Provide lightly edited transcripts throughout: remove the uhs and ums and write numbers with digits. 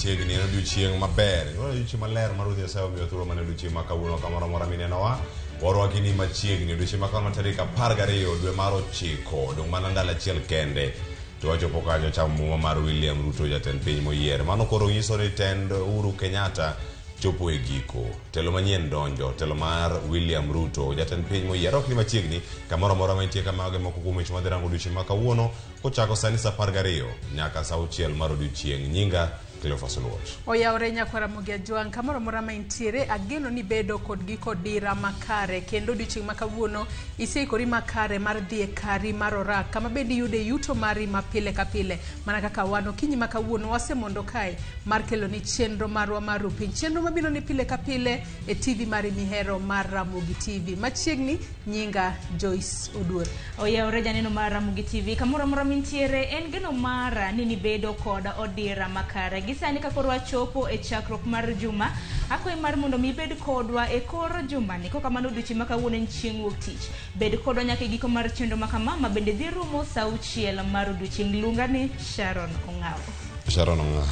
machiegni en odiochieng' maber. En odiochieng' maler ma Ruoth Nyasaye omiyo thuolo mana odiochieng' ma kawuono kamoro amora minenowa. Warwaki ni machiegni odiochieng' ma kawuono tarik 12 dwe mar ochiko dong' mana ndalo achiel kende to wachopo kanyo chamo muma mar William Ruto jatend piny moyier. Mano koro nyiso ni tend Uhuru Kenyatta chopo e giko. Telo manyien donjo, telo mar William Ruto jatend piny moyier. Ok ni machiegni kamoro amora ma intie kamago e moko kuom weche madhi rango odiochieng' ma kawuono kochako sani saa 12 nyaka saa auchiel mar odiochieng'. Nyinga Cleophas Oluoch. Oyawore nyakwar Ramogi Ajwang' kamoro amora ma intiere, ageno ni bedo kod giko dira makare kendo odiochieng' ma kawuono iseikori makare mar dhi e kari mar orak kama bende iyude yuto mari ma pile ka pile mana kaka wan okinyi ma kawuono wasemondo kae mar kelo ni chenro marwa mar rupiny, chenro mabiro ni pile ka pile e TV mari mihero mar Ramogi TV. Machiegni nyinga Joyce Oduor. Oyawore janeno mar Ramogi TV kamoro amora mintiere en geno mara ni nibedo kod odira makare. Gi sani ka koro wachopo e chakruok mar juma, akwayi mar mondo mi ibed kodwa e kor jumani. Kokamano odiochieng' ma kawuono en chieng' wuok tich. Bed kodwa nyaka e giko mar chenro ma kama ma bende dhi rumo sa auchiel mar odiochieng'. Luonga ni Sharon Ong'awo. Sharon Ong'awo.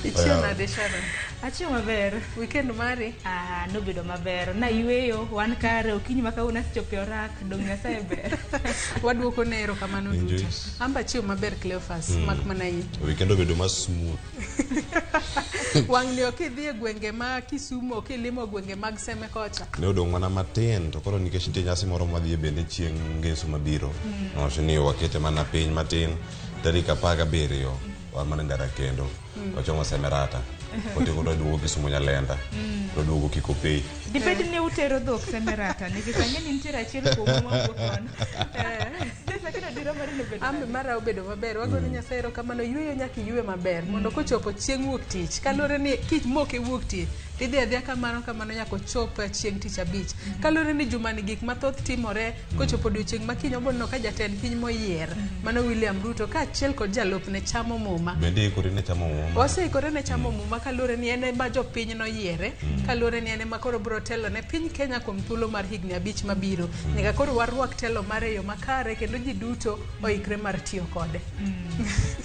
Ichiew nade Sharon? Achiew maber. Weekend mari? Ah, nobedo maber. Nayweyo, wan kare okinyi ma kawuono asechopo e orak, dong' Nyasaye ber. Waduoko ne erokamano Enjoy. duto. Amba achiew maber Cleophas, mak mana in. Weekend obedo ma smooth. Wang'ni ok idhi e gwenge ma Kisumu, ok ilimo gwenge mag Seme kocha. Ne odong' mana matin to koro nikech nitie nyasi moro mwadhiye bende chieng' ngeso mabiro. Nowacho ni wakete mana piny matin tarik 17 wan mana e ndara kendo. Wachomo Semerata. Otieko to waduogo Kisumu Nyalenda. To waduogo Kikopey. Dibed ni utero dhok Semerata nikech ang'e ni nitiere achiel kuomu mawuok kono. Lakini odira mari nobedo Ambe nade? mara obedo maber. Wagono Nyasaye erokamano. Yueyo nyaka iyue maber mondo kochopo chieng' wuok tich. Kaluwore ni kimoke wuok tich tidhi adhiya kamano kamano nyaka ochop chieng' tich abich. Kaluwore ni jumani gik mathoth timore kochopo odiochieng' ma kiny oboneno ka jatend piny moyier mano William Ruto kaachiel kod jalupne chamo muma. Bende ikori ne chamo muma? Waseikore ne chamo muma kaluwore ni en ema jopiny noyiere, kaluwore ni en ema koro biro telo ne piny Kenya kuom thuolo mar higni abich mabiro. Nyaka koro warwak telo mare e yo makare kendo ji duto oikre mar tiyo kode.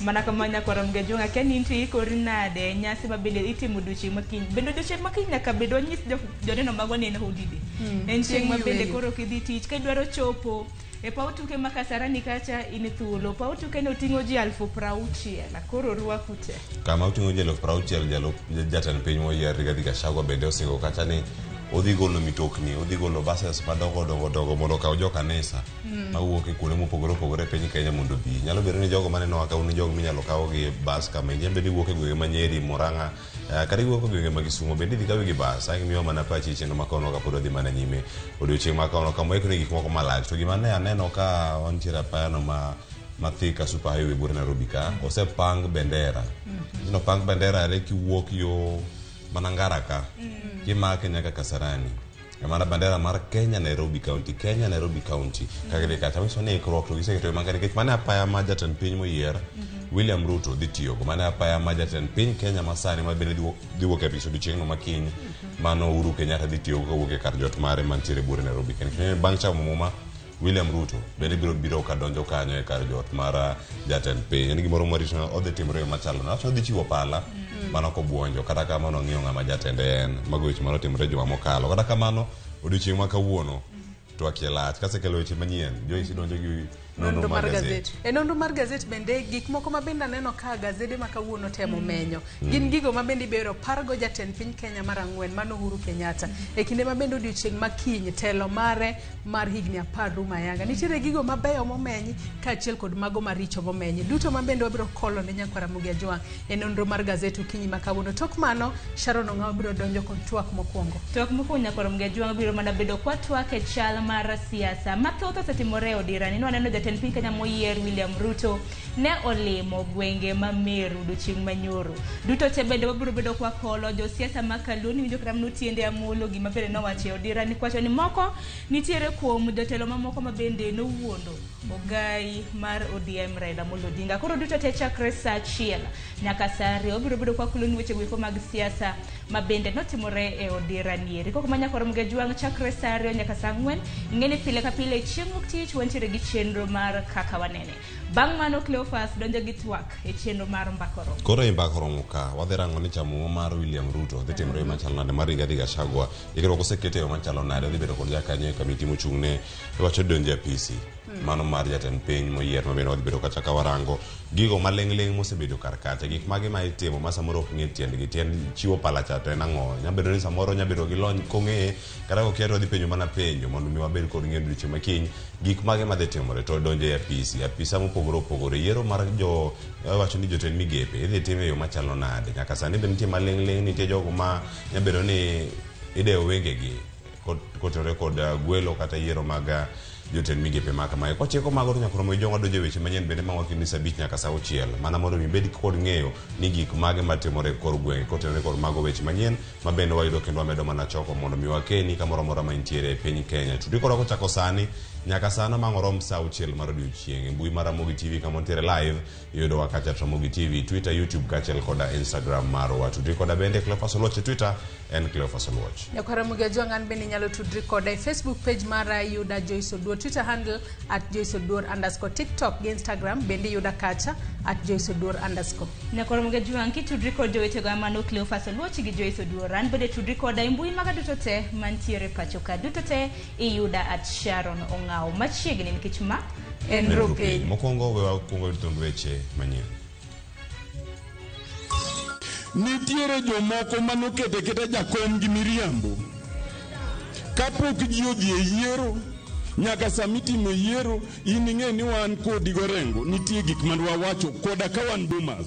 Mana kama nyakwar Ramogi Ajwang' akia ni in to iikori nade e nyasi ma bende itimo odiochieng' ma kiny. Bende odiochieng' ma kiny nyaka bed wanyis joneno magwa ni en holiday. En chieng' ma bende Chieng' koro kidhi tich ka idwaro chopo e paw tuke ma Kasarani kacha in thuolo. Paw tuke no ting'o ji 60,000 koro rwaku te. Kama oting'o ji 60,000 jalup jatend piny moyier Rigathi Gachagua bende osingo kacha ni odhi golo mitokni, odhi golo buses madongo dongo dongo mondo okaw jo kanisa mawuok e kuonde mopogore opogore e piny Kenya mondo obi. Nyalo bedo ni jogo manenowa ka un jogo minyalo kaw gi bus kama inyalo bedo ni iwuok e gwenge ma Nyeri, Murang'a, kata iwuok e gwenge ma Kisumo bende idhi kawi gi bus. Ang' imiwa mana pachi e chenro ma kawuono kapod wadhi mana nyime odiochieng' ma kawuono kama waikore gik moko malach. To gima ne aneno ka wantiere apayano ma ma Thika Super Highway buore Nairobi ka osepang bendera. Mm Opang bendera are kiwuok yo mana Ngara ka kimake nyaka Kasarani. Mana bandera mar Kenya Nairobi County, Kenya Nairobi County. Kaka dhi kacha manyiso ni ikruok to giseketo makare nikech mano e apaya ma jatend piny moyier William Ruto dhi tiyogo. Mano e apaya ma jatend piny Kenya masani ma bende dhi wuok e apis odiochieng'no ma kiny mano Uhuru Kenyatta dhi tiyogo kawuok e kar jot mare mantiere buore Nairobi. Kendo bang' chamo muma William Ruto bende biro biro ka donjo kanyo e kar jot mar jatend piny. En gimoro mwarito ni odhi timore e yo machalo nade. Odhi chiwo pala mana kobuonjo. Kata kamano ong'iyo ng'ama jatende en. Mago weche mane otimore juma mokalo. Kata kamano odiochieng' ma kawuono twak iye lach. Kasekelo weche manyien, Joyce idonjo gi nonro mar gazet. E nonro mar gazet bende gik moko ma bende aneno ka gazede ma kawuono temo menyo gin gigo ma bende ibero pargo jatend piny Kenya mar ang'wen mano Uhuru Kenyatta e kinde ma bende odiochieng' ma kiny telo mare mar higni 10 rumo ayanga. Nitiere gigo mabeyo momeny kaachiel kod mago maricho momeny. Duto ma bende wabiro kolo ne nyakwar Ramogi Ajwang' e nonro mar gazet okinyi ma kawuono. Tok mano, Sharon Ong'awo biro donjo kod twak mokwongo. Twak mokwongo nyakwar Ramogi Ajwang' biro mana bedo kwa twak e chal mar siasa. Mathoth osetimore e odirani. Nwaneno jatend piny Kenya moyier William Ruto ne olimo gwenge ma Meru odiochieng' manyoro. Duto te bende wabiro bedo kwa kolo josiasa ma Kaluo ni winjo kata mana Otiende Amolo gima bende nowacho e odirani kwacho ni moko nitiere kuom jotelo mamoko ma bende nowuondo ogai mar ODM Raila Amolo Odinga. Koro duto te chakre saa achiel nyaka saa ariyo wabiro bedo kwa kuloni weche goeko mag siasa ma bende notimore e odira nieri. Koko ma nyakwar Ramogi Ajwang' chakre saa ariyo nyaka saa ang'wen. Ing'e ni pile ka pile chieng' wuok tich wantiere gi chenro mar mar Kaka Wanene. Bang' mano Cleophas donjo gi twak e chenro mar Mbaka Oromo. Koro e Mbaka Oromo ka, wadhi rango ni chamo mar William Ruto dhi timore machalo nade, mar Rigathi Gachagua ikruok osekete e yo machalo nade, odhi bedo kod jakanyo e kamiti mochung' ne wacho donjo e apisi mano mar jatend piny moyier, ma bende wadhi bedo kacha ka warango gigo maling'ling' mosebedo kar kacha, gik mage ma itimo ma samoro ok ng'e tiendgi, tiend chiwo pala cha to en ang'o, nya bedo ni samoro nya bedo gi lony kong'eye kata kokia to wadhi penjo mana penjo mondo mi wabed kod ng'eyo odiochieng' ma kiny gik mage madhi timore to donjo e apisi apisa mopogore opogore, yiero mar jo wacho ni jotend migepe idhi tim e yo machalo nade, nyaka sani be nitie maling'ling', nitie jogo ma nya bedo ni idewo wengegi kotenore kod gwelo kata yiero mag jotend migepe ma kamae. Kochiko mago to nyaka romo gi joma donjo e weche manyien bende ma wakinde saa 5 nyaka saa 6, mana mondo mi ibed kod ng'eyo ni gik mage matimore e kor gwenge kotenore kod mago weche manyien ma bende wayudo kendo wamedo mana choko mondo mi wakeni kamoro amora ma intiere e piny Kenya. Tudri kodwa kochako sani nyaka sano ma orom saa 6 mar odiochieng' e mbui mar Ramogi TV kama wantiere live, iyudowa kacha at Ramogi TV, Twitter, YouTube kaachiel koda Instagram marwa. Tudri koda bende Cleophas Oluoch e Twitter en Cleophas Oluoch. Nyakwar Ramogi Ajwang' an bende inyalo tudri koda e Facebook page mara yuda Joyce Oduor, Twitter handle at Joyce Oduor underscore, TikTok gi Instagram bende yuda kacha at Joyce Oduor underscore. Nyakwar Ramogi Ajwang' kitudri kod jowetego mano Cleophas Oluoch gi Joyce Oduor, an bende tudri koda e mbui maga duto te mantiere pacho ka duto te iyuda at Sharon Ong'aw machiegni nikech ma en Rupiny. Mokwongo we wakwongo yudo thund weche manyien. Nitiere jomoko manokete keta jakom gi miriambo. Kapok ji odhi e yiero, nyaka sama itimo yiero, in ing'e ni wan kodi gorengo, nitie gik man wawacho koda ka wan Bomas.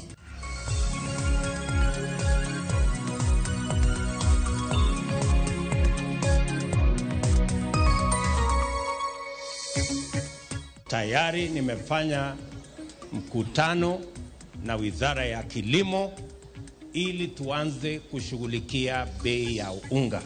Tayari nimefanya mkutano na Wizara ya Kilimo ili tuanze kushughulikia bei ya unga.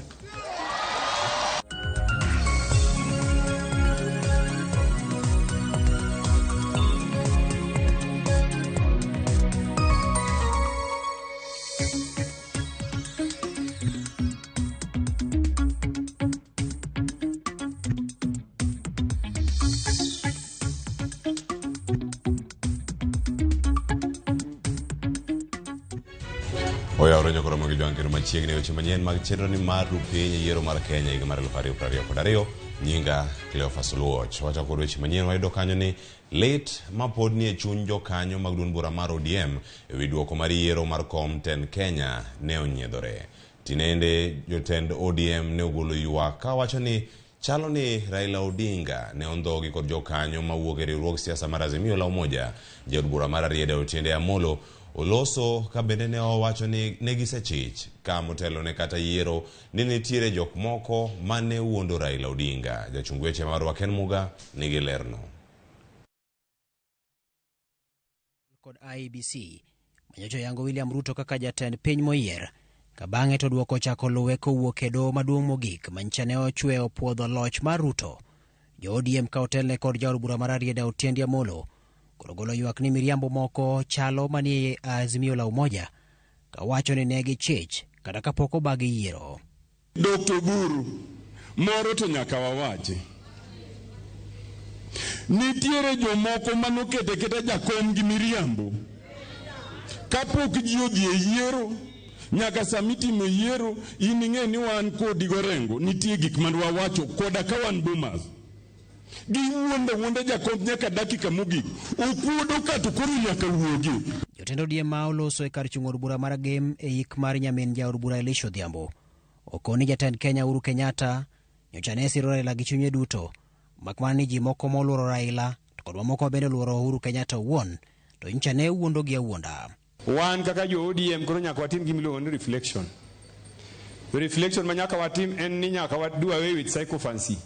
Oyawore nyaka Ramogi Jwang' kendo machiegni weche manyien mag chenro ni mar Rupiny e yiero mar Kenya higa mar 2022. Nyinga Cleophas Oluoch. Wachako kod weche manyien wayudo kanyo ni lit ma pod nie chuny jokanyo mag duond bura mar ODM e wi duoko mar yiero mar kom tend Kenya ne onyiedhore. Tinende jotend ODM ne ogolo ywak kawacho ni chalo ni Raila Odinga ne ondhogi kod jokanyo mawuok e riwruog siasa mar Azimio la Umoja. Jaod bura mar Rarieda Otiende Amolo oloso ka bende ne owacho ni ne gisechich ka motelo ne kata yiero ni nitiere jok moko mane wuondo Raila Odinga. Jachung weche marwa Ken Muga nigi lerno. Kod IEBC manyocha oyango William Ruto kaka jatend piny moyier, ka bang'e to duoko ochako luwe kowuok e doho maduong' mogik manyicha ne ochweyo puodho loch mar Ruto. Jo ODM ka otelne kod jaod bura mar Rarieda Otiende Amolo koro golo ywak ni miriambo moko chalo manie Azimio la Umoja kawacho ni ne gichich kata kapok obagi yiero. Dr. Oburu, moro to nyaka wawachi. Nitiere jomoko manokete keta jakom gi miriambo. Kapok ji odhi e yiero, nyaka sama itimo yiero, in ing'e ni wan kodi gorengo, nitie gik man wawacho koda ka wan Bomas. Giwuondo wuonda jakom nyaka dakika mogik. Okuodo ka to koro nyaka wuogi. Jotend ODM ma oloso e kar chung' od bura mar Gem e yik mar nyamin jaod bura Elisha Odhiambo okoni jatend Kenya Uhuru Kenyatta nyocha ne siro Raila gi chunye duto, mak mana ni ji moko moluoro Raila to kod mamoko bende oluoro Uhuru Kenyatta owuon to nyocha ne wuondo gi awuonda. Wan kaka jo ODM koro nyaka watim gima iluongo ni reflection. Reflection ma nyaka watim en ni nyaka wa do away with sycophancy.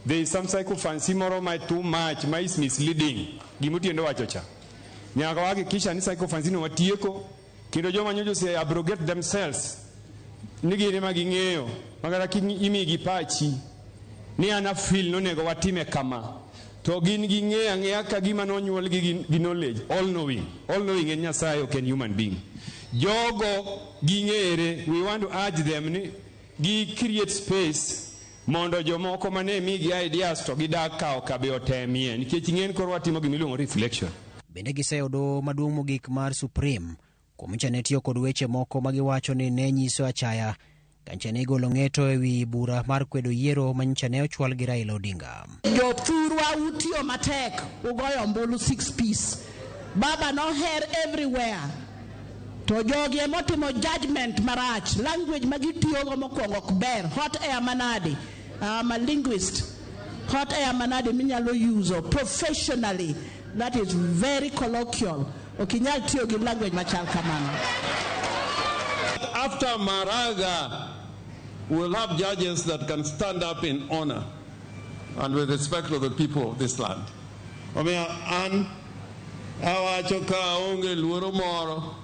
There is some sycophancy moro ma too much, ma is misleading. Gima Otiende wacho cha. Nyaka wahakikisha ni sycophancy no watieko, kendo joma nyocha ose abrogate themselves ni gin ema ging'eyo, ma kata imigi pachi ni an afeel nonego watime kama, to gin ging'eyo ang'eya ka gima nonyuolgi gi knowledge, all knowing. All knowing en Nyasaye, ok en human being. Jogo ging'ere, we want to urge them ni gi create space Mondo jomoko mane migi ideas to gidak ka ok abi otemie nikech ing'en koro watimo gimiluongo reflection. Bende giseyudo maduong' mogik mar Supreme kuom nyicha ne tiyo kod weche moko ma giwacho ni ne nyiso achaya kancha ne igolo ng'eto ewi bura mar kwedo yiero ma nyicha ne ochwal gi Raila Odinga. Jothurwa utiyo matek ugoyo ombulu 6 piece. Baba noher everywhere. To jogi emotimo judgment marach. Language ma gitiyogo mokwongo ok ber. Hot air manade. I'm a linguist. Hot air manade minyalo use professionally. That is very colloquial. Ok inyal tiyo gi language machal kamano. After Maraga, we'll have judges that can stand up in honor and with respect to the people of this land. Omiyo an awacho ka aonge luoro moro,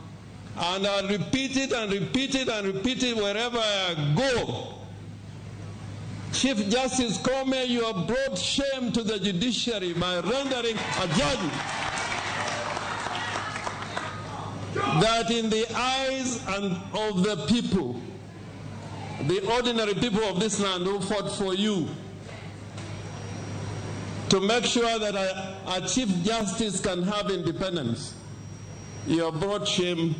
and I repeat it and repeat it and repeat it wherever I go. Chief Justice Koome, you have brought shame to the judiciary by rendering a judgment that in the eyes and of the people, the ordinary people of this land who fought for you, to make sure that a Chief Justice can have independence, you have brought shame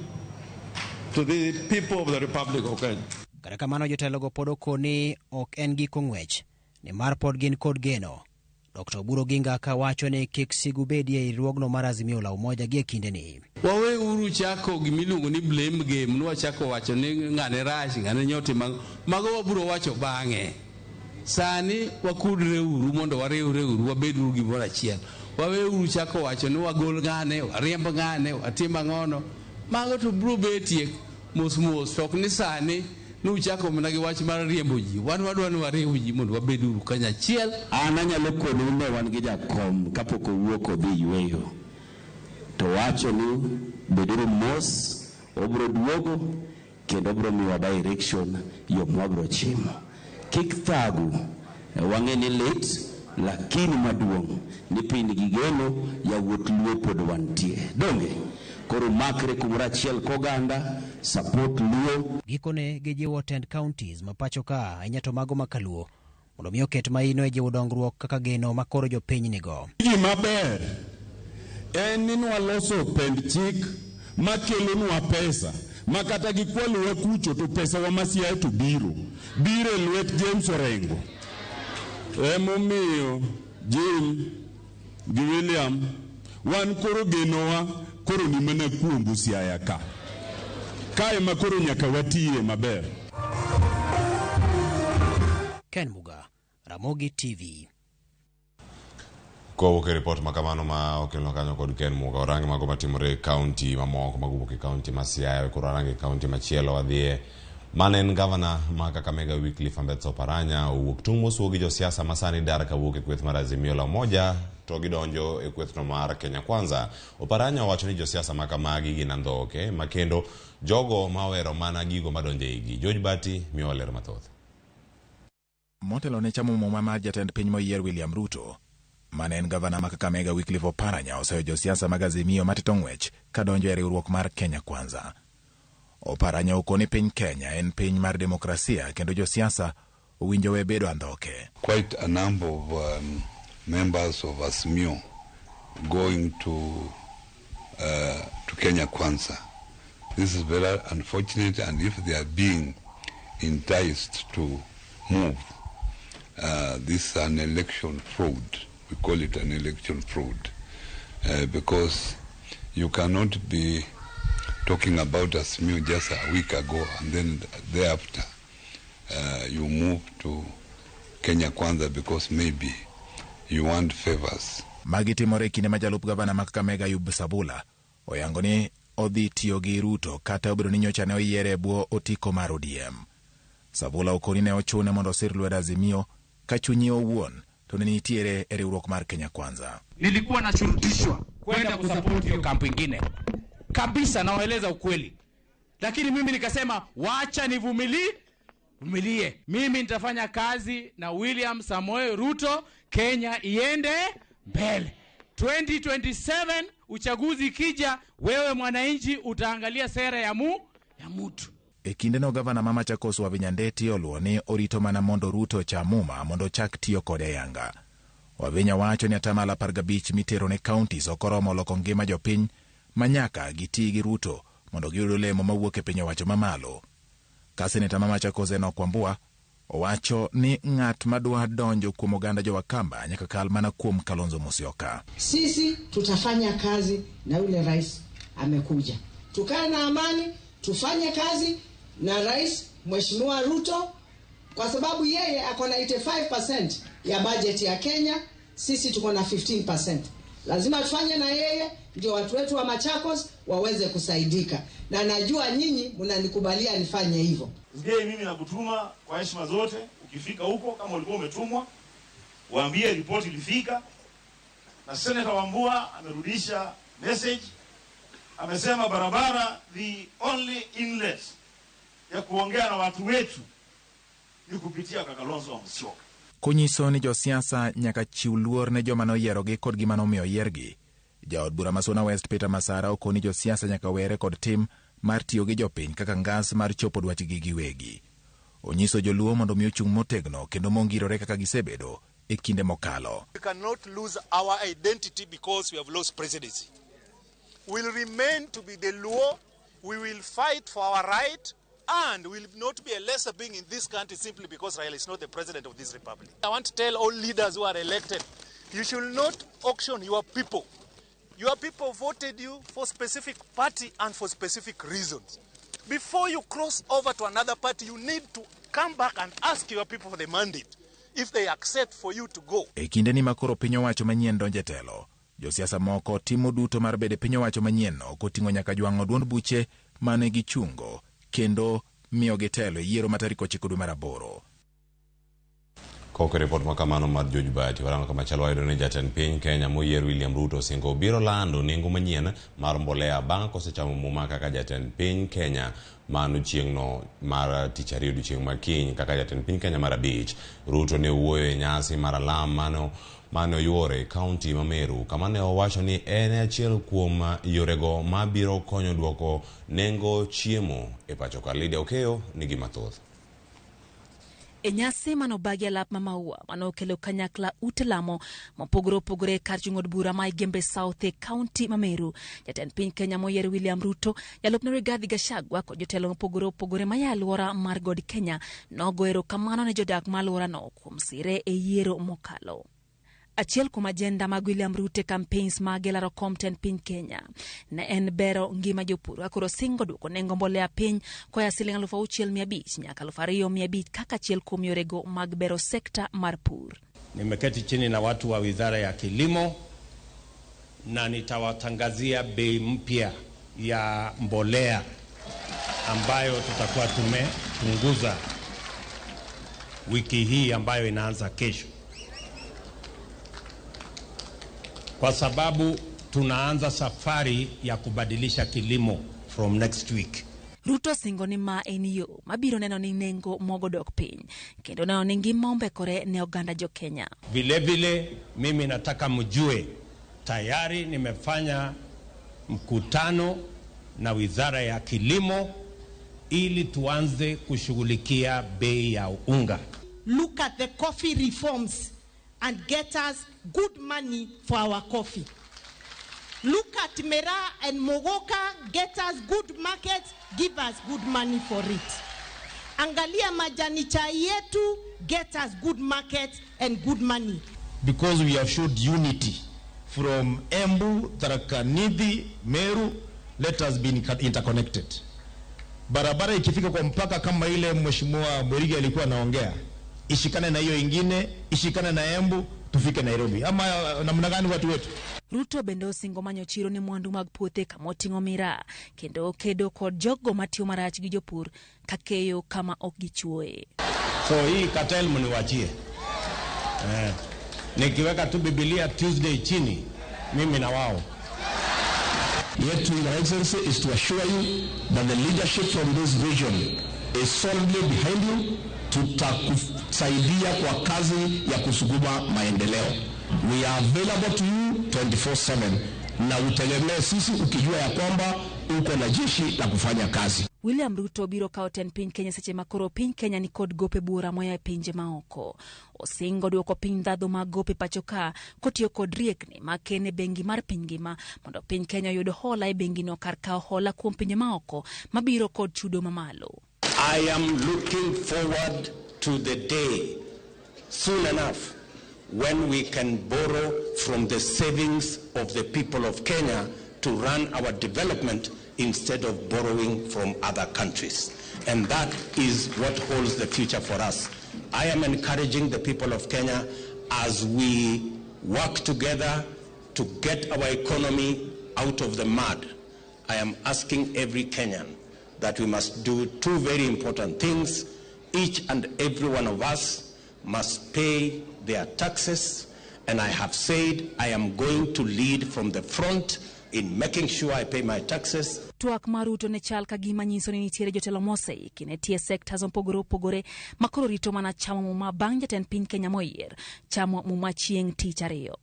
to the people of the Republic of Kenya. Kata kamano jotelogo pod okoni ok en giko ng'wech nimar pod gin kod geno. Dr. Oburu Oginga ka wacho ni kik sigu bedie e riwruogno mar Azimio la Umoja gie kindeni. Wawe uru chako gimiluongo ni blame game, nwachako wacho ni ng'ane rach, ng'ane nyotimo mago wabiro wacho bang'e. Sani wakudre uru mondo wariwre uru wabed uru gimoro achiel. Wawe uru chako wacho ni wagol ng'ane, wariemb ng'ane, watim ang'ono. Mago to biro betie mos mos, to ok ni sani nuchako mana gi wach mar riembo ji. Wan wadwa ni wariw ji mondo wabed uru kanyachiel. An anyalo konou ne wan gi jakom kapok owuok odhi yweyo. To wacho ni beduru mos, obiro duogo kendo obiro miyowa direction yo mwabiro chimo. Kik thagu, wang'e ni lit, lakini maduong' ni piny gi geno yawuot Luo pod wantie. Donge? Koro makre kumoro achiel koganda, support Luo. Gikone gijiwo tend counties ma pacho ka ahinya to mago ma kaluo mondo mi oket maino e jiwo dongruok kaka geno ma koro jopiny nigo. Gima ber en ni nwaloso pend chik makelonwa pesa ma kata gikwalowa kucho to pesawa ma Siaya to biro e lwet James Orengo. Emomiyo Jim gi William wan koro genowa koro ni mana kuombu Siaya ka. Kae ma koro nyaka watiye maber. Ken Muga, Ramogi TV. Kowuok e ripot ma kamano ma okelno kanyo kod Ken Muga, orange mago matimore e kaunti mamoko magowuok e kaunti ma Siaya, koro orange e kaunti machielo wadhiye. Mane en gavana ma Kakamega Wycliffe Ambetsa Oparanya owuok tung' mosuo gi josiasa ma sani dar kawuok e kweth mar Azimio la Umoja to gidonjo e kwethno mar Kenya Kwanza. Oparanya owacho ni josiasa ma kamagi gin andhoke ma kendo jogo ma ohero mana gigo madonjo e igi. George Bati miyowa ler mathoth. Motelo ne chamo muma mar jatend piny moyier William Ruto, mane en gavana ma Kakamega Wycliffe Oparanya oseyo josiasa mag Azimio matito ng'wech kadonjo e riwruok mar Kenya Kwanza. Oparanya okoni piny Kenya en piny mar demokrasia kendo josiasa owinjo we bedo andhoke. Quite a number of members of Azimio going to Kenya Kwanza. This is very unfortunate, and if they are being enticed to move, this is an election fraud. We call it an election fraud because you cannot be talking about Azimio just a week ago and then thereafter you move to Kenya Kwanza because maybe you want favors. Magi timore kinde ma jalup gavana ma Kakamega Ayub Sabula oyango ni odhi tiyo gi Ruto kata obedo ni nyocha ne oyiere e bwo otiko mar ODM. Sabula okoni ne ochune mondo osir lwedo Azimio ka chunye owuon to ne nitiere e riwruok mar Kenya Kwanza. Nilikuwa nashurutishwa kwenda kusapoti hiyo kampu ingine kabisa, nawaeleza ukweli, lakini mimi nikasema wacha nivumilie. Mimi nitafanya kazi na William Samoei Ruto, Kenya iende mbele. 2027 uchaguzi ikija, wewe mwananchi utaangalia sera ya mutu. E kindeno gavana ma Machakos Wavinya Ndeti oluwo ni orito mana mondo Ruto ocham muma mondo ochak tiyo kode ayanga. Wavinya wacho ni atamalo 15 mitero ne counties ok oromo loko ngima jopiny ma nyaka giti gi Ruto mondo giyud olemo mawuok e piny owacho mamalo. Ka seneta ma Machakos Enock Wambua owacho ni ng'at madwa donjo kuom oganda jo-Wakamba nyaka kal mana kuom Kalonzo Musyoka. Sisi tutafanya kazi na yule rais amekuja, tukae na amani, tufanye kazi na rais Mheshimiwa Ruto kwa sababu yeye ako na 85% ya budget ya Kenya, sisi tuko na 15%. Lazima tufanye na yeye ndio watu wetu wa Machakos waweze kusaidika, na najua nyinyi mnanikubalia nifanye hivyo. Ndiye mimi nakutuma kwa heshima zote, ukifika huko kama ulikuwa umetumwa, waambie ripoti ilifika, na Senator Wambua amerudisha message, amesema barabara the only inlet ya kuongea na watu wetu ni kupitia kwa Kalonzo wa Musyoka. Konyiso ni josiasa nyaka chiw luor ne joma noyierogi kod gima nomiyo oyiergi. Jaod bura ma Suna West Peter Masara okoni josiasa nyaka were kod tim mar tiyo gi jopiny kaka ngas mar chopo dwachgi giwegi. Onyiso joluo mondo mi ochung' motegno kendo mongirore kaka gisebedo e kinde mokalo. We cannot lose our identity because we have lost presidency. We'll remain to be the Luo. We will fight for our right and will not be a lesser being in this country simply because Raila is not the president of this republic. I want to tell all leaders who are elected, you should not auction your people. Your people voted you for specific party and for specific reasons. Before you cross over to another party, you need to come back and ask your people for the mandate if they accept for you to go. E kindeni ma koro piny owacho manyien donjo e telo, josiasa moko timo duto mar bedo e piny owacho manyienno koting'o nyaka jwang'o duond buche mane gichungo kendo miyogi telo e yiero ma tarik 9 dwe mar 8. Koko ripot makamano mar George Bahati, warango kama chalo wayudo ni jatend piny Kenya moyier William Ruto osingo biro lando nengo manyien mar mbolea bang' kosechamo muma kaka jatend piny Kenya mano chieng'no mar tich ariyo odiochieng' ma kiny kaka jatend piny Kenya mar 5. Ruto ne owuoyo e nyasi mar alam mane oyuore e kaunti ma Meru kama ne owacho ni en achiel kuom yorego mabiro konyo duoko nengo chiemo e pacho ka. Lydia Okeyo nigi mathoth. E nyasi manobagi alap ma maua manokelo kanyakla ute lamo mopogore opogore kar chung' od bura ma Igembe South e kaunti ma Meru. Jatend piny Kenya moyier William Ruto, jalupne Rigathi Gachagua kod jotelo mopogore opogore maya alwora mar God Kenya nogo erokamano ne jodak ma alworano kuom sire e yiero mokalo. Achiel kuom ajenda mag William Ruto e campaigns mage laro kom tend piny Kenya ne en bero ngima jopur ka koro singo duoko nengo mbolea piny koa siling 6,500 nyaka 2,500 kaka achiel kuom yorego mag bero sekta mar pur. Nimeketi chini na watu wa Wizara ya Kilimo na nitawatangazia bei mpya ya mbolea ambayo tutakuwa tumepunguza wiki hii ambayo inaanza kesho, kwa sababu tunaanza safari ya kubadilisha kilimo from next week. Ruto singo ni ma en yo mabiro neno ni nengo mogo dok piny kendo neno ni ngima ombekore ne oganda jo Kenya. Vile vile mimi nataka mjue tayari nimefanya mkutano na Wizara ya Kilimo ili tuanze kushughulikia bei ya unga. Look at the coffee reforms and get us good money for our coffee. Look at Mera and Mogoka, get us good markets, give us good money for it. Angalia majani chai yetu, get us good markets and good money. Because we have showed unity from Embu, Tharaka Nithi, Meru, let us be interconnected. Barabara ikifika kwa mpaka kama ile Mheshimiwa Mwerigi alikuwa anaongea, ishikane na hiyo ingine, ishikane na Embu, tufike Nairobi. Ama namna gani watu wetu? Ruto bende osingo manyo chiro ne mwandu mag puothe kama oting'o miraa kendo kedo kod jogo matiyo marach gi jopur kakeyo kama ok gichuoye. So hii cartel mniwachie. Nikiweka tu Biblia Tuesday chini, mimi na wao. Yet, Your Excellency, is to assure you that the leadership from this region is solidly behind you. Tutakusaidia kwa kazi ya kusukuma maendeleo. We are available to you 24/7 na utegemee sisi ukijua ya kwamba uko na jeshi la kufanya kazi. William Ruto biro kawo tend piny Kenya seche ma koro piny Kenya ni kod gope buora moa e pinje maoko. Osingo duoko piny ndhadhu mag gope pacho ka kotiyo kod riekni mag keno e bengi mar piny ngima mondo piny Kenya oyud hola e bengino kar kawo hola kuom pinje maoko mabiro kod chudo mamalo. I am looking forward to the day, soon enough, when we can borrow from the savings of the people of Kenya to run our development instead of borrowing from other countries. And that is what holds the future for us. I am encouraging the people of Kenya as we work together to get our economy out of the mud. I am asking every Kenyan that we must do two very important things. Each and every one of us must pay their taxes, and I have said I am going to lead from the front in making sure I pay my taxes. Twak mar Ruto ne chal ka gima nyiso ni nitiere jotelo moseiki ne tie sectors mopogore opogore ma koro rito mana chamo muma bang' jatend piny Kenya moyier chamo muma chieng' tich ariyo.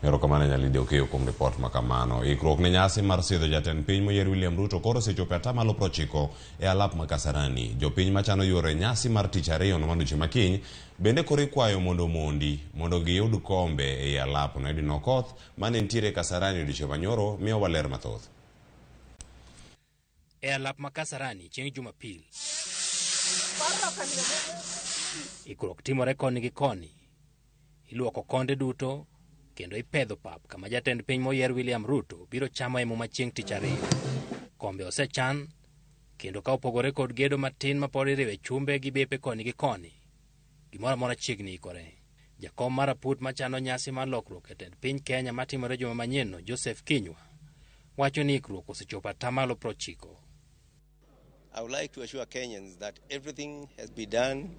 Erokamano Nyalidi Okeyo kuom ripot ma kamano. Ikruok ne nyasi mar sidho jatend piny moyier William Ruto koro osechopo e atamalo 90 e alap ma Kasarani. Jopiny machano yuoro nyasi mar tich ariyo no odiochieng' makiny bende koro ikwayo mondo omondi mondo giyud kombe ei alap no. Edwin Okoth mane nitiere Kasarani odiochieng' manyoro miyowa ler mathoth. E alap ma Kasarani chieng' Jumapil, ikruok timore koni gi koni. Iluoko konde duto kendo ipedho pap kama jatend piny moyier William Ruto biro chamo e muma chieng' tich ariyo. Kombe osechan kendo ka opogore kod gedo matin ma pod iriwe chumbe gi bepe koni gi koni, gimoro amora chiegni ikore. Jakom mar aput machano nyasi mar lokruok e tend piny Kenya matimore juma manyienno, Joseph Kinyua, wacho ni ikruok osechopo atamalo 90. I would like to assure Kenyans that everything has been done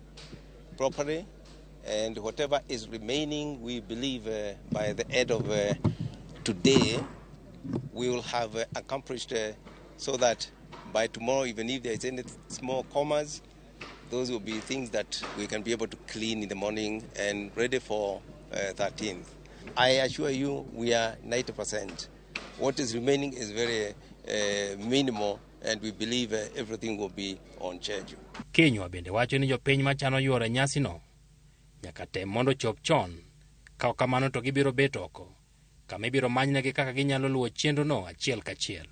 properly, and whatever is remaining, we believe by the end of today, we will have accomplished so that by tomorrow, even if there is any small commas, those will be things that we can be able to clean in the morning and ready for 13th. I assure you, we are 90%. What is remaining is very minimal, and we believe everything will be on schedule. Kinyua bende wacho ni jopiny machano yuoro nyasino nyaka tem mondo chop chon, ka ok kamano to gibiro bet oko, kama ibiro manynegi kaka ginyalo luwo chenrono achiel kachiel.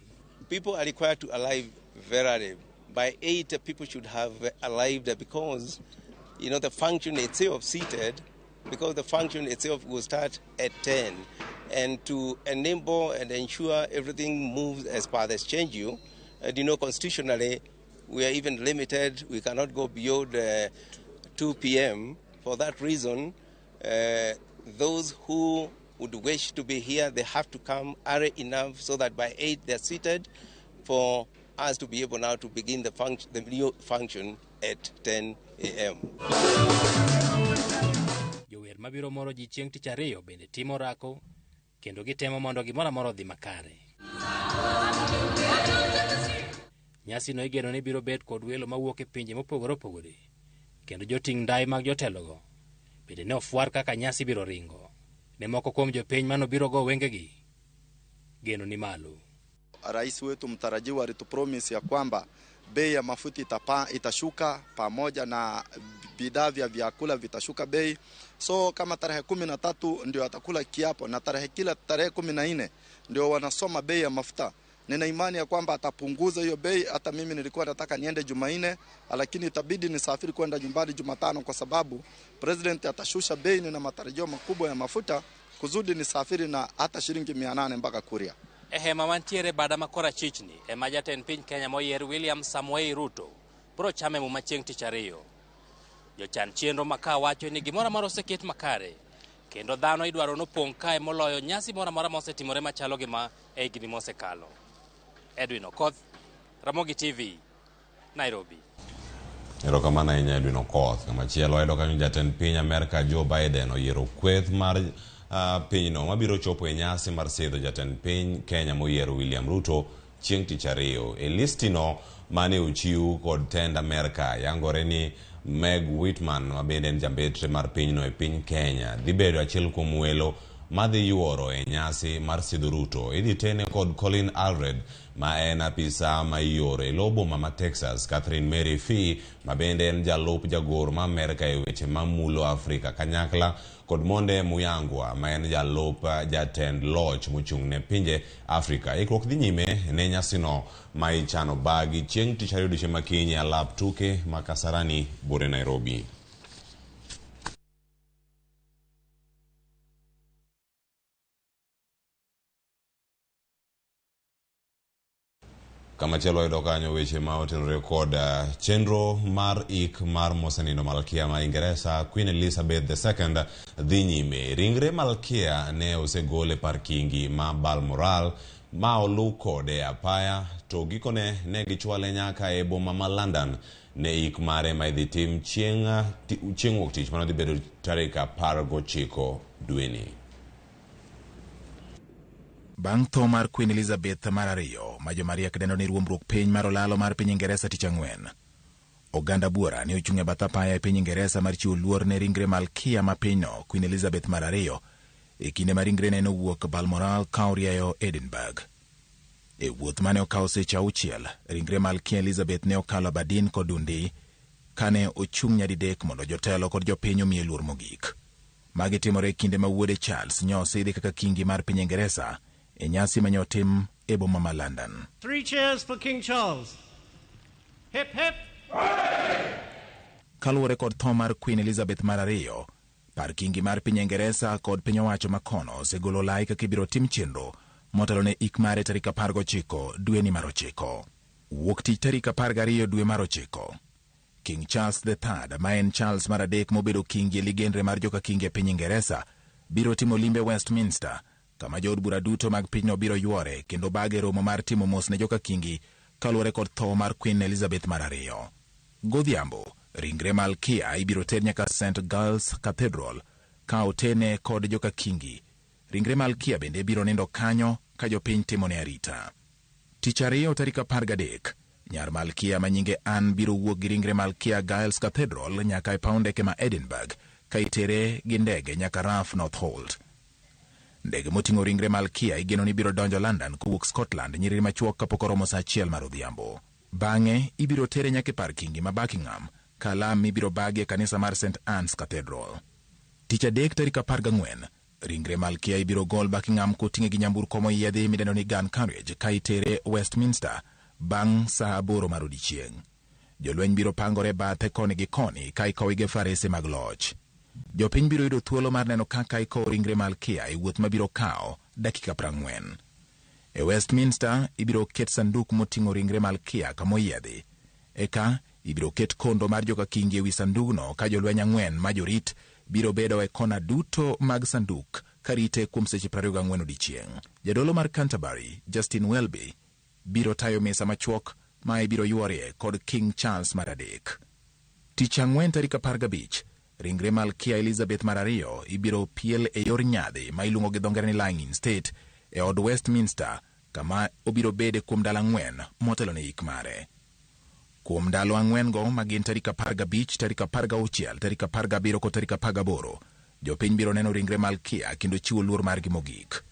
People are required to arrive very early. By 8, people should have arrived because, you know, the function itself seated, because the function itself will start at 10. And to enable and ensure everything moves as per the schedule, and you know, constitutionally, we are even limited. We cannot go beyond 2 p.m. For that reason, those who would wish to be here, they have to come early enough so that by 8 they're seated for us to be able now to begin the new function at 10 a.m. Jower mabiro moro ji chieng' tich ariyo bende timo orako kendo gitemo mondo gimoro amora odhi makare. Nyasino igeno ni biro bet kod welo mawuok e pinje mopogore opogore kendo joting' ndai mag jotelogo bende ne ofwar kaka nyasi biro ringo. Ne moko kuom jopiny manobiro go wengegi, geno ni malo. Rais wetu mtarajiwa alitupromise ya kwamba bei ya mafuta itashuka pamoja na bidhaa vya vyakula vitashuka bei. So kama tarehe 13 ndio atakula kiapo na kila tarehe 14 ndio wanasoma bei ya mafuta. Nina imani ya kwamba atapunguza hiyo bei. Hata mimi nilikuwa nataka niende Jumanne, lakini itabidi nisafiri kwenda nyumbani Jumatano kwa sababu president atashusha bei. Nina matarajio makubwa ya mafuta kuzudi nisafiri na hata shilingi 800 mpaka Kuria. E hema mantiere bada makora chichni ema jatend piny Kenya moyier William Samoei Ruto biro chame muma chieng' tich ariyo. Jochan chenro maka wacho ni gimoro amora oseket makare kendo dhano idwaro nopong' kae moloyo nyasi moro amora mosetimore machalo gi ma e higni mosekalo. Edwin Okoth, Ramogi TV, Nairobi. Erokamano ahinya Edwin Okoth. Kamachielo wayudo kanyo jatend piny Amerka Joe Biden oyiero kweth mar pinyno mabiro chopo e nyasi mar sidho jatend piny Kenya moyier William Ruto chieng' tich ariyo. E listino mane ochiw kod tend Amerka yangore ni Meg Whitman ma bende en jambetre mar pinyno e piny Kenya dhi bedo achiel kuom welo madhi yuoro e nyasi mar sidho Ruto. Idhi tene kod Colin Allred ma en apisa ma ioro e lo boma ma Texas, Catherine Mary Fee ma bende en jalup jagoro ma Amerka e weche mamulo Afrika kanyakla kod Monde Muyangwa ma en jalup jatend loch mochung' ne pinje Afrika. Ikruok dhi nyime ne nyasino ma ichano bagi chieng' tich ariyo odiochieng' makiny e alap tuke ma Kasarani buore Nairobi. Kamachielo wayudo kanyo weche ma otenore kod chenro mar ik mar mosenindo Malkia ma Ingeresa Queen Elizabeth II dhi nyime. Ringre Malkia ne osegol e par kingi ma Balmoral ma oluw kode e apaya to gikone ne gichwale nyaka e boma ma London ne ik mare ma idhi tim chieng' wuok tich mano dhi bedo tarik 19 dweni. Bang' tho mar Queen Elizabeth mar ariyo ma jomariek dendo ni ruombruok piny mar olalo mar piny Ingeresa tich ang'wen, oganda buora ne ochung' e bath apaya e piny Ingeresa mar chiwo luor ne ringre Malkia ma pinyno Queen Elizabeth mar ariyo e kinde ma ringrene nowuok Balmoral ka orieyo Edinburgh. E wuoth mane okawo seche 6, ringre Malkia Elizabeth ne okalo Aberdeen kod Dundee kane ochung' nyadidek mondo jotelo kod jopiny omiye luor mogik. Magi timore e kinde ma wuode Charles nyosidhi kaka kingi mar piny Ingeresa e nyasi ma nyotim e boma ma London. 3 cheers for King Charles. Hip hip. Kaluwore kod tho mar Queen Elizabeth mar ariyo, par kingi mar piny Ingeresa kod piny owacho makono osegolo lai kaka ibiro tim chenro motelo ne ik mare tarik 19 dweni mar 9. Wuok tich tarik 12 dwe mar 9. King Charles III ma en Charles mar adek mobedo kingi e ligenre mar joka kingi e piny Ingeresa biro timo limbe Westminster kama jood bura duto mag pinyno biro yuore kendo bage romo mar timo mos ne joka kingi kaluwore kod tho mar Queen Elizabeth mar ariyo. Godhiambo, ringre Malkia ibiro ter nyaka St Giles Cathedral ka otene kod joka kingi. Ringre Malkia bende biro nindo kanyo ka jopiny timone arita. Tich ariyo tarik 13, nyar Malkia ma nyinge Anne biro wuok gi ringre Malkia Giles Cathedral nyaka e paw ndeke ma Edinburgh ka itere gi ndege nyaka RAF Northolt. Ndege moting'o ringre Malkia igeno ni biro donjo London kowuok Scotland nyiriri machuok kapok oromo saa 1 mar odhiambo. Bang'e ibiro tere nyaka e par kingi ma Buckingham ka alam ibiro bagi e kanisa mar St Anne's Cathedral. Tich adek tarik 14, ringre Malkia ibiro gol Buckingham koting'e gi nyamburko moyiedhi midendo ni gun carriage ka itere Westminster bang' saa 8 mar odiechieng'. Jolweny biro pangore bathe koni gi koni ka ikowe gi farese mag loch. Jopiny biro yudo thuolo mar neno kaka ikowo ringre Malkia e wuoth mabiro kawo dakika 40. E Westminster ibiro ket sanduk moting'o ringre Malkia kamoyiedhi. Eka ibiro ket kondo mar joka kingi ewi sandugno ka jolweny 4 ma jorit biro bedo e kona duto mag sanduk karite kuom seche 24 odiechieng'. Jadolo mar Canterbury, Justin Welby, biro tayo mesa machuok ma ibiro yuorie kod King Charles mar adek. Tich ang'wen tarik 15, ringre Malkia Elizabeth mar ariyo ibiro piel e yor nyadhi ma iluongo gi dho ngere ni lying in state e od Westminster kama obiro bede kuom ndalo 4 motelo ne ik mare. Kuom ndalo 4 go ma gin tarik 15, tarik 16, tarik 17 kod tarik 18, jopiny biro neno ringre Malkia kendo chiwo luor margi mogik.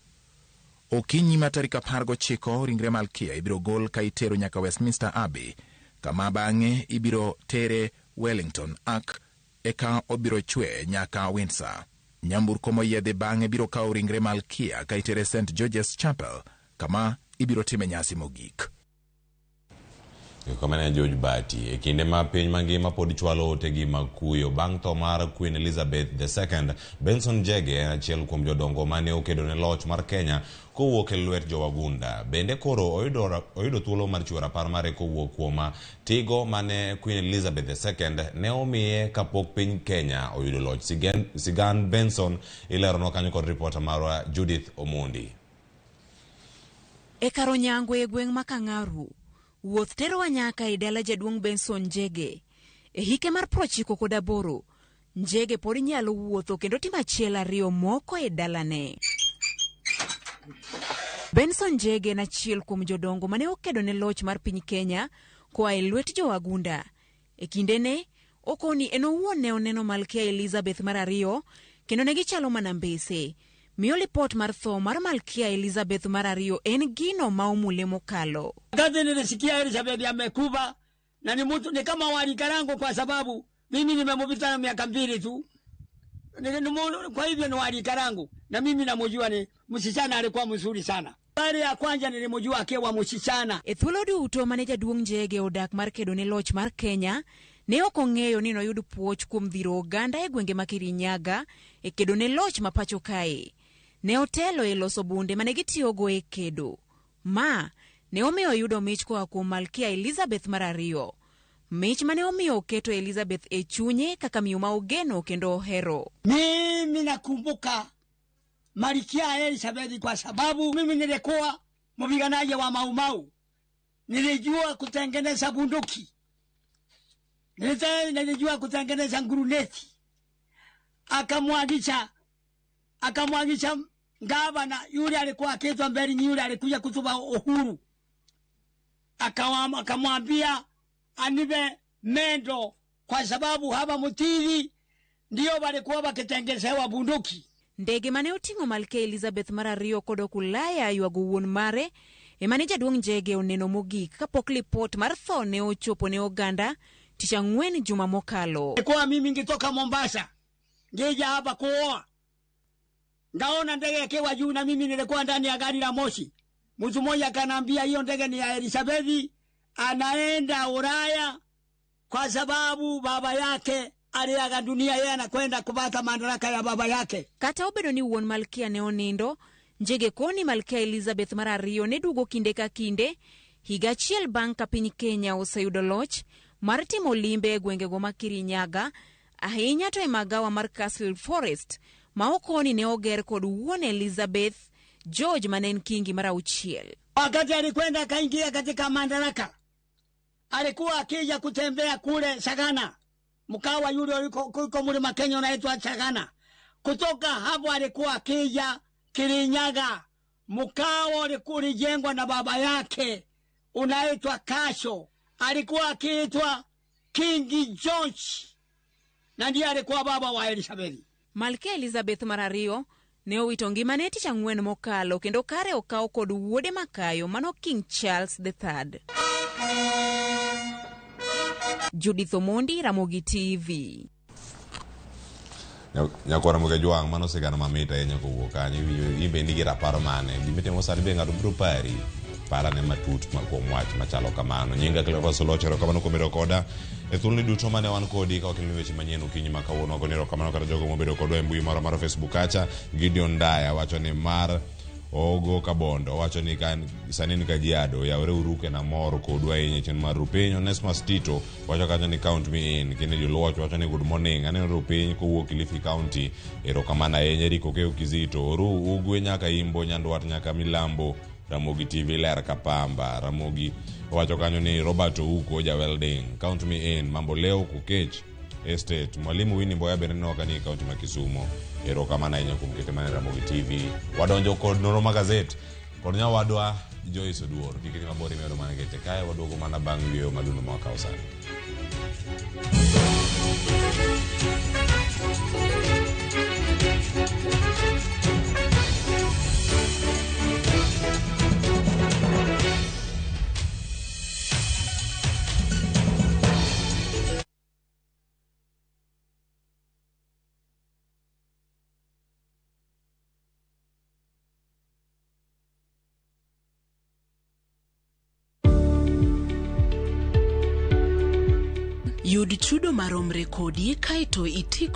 Okinyi ma tarik 19, ringre Malkia ibiro gol ka itero nyaka Westminster Abbey, kama bang'e ibiro tere Wellington Ark, eka obiro chwe nyaka Windsor. Nyamburko moyiedhi bang'e biro kawo ringre Malkia ka itere St George's Chapel, kama ibiro time nyasi mogik. Kamano George Bati, e kinde ma piny mangima pod chwalo otegi mag kuyo bang' tho mar Queen Elizabeth II, Benson Njege en achiel kuom jodongo mane okedo ne loch mar Kenya kowuok e lwet jowagunda. Bende koro oyudo thuolo mar chiwo rapar mare kowuok kuom tigo mane Queen Elizabeth II ne omiye kapok piny Kenya oyudo loch. Sigan Benson ileronwa kanyo kod ripota marwa Judith Omondi. E kar onyango e gweng' ma Kang'aru, wuoth terowa nyaka e dala jaduong' Benson Njege. E hike mar 98, Njege pod nyalo wuotho kendo timo achiel ariyo moko e dalane. Benson Njege en achiel kuom jodongo mane okedo ne loch mar piny Kenya koa e lwet jowagunda. E kindene, okoni en owuon ne oneno Malkia Elizabeth mar ariyo kendo ne gichalo mana mbese. miyo lipot mar tho mar Malkia Elizabeth mar ariyo en gino ma omule mokalo. Wakati nilisikia Elizabeth amekufa na ni mtu ni kama walikarango kwa sababu mimi nimemupita na miaka 2 tu. Kwa hivyo ni walikarango na mimi namjua ni msichana alikuwa mzuri sana. Mara ya kwanza nilimjua akiwa msichana. E thuolo duto mane jaduong' Njege odak mar kedo ne loch mar Kenya, ne ok ong'eyo ni noyud puoch kuom dhiro oganda e gwenge ma Kirinyaga e kedo ne loch ma pacho kae. Ne otelo e loso bunde mane gitiyogo e kedo. Ma ne omiyo oyudo mich koa kuom Malkia Elizabeth mar ariyo. Mich mane omiyo oketo Elizabeth e chunye kaka miyo ma ogeno kendo ohero. Mimi nakumbuka Malkia Elizabeth kwa sababu mimi nilikuwa mpiganaji wa Mau Mau. Nilijua kutengeneza bunduki. Nilijua kutengeneza nguruneti. Akamwagisha gavana yule alikuwa akiitwa Mberi, yule alikuja kutupa uhuru. Akamwambia anipe mendo kwa sababu hapa Mutiri ndio walikuwa wakitengezewa bunduki. Ndege mane oting'o Malkia Elizabeth mar ariyo kodok Ulaya ywago wuon mare ema ne jaduong' Njege oneno mogik kapok lipot mar tho ne ochopo ne oganda tich ang'wen juma mokalo. Kwa mimi ngitoka Mombasa ngeja hapa kuoa, ngaona ndege ikiwa juu na mimi nilikuwa ndani ya gari la moshi. Mtu mmoja akaniambia hiyo ndege ni ya Elizabeth, anaenda Ulaya kwa sababu baba yake aliaga dunia, yeye anakwenda kupata madaraka ya baba yake. Kata obedo ni wuon Malkia ne onindo, Njege koni Malkia Elizabeth mar ariyo ne duogo kinde ka kinde higa achiel bang' ka piny Kenya oseyudo loch mar timo limbe e gwengego ma Kirinyaga, ahinya to e magawa mar Castle Forest ma okoni ne oger kod wuon Elizabeth George mane en kingi mar auchiel. Wakati alikwenda akaingia katika madaraka, alikuwa akija kutembea kule Sagana, mkawa yule uko mlima Kenya unaitwa Sagana. Kutoka hapo alikuwa akija Kirinyaga, mkawa ulikuwa ulijengwa na baba yake unaitwa Kasho. Alikuwa akiitwa King George na ndiye alikuwa baba wa Elizabeth. Malkia Elizabeth mar ariyo ne owito ngimane tich ang'wen mokalo kendo kare okaw kod wuode makayo mano King Charles III. Judith Omondi, Ramogi TV. Nyakwara Ramogi Jwang', mano sigana mamit ahinya kowuok kanyo. In be nigi rapar mane? Gimitimo sani be ng'ato biro pari parane matut kuom wach machalo kamano. Nyinga Cleophas Oloch, erokamano kuom bedo koda e thuoloni duto mane wan kodi ka wakeloni weche manyien okinyi ma kawuono. Agoni erokamano kata jogo mobedo kodwa e mbui marwa mar Facebook kacha. Gideon Ndaya wacho ni mar Ogo Kabondo wacho ni sani ni Kajiado yawre uru kendo amor kodu ahinya e chenro mar Rupiny. Onesmus Tito wacho kacha ni count me in. Kennedy Oluoch wacho ni good morning, aneno Rupiny kowuok Kilifi County, erokamano ahinya. Eric Okeyo Kizito Oru Ugwe nyaka Imbo, Nyandwat nyaka Milambo, Ramogi TV ler kapamba. Ramogi wacho kanyo ni Robert Ouko ja welding, count me in. Mambo leo Kukech Estate, Mwalimu Winnie Mboya bende neno ka ni kaunti ma Kisumo, erokamano ahinya kuom kete mana Ramogi TV. Wadonjo kod nonro mag gazet kod nyawadwa Joyce Oduor. Kik idhi mabor, imedo mana kete kae, waduogo mana bang' yweyo madundo ma wakawo sani. Yud chudo maromre kodi kaeto iti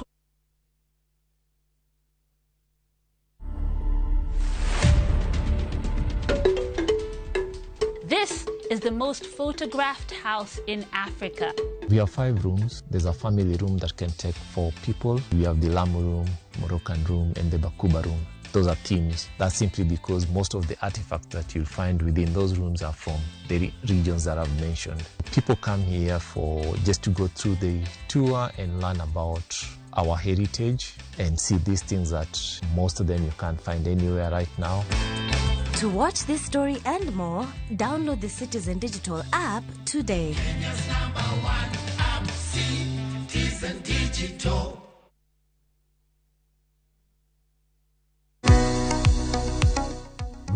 This is the most photographed house in Africa. We have 5 rooms. There's a family room that can take 4 people. We have the Lamu room, Moroccan room, and the Bakuba room. Those are themes. That's simply because most of the artifacts that you'll find within those rooms are from the regions that I've mentioned. People come here for just to go through the tour and learn about our heritage and see these things that most of them you can't find anywhere right now. To watch this story and more, download the Citizen Digital app today. Kenya's #1 app, Citizen Digital.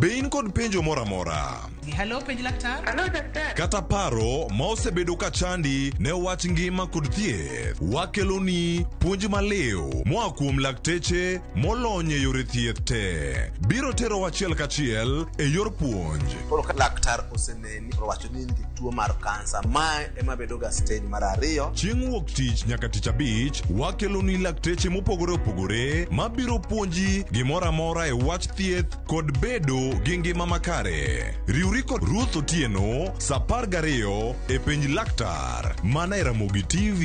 Be in kod penjo moro amora? Hello, penj laktar. Hello, daktari. Kata paro ma osebedo ka chandi ne wach ngima kod thieth, wakeloni puonj maliw moa kuom lakteche molony e yore thieth te. Biro terowa achiel kachiel e yor puonj. Koro ka laktar oseneni to owacho ni in gi tuo mar kansa, mae ema bedo ga stage mar ariyo. Chieng' wuok tich nyaka tich abich, wakeloni lakteche mopogore opogore mabiro puonji gimoro amora e wach thieth kod bedo gi ngima makare. Riwri kod Ruth Otieno sa 12 e penj laktar mana e Ramogi TV.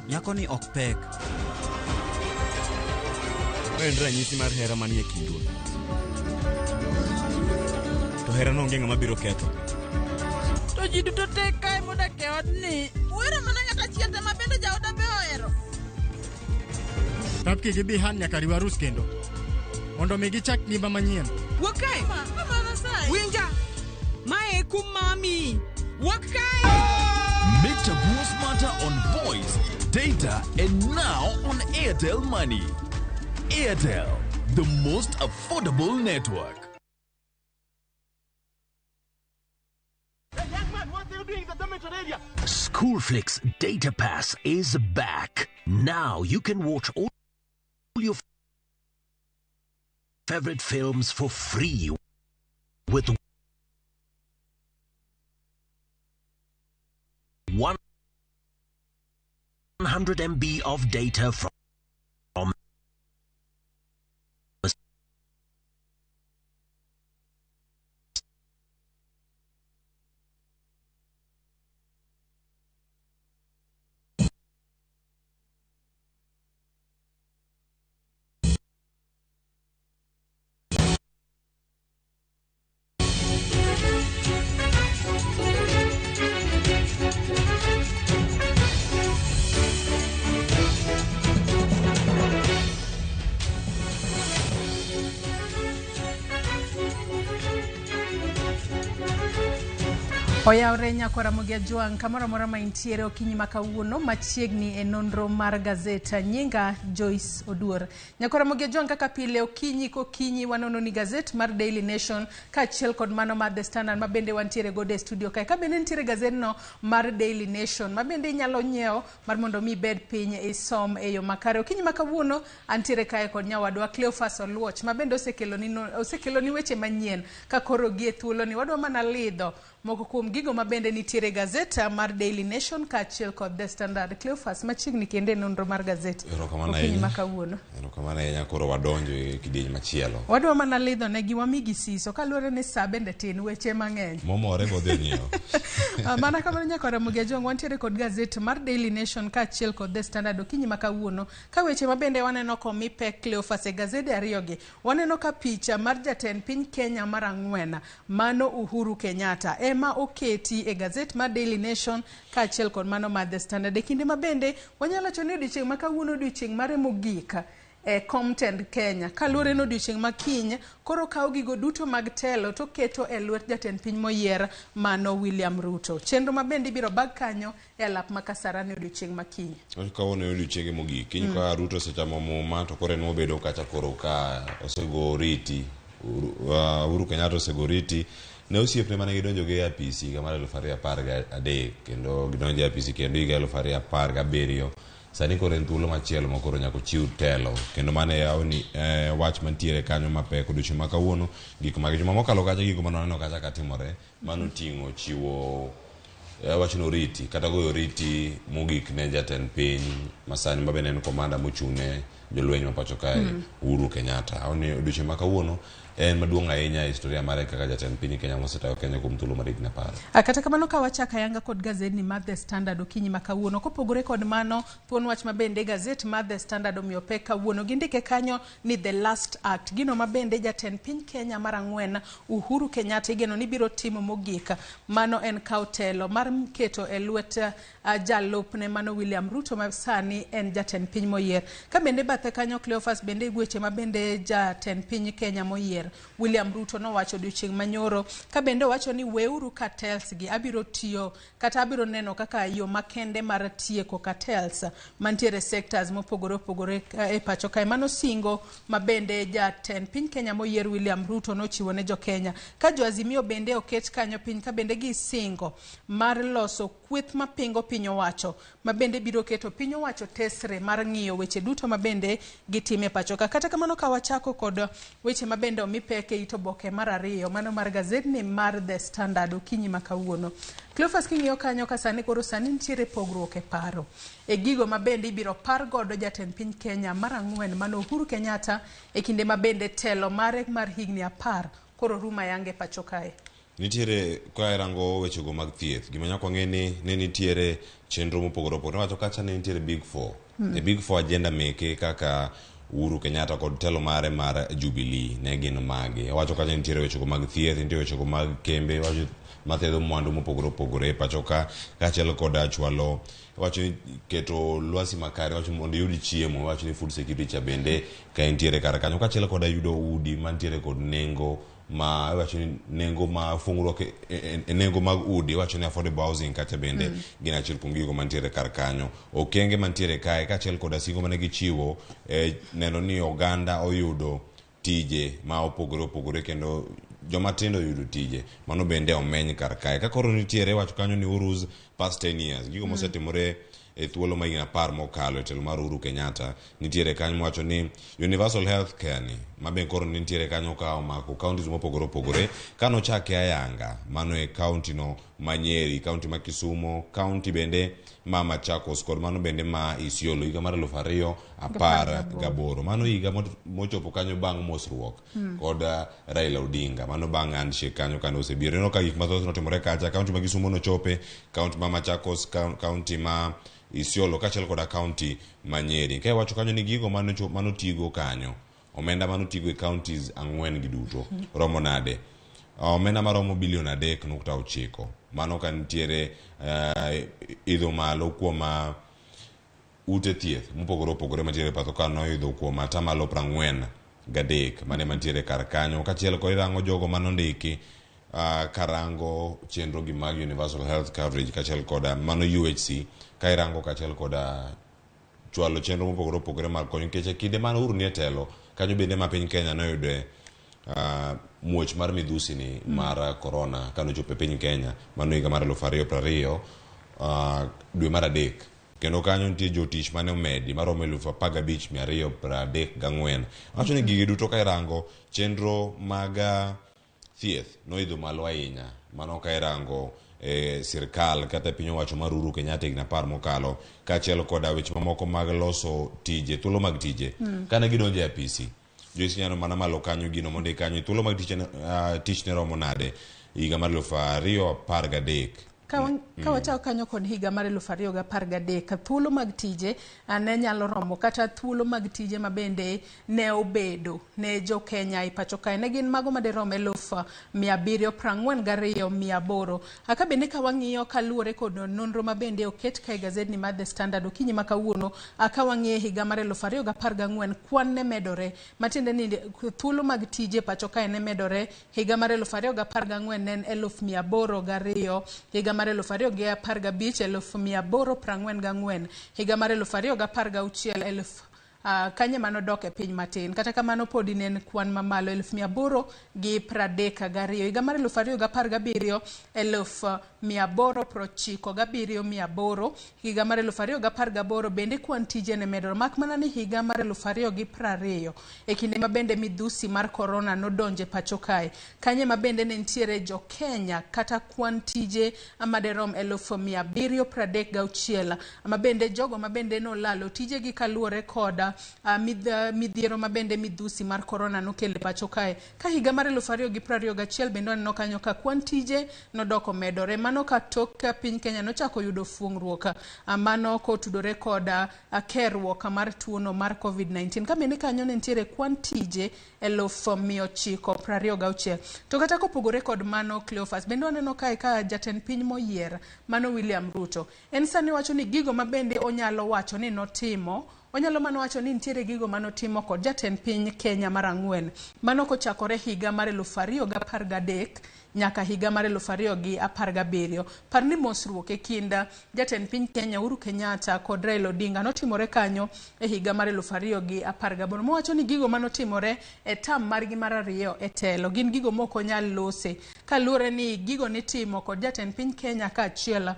Nyakoni ok pek. Ma en ranyisi mar hera manie kindwa. To herano onge ng'ama biro ketho. To ji duto te kae modak e odni uhero mana ng'at achiel to ema bende jaoda be ohero. Tapki gi Bihan nyaka riw arus kendo mondo mi gichak ngima manyien. Wuog kae! Winja! Mae e kum ma amiyi. Wuog kae! Make Chaguo smarter on voice, data, and now on Airtel Money. Airtel, the most affordable network. Schoolflix Data Pass is back. Now you can watch all your favorite films for free with 100 MB of data from Oyawre nyakwa Ramogi Ajwang' kamoro amora ma intiere okinyi ma kawuono machiegni e nonro mar gazet. Nyinga Joyce Oduor. Nyakwa Ramogi Ajwang' kaka pile okinyi kokinyi wanono ni gazet mar Daily Nation kaachiel kod mano mar The Standard ma bende wantiere godo e studio kae. Ka bende nitiere gazetno mar Daily Nation ma bende inyalo nyiewo mar mondo mi ibed piny isom e yo makare. Okinyi ma kawuono antiere kae kod nyawadwa Cleophas Oluoch ma bende osekeloni osekeloni weche manyien ka koro gie thuoloni wadwa mana lidho moko kuom gigo ma bende nitiere e gazet mar Daily Nation kaachiel kod The Standard. Cleophas machiegni kendo e nonro mar gazet Erokamano okinyi ahinya. ma kawuono. Erokamano ahinya koro wadonjo e kidieny machielo. Wadwa mana lidho negi wamigi siso kaluwore ni sa bende tin weche mang'eny. Momore bodhi onyiewo. Ah, mana kamano nyaka Ramogi Ajwang' wantiere kod gazet mar Daily Nation kaachiel kod The Standard okinyi ma kawuono ka weche ma bende waneno komi pek Cleophas e gazede ariyogi waneno ka picha mar jatend piny Kenya mar ang'wen mano Uhuru Kenyatta ema oketi e gazet mar Daily Nation kaachiel kod mano mar The Standard. E kinde ma bende wanyalo wacho ni odiochieng' ma kawuono odiochieng' mare mogik e kom tend Kenya. Kaluwore ni odiochieng' ma kiny koro kawo gigo duto mag telo to keto e lwet jatend piny moyier mano William Ruto. Chenro ma bende ibiro bag kanyo e alap ma Kasarani odiochieng' ma kiny. Kawuono e odiochienge mogik. Kiny ka Ruto osechamo muma to koro en mobedo kacha koro ka osego oriti. Uhuru Kenyatta osego oriti ne osiepne mane gidonjo go e apis higa mar 2013 kendo gidonjo e apis kendo higa 2017. Sani koro en thuolo machielo ma koro nyaka ochiw telo kendo mano e awni wach mantiere kanyo mapek odiochieng' ma kawuono. Gik mag juma mokalo kacha gigo mane waneno kacha katimore mano ting'o chiwo wachno oriti kata goyo oriti mogik ne jatend piny masani ma bende en komanda mochung' ne jolweny ma pacho kae Uhuru Kenyatta. Awni odiochieng' ma kawuono en maduong' ahinya e historia mare kaka jatend piny Kenya mosetayo Kenya kuom thuolo mar higni 10. Kata kamano ka wachako ayanga kod gazedni mar The Standard okinyi ma kawuono, kopogore kod mano thuon wach ma bende gazet mar The Standard omiyo pek kawuono, gindike kanyo ni The Last Act, gino ma bende jatend piny Kenya mar ang'wen Uhuru Kenyatta igeno ni biro timo mogik, mano en kawo telo mar keto e lwet jalupne mano William Ruto ma sani en jatend piny moyier. Ka bende bathe kanyo Cleophas bende weche ma bende jatend piny Kenya moyier moyier William Ruto nowacho odiochieng' manyoro ka bende owacho ni weuru cartels gi abiro tiyo kata abiro neno kaka yo makende mar tieko cartels mantiere sectors mopogore opogore e pacho kae. Mano singo ma bende jatend piny Kenya moyier William Ruto nochiwo ne jo-Kenya. Ka jo Azimio bende oket kanyo piny ka bende gisingo mar loso kweth mapingo piny owacho ma bende biro keto piny owacho tesre mar ng'iyo weche duto ma bende gitime e pacho ka. Kata kamano ka wachako kod weche ma bende omi pek e it oboke mar ariyo mano mar gazedni mar The Standard okinyi ma kawuono. Cleophas king'iyo kanyo ka sani koro sani nitiere pogruok e paro e gigo ma bende ibiro par godo jatend piny Kenya mar ang'wen mano Uhuru Kenyatta e kinde ma bende telo mare mar higni 10 koro rumo ayanga e pacho kae. Nitiere ka irango wechego mag thieth, gima nyaka wang'e ni ne nitiere chenro mopogore opogore. Wacho kacha ne nitiere Big Four. E Big Four agenda meke kaka Uhuru Kenyatta kod telo mare mar Jubilee ne gin mage. Wacho kacha nitiere wechego mag thieth, nitiere wechego mag kembe, wacho mathiedho mwandu mopogore opogore e pacho ka, kaachiel koda chwalo wacho ni keto lwasi makare, wacho mondo iyud chiemo, wacho ni food security cha bende ka entiere kar kanyo, kaachiel koda yudo udi mantiere kod nengo ma iwacho ni nengo ma fungruok e nengo mag udi, iwacho ni affordable housing kacha bende gin achiel kuom gigo mantiere kar kanyo. Okenge mantiere kae kaachiel koda singo mane gichiwo e neno ni oganda oyudo tije ma opogore opogore kendo joma tindo oyudo tije, mano bende omeny kar kae. Ka koro nitiere iwacho kanyo ni Uhuru's past 10 years, gigo mosetimore e thuolo ma higni 10 mokalo e telo mar Uhuru Kenyatta, nitiere kanyo mowacho ni universal health care ni ma be koro nitiere kanyo ka omako counties mopogore opogore kanochake ayanga, mano e county no ma Nyeri, county ma Kisumo, county bende ma Machakos kod mano bende ma Isiolo higa mar 2018. Mano higa mochopo kanyo bang' mosruok kod Raila Odinga, mano bang' handshake kanyo kane osebiro. Ineno ka gik mathoth notimore kacha, county ma Kisumo nochope, county ma Machakos, county ma Isiolo kaachiel koda county ma Nyeri. Ka iwacho kanyo ni gigo manotigo kanyo, omenda manotigo e counties 4 gi duto romo nade? Omenda maromo bilion 3.9. Mano ka nitiere idho malo kuom ute thieth mopogore opogore mantiere e pacho ka noidho kuom atamalo 43 mane mantiere kar kanyo. Kaachiel kod irango jogo manondiki karango chenro gi mag universal health coverage kaachiel koda mano UHC, ka irango kaachiel koda chwalo chenro mopogore opogore mag konyo, nikech e kinde mane Uhuru nie telo kanyo bende ma piny Kenya noyude muoch mar midhusi ni mar corona kanochopo e piny Kenya, mano higa mar 2020 dwe mar 3. Kendo kanyo nitie jotich mane omedi maromo 15,234. Wacho ni gigi duto ka irango chenro mag thieth noidho malo ahinya, mano ka irango e sirkal kata piny owacho mar Uhuru Kenyatta higni 10 mokalo, kaachiel koda weche mamoko mag loso tije, thuolo mag tije. Kane gidonjo e apisi, Joyce nyalo mana malo kanyo gino mondik kanyo, thuolo mag tich ne romo nade higa mar 2013. Ka wachako kanyo kod higa mar 2013, thuolo mag tije ne nyalo romo kata thuolo mag tije ma bende ne obedo ne jo Kenya e pacho kae ne gin mago madirom 742,800. Ka bende ka wang'iyo kaluwore kod nonro ma bende oket kae gazedni mar The Standard okinyi ma kawuono, ka wang'iyo higa mar 2014 kwan ne medore, matiende ni thuolo mag tije e pacho kae ne medore. Higa mar 2014 ne en 802,000, higa mar 2015 844,000, higa mar 2016 kanye manodok e piny matin. Kata kamano podi ne en kwan mamalo 832,000. Higa mar 2017 897,800. Higa mar 2018 bende kwan tije ne medore, mak mana ni higa mar 2020 e kinde ma bende midhusi mar corona nodonje pacho kae, kanye ma bende ne nitiere jo Kenya kata kwan tije maderom 736,000, ma bende jogo ma bende nolalo tijegi kaluwore kod midhiero ma bende midhusi mar corona nokelo e pacho kae. Ka higa mar 2021 bende waneno kanyo ka kwan tije nodoko medore, mano ka tok piny Kenya nochako yudo fuong'ruok, mano kotudore kod kerruok mar tuono mar COVID-19. Ka bende kanyo ne nitiere kwan tije 926,000. To kata kopogore kod mano, Cleophas, bende waneno kae ka jatend piny moyier mano William Ruto en sani wacho ni gigo ma bende onyalo wacho ni notimo Onyalo mana wacho ni nitiere gigo manotimo kod jatend piny Kenya mar ang'wen. Mano kochakore higa mar 2013 nyaka higa mar 2017. Par ni mosruok e kind jatend piny Kenya Uhuru Kenyatta kod Raila Odinga notimore kanyo e higa mar 2018. Mowacho ni gigo manotimore e tam margi mar ariyo e telo gin gigo mok onyal lose kaluwore ni gigo nitimo kod jatend piny Kenya kaachiel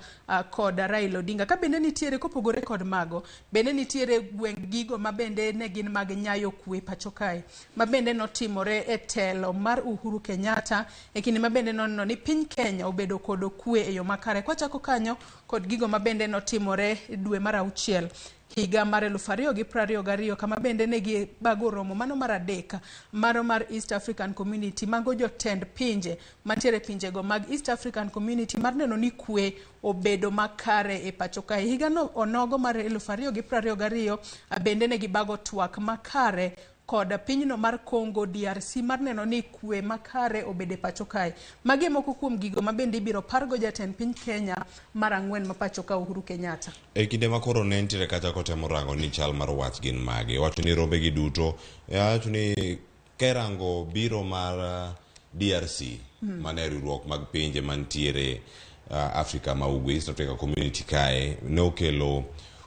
kod Raila Odinga. Ka bende nitiere kopogore kod mago, bende nitiere gweng' gigo ma bende ne gin mag nyayo kwe pacho kae ma bende notimore e telo mar Uhuru Kenyatta e kinde ma bende noneno ni piny Kenya obedo kod kwe e yo makare. Kwachako kanyo kod gigo ma bende notimore dwe mar auchiel higa mar 2022 kama bende ne gibago romo mano mar adek mano mar East African Community mago jotend pinje mantiere pinjego mag East African Community mar neno ni kwe obedo makare e pacho kae. Higano onogo mar 2022 bende ne gibago twak makare kod pinyno mar Congo DRC mar neno ni kwe makare obedo e pacho kae. Magi e moko kuom gigo ma bende ibiro pargo jatend piny Kenya mar ang'wen ma pacho ka Uhuru Kenyatta. E kinde ma koro ne nitiere kacha kotemo rango ni chal mar wach gin mage. Wacho ni rombe gi duto, wacho ni kerango biro mar DRC mane riwruok mag pinje mantiere Afrika ma Ugwe, East Africa Community kae ne okelo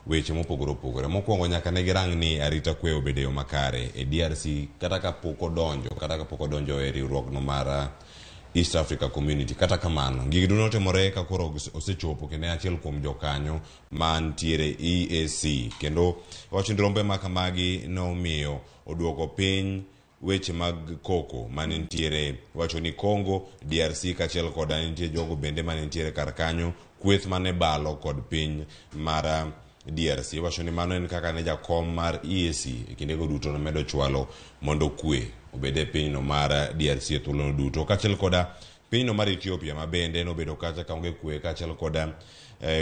weche mopogore opogore. Mokwongo nyaka ne girang ni arita kwe obedo e yo makare e DRC kata kapok odonjo, kata kapok odonjo e riwruogno mar East Africa Community. Kata kamano, gigi duto notimore ka koro osechopo kendo en achiel kuom jokanyo mantiere EAC. Kendo wacho ni rombe ma kamagi nomiyo oduoko piny weche mag koko mane nitiere, wacho ni Congo, DRC kaachiel koda nitie jogo bende mane nitiere kar kanyo, kweth mane balo kod piny mar DRC. Wacho ni mano en kaka ne jakom mar EAC e kindego duto nomedo chwalo mondo kwe obed e pinyno mar DRC e thuolono duto, kaachiel koda pinyno mar Ethiopia ma bende nobedo kacha kaonge kwe, kaachiel koda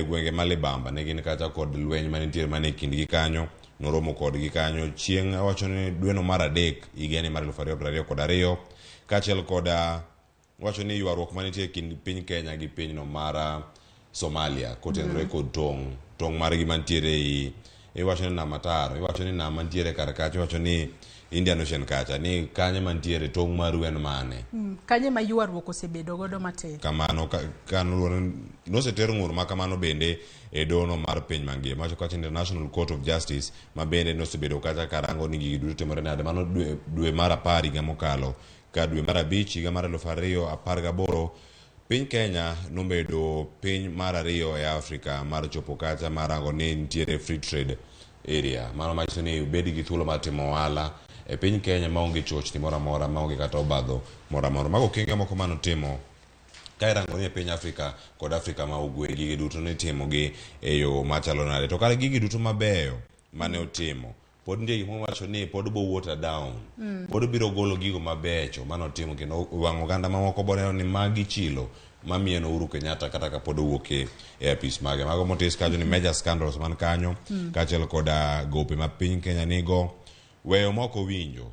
gwenge ma Libamba ne gin kacha kod lweny mane nitiere mana e kindgi kanyo. Noromo kodgi kanyo chieng' wacho ni dweno mar adek higani mar 2022, kaachiel koda wacho ni ywaruok manitie e kind piny Kenya gi pinyno mar Somalia kotenore kod tong' margi mantiere ei, iwacho ni nam Ataro, iwacho ni nam mantiere kar kacha, iwacho ni Indian Ocean kacha, ni kanye mantiere tong' maru en mane? Kanye ma ywaruok osebedo godo matek. Kamano ka noseter ng'ur ma kamano bende e dono mar piny mangima, wacho kacha International Court of Justice ma bende nosebedo kacha karango ni gigi duto timore nade. Mano dwe mar 10 higa mokalo, ka dwe mar 5 higa mar 2018 piny Kenya nobedo piny mar 2 e Afrika mar chopo kacha marango ni nitiere free trade area. Mano manyiso ni ubed gi thuolo mar timo ohala e piny Kenya maonge chochni moro amora, maonge kata obadho moro amora. Mago okenge moko manotimo ka irango ni e piny Afrika kod Afrika ma Ugwe gigi duto nitimo gi e yo machalo nade. To kare gigi duto mabeyo mane otimo, pod nitie gik mwacho ni pod bo water down. Pod biro golo gigo mabecho manotimo kendo wang' oganda mamoko boneno ni magi chilo mamieno Uhuru Kenyatta kata ka pod owuok e apis mage. Mago motis kanyo ni major scandals man kanyo, kaachiel koda gope ma piny Kenya nigo, weyo mok owinjo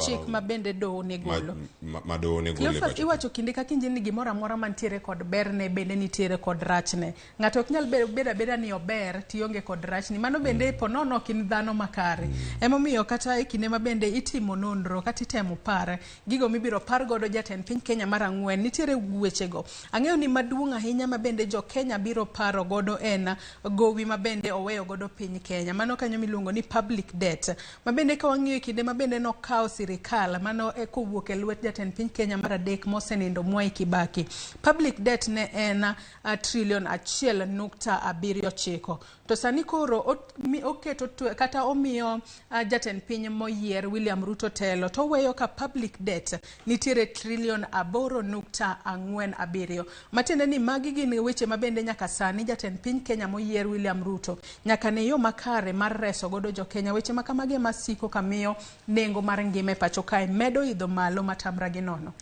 chik ma bende doho ne golo. Ma doho ne golo e Cleophas, pacho. iwacho kinde ka kinde ni gimoro amora mantiere kod berne bende nitiere kod rachne. Ng'ato ok nyal bedo abeda ni ober tionge kod rachni. Mano bende po nono ok in dhano makare. Emomiyo kata e kinde ma bende itimo nonro kata itemo par gigo mibiro par godo jatend piny Kenya mar ang'wen, nitiere wechego. Ang'eyo ni maduong' ahinya ma bende jo Kenya biro paro godo en gowi ma bende oweyo godo piny Kenya. Mano kanyo miluongo ni public debt. Ma bende ka wang'iyo e kinde ma bende nokawo sirikal mano e kowuok e lwet jatend piny Kenya mar adek mosenindo Mwai Kibaki. Public debt ne en trilion 1.79. To sani koro oketo kata omiyo jatend piny moyier William Ruto telo to oweyo ka public debt nitiere trilion 8.47. Matiende ni magi gin weche ma bende nyaka sani jatend piny Kenya moyier William Ruto nyaka ne yo makare mar reso godo jo Kenya. Weche ma kamagi ema siko kamiyo nengo mar ngima e pacho kae medo idho malo matamra gi nono.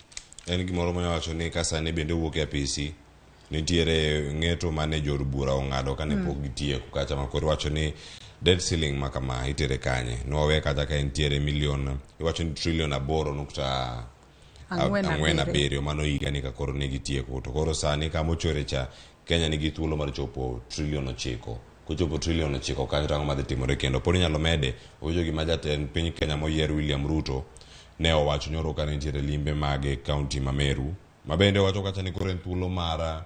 En gimoro manyawacho ni ka sani bende owuok e apisi, nitiere ng'eto mane jood bura ong'ado kane pok gitieko kacha ma koro iwacho ni debt ceiling ma kama itere kanye. Nowe kacha ka entiere milion, iwacho ni trilion 8.47 7, mano higani ka koro ne gitieko. To koro sani kama ochore cha, Kenya nigi thuolo mar chopo trilion 9. Kochopo trilion 9 kanyo to ang'o madhi timore kendo? Pod inyalo mede. Owinjo gima jatend piny Kenya moyier William Ruto ne owacho nyoro ka nitiere limbe mage kaunti ma Meru. Ma bende owacho kacha ni koro en thuolo mar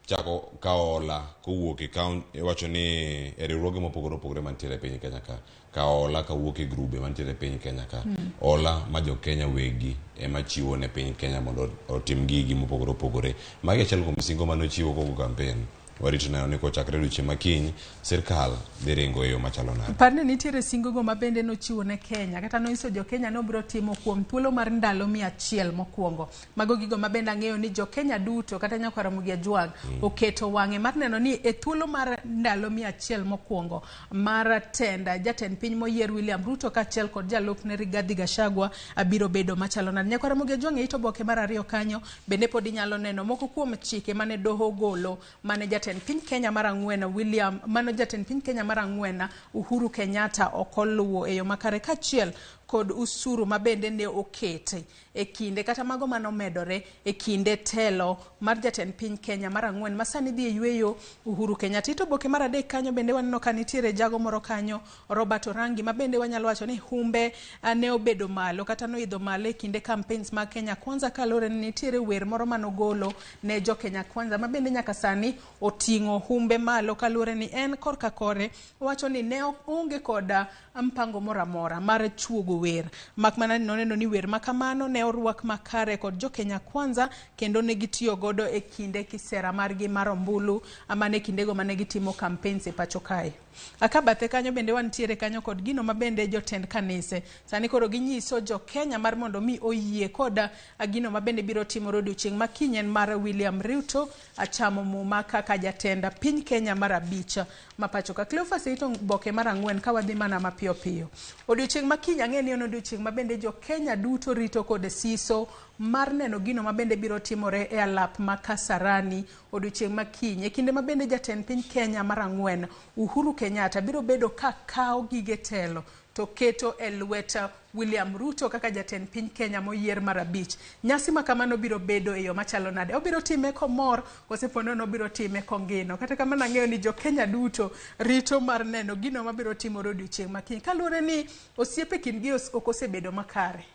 chako kawo hola kowuok e kaunti, iwacho ni e riwruoge mopogore opogore mantiere e piny Kenya ka. Kawo hola kawuok e grube mantiere e piny Kenya ka. Hola ma jo Kenya wegi ema chiwo ne piny Kenya mondo otim gigi mopogore opogore. Magi achiel kuom singo mane ochiwo kogo kampen. Warito neno ni kochakre odiochieng' ma kiny, sirkal dhi ringo e yo machalo nade. Par ni nitiere singogo ma bende nochiwo ne Kenya kata nonyiso jo Kenya ni obiro timo kuom thuolo mar ndalo 100 mokwongo. Mago gigo ma bende ang'eyo ni jo Kenya duto kata nyakwar Ramogi Ajwang' oketo wang'e mar neno ni e thuolo mar ndalo 100 mokwongo mar tend jatend piny moyier William Ruto kaachiel kod jalupne Rigathi Gachagua biro bedo machalo nade. Nyakwar Ramogi Ajwang' e it oboke mar 2 kanyo bende pod inyalo neno moko kuom chike mane doho ogolo mane jatend piny Kenya mar 4 William, mano jatend piny Kenya mar 4 Uhuru Kenyatta ok oluwo e yo makare kaachiel kod usuru ma bende ne okete e kinde kata mago mane omedore e kinde telo mar jatend piny Kenya mar 4 ma sani dhi e yweyo Uhuru Kenyatta. It oboke mar 3 kanyo bende waneno ka nitiere jago moro kanyo Robert Orangi ma bende wanyalo wacho ni humbe ne obedo malo kata noidho malo e kinde campaigns mag Kenya Kwanza kaluwore ni nitiere wer moro manogolo ne jo Kenya Kwanza ma bende nyaka sani oting'o humbe malo kaluwore ni en korka kore owacho ni ne onge koda mpango moro amora mar chuogo wer mak mana ni noneno ni wer makamano ne orwak makare kod jo Kenya Kwanza kendo ne gitiyo godo e kinde kisera margi mar ombulu mane kindego mane gitimo campaigns e pacho kae. Aka bathe kanyo bende wantiere kanyo kod gino ma bende jotend kanise sani koro ginyiso jo Kenya mar mondo mi oyie koda gino ma bende biro timore odiochieng' ma kiny en mar William Ruto achamo muma kaka jatend piny Kenya mar 5 ma pacho ka. Cleophas ito boke mar 4 ka wadhi mana mapiyo piyo. Odiochieng' ma kiny ang'e ni en odiochieng' ma bende jo Kenya duto rito kod siso mar neno gino ma bende biro timore e alap ma Kasarani odiochieng' ma kiny. E kinde ma bende jatend piny Kenya mar 4 Uhuru Kenyatta biro bedo ka kawo gige telo to keto e lwet William Ruto kaka jatend piny Kenya moyier mar 5. Nyasi ma kamano biro bedo e yo machalo nade? Obiro time komor kose po nono obiro time kongino? Kata kamano ang'eyo ni jo Kenya duto rito mar neno gino mabiro timore odiochieng' ma kiny. Kaluwore ni osiepe kindgi ok osebedo makare.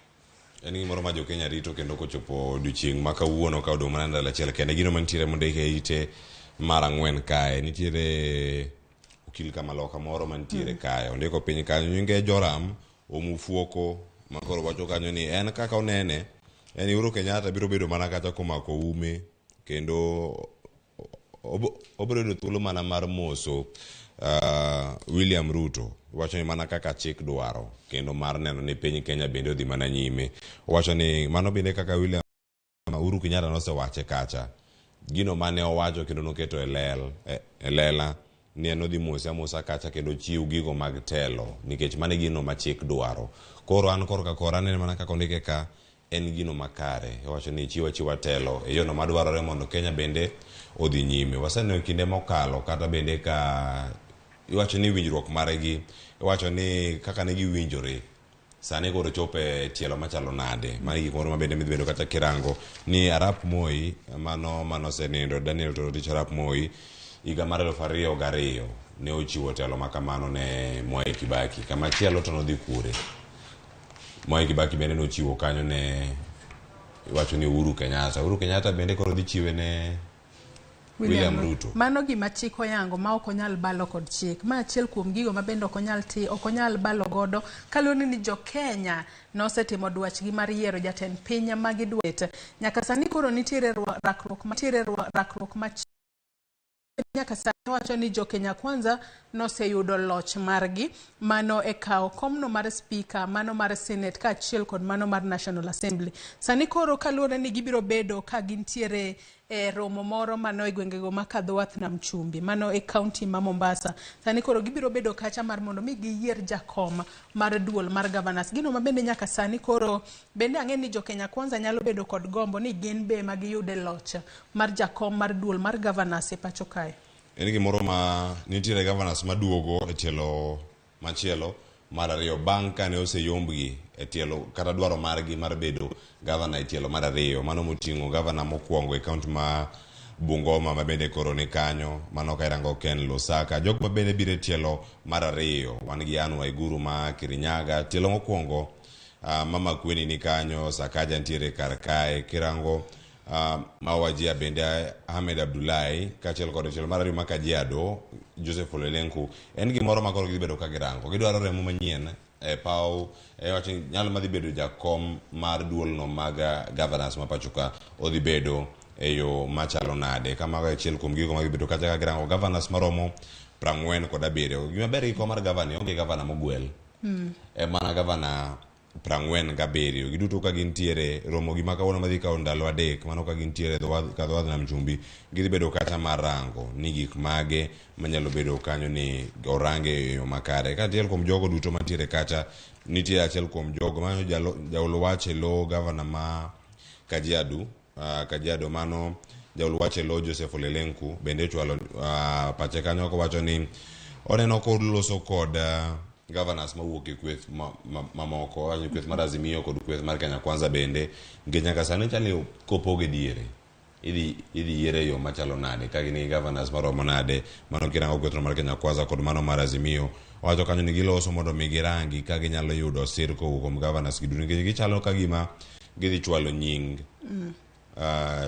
En gimoro ma jo Kenya rito kendo kochopo odiochieng' ma kawuono ka odong' mana ndalo achiel kende. Gino mantiere mondiki e ite mar 4 kae nitiere okil kamaloka moro mantiere kae ondiko piny kanyo nyinge Joram Omufuoko ma koro wacho kanyo ni en kaka onene en Uhuru Kenyatta biro bedo mana kacha komako ume kendo obiro yudo thuolo mana mar moso William Ruto. Wacho ni mana kaka chik dwaro kendo mar neno ni piny Kenya bende odhi mana nyime. Owacho ni mano bende kaka William Uhuru Kenyatta nosewache kacha gino mane owacho kendo noketo e lela ni en odhi mose amosa kacha kendo chiw gigo mag telo nikech mano e gino ma chik dwaro. Koro an korka kora anene mana kaka ondike ka en gino makare. Owacho ni chiw achiwa telo e yono madwarore mondo Kenya bende odhi nyime. Waseneno kinde mokalo kata bende ka iwacho ni winjruok margi, iwacho ni kaka ne giwinjore sani koro chopo e tielo machalo nade. Mano gik moro ma bende midhi bedo kata kirango ni Arap Moi mano manosenindo Daniel Toroitich Arap Moi higa mar 2002 ne ochiwo telo makamano ne Mwai Kibaki. Kamachielo to nodhi kure? Mwai Kibaki bende nochiwo kanyo ne iwacho ni Uhuru Kenyatta. Uhuru Kenyatta bende koro dhi chiwe ne William Ruto. Mano gima chik oyango ma ok onyal balo kod chik. Ma achiel kuom gigo ma bende ok onyal balo godo kaluwore ni jo Kenya nosetimo dwachgi mar yiero jatend piny ma gidwaro. Nyaka sani koro nitiere rakruok ma nyaka sani wacho ni jo Kenya Kwanza noseyudo loch margi mano e kawo komno mar speaker, mano mar Senate kaachiel kod mano mar National Assembly. Sani koro kaluwore ni gibiro bedo ka gintiere e romo moro mano e gwengego ma kadho wath nam chumbi mano e county ma Mombasa. Sani koro gibiro bedo kacha mar mondo mi giyier jakom mar duol mar governors. Gino ma bende nyaka sani koro bende ang'e ni jo Kenya Kwanza nyalo bedo kod gombo ni gin be ma giyude loch mar jakom mar duol mar governors e pacho kae. En gimoro ma nitiere governors maduogo e tielo machielo mar 2 bang' kane oseyombgi e tielo kata dwaro margi mar bedo governor e tielo mar 2 mano moting'o governor mokwongo e county ma Bungoma ma bende koro ni kanyo. Mano ka irango Ken Lusaka. Jok ma bende biro e tielo mar ariyo wan gi Anne Waiguru ma Kirinyaga. Tielo mokwongo Mama Kweni ni kanyo, Sakaja nitiere kar kae. Kirango ma Wajir bende Ahmed Abdullahi kaachiel kod tielo mar ariyo ma Kajiado Joseph Ole Lenku. En gimoro ma koro gidhi bedo ka girango. Gidwaro remo manyien e paw e wacho ni nyalo madhi bedo jakom mar duolno mag governors ma pacho ka odhi bedo e yo machalo nade. Kamago achiel kuom gigo madhi bedo kacha ka girango governors maromo 47. Gima ber gi kom mar governor onge governor mogwel. En mana governor 47 giduto ka gintiere romo gi ma kawuono madhi kawo ndalo 3 mano ka gintiere ka dho wadh nam chumbi gidhi bedo kacha mar rango ni gik mage manyalo bedo kanyo ni orange e yo makare. Ka achiel kuom jogo duto mantiere kacha nitie achiel kuom jogo mano jaol wach e lo gavana ma Kajiado, Kajiado mano jaol wach e lo Joseph Ole Lenku bende ochwalo pache kanyo kowacho ni oneno koloso kod governors mawuok e kweth mamoko, wacho ni kweth mar Azimio kod kweth mar Kenya Kwanza bende, nikech nyaka sani chal ni kopoge diere idhi yiere e yo machalo nade ka gin gi governors maromo nade. Mano kirango kwethno mar Kenya Kwanza kod mano mar Azimio, owacho kanyo ni giloso mondo mi girangi ka ginyalo yudo sir kowuok kuom governors gi duto, nikech gichalo ka gima gidhi chwalo nying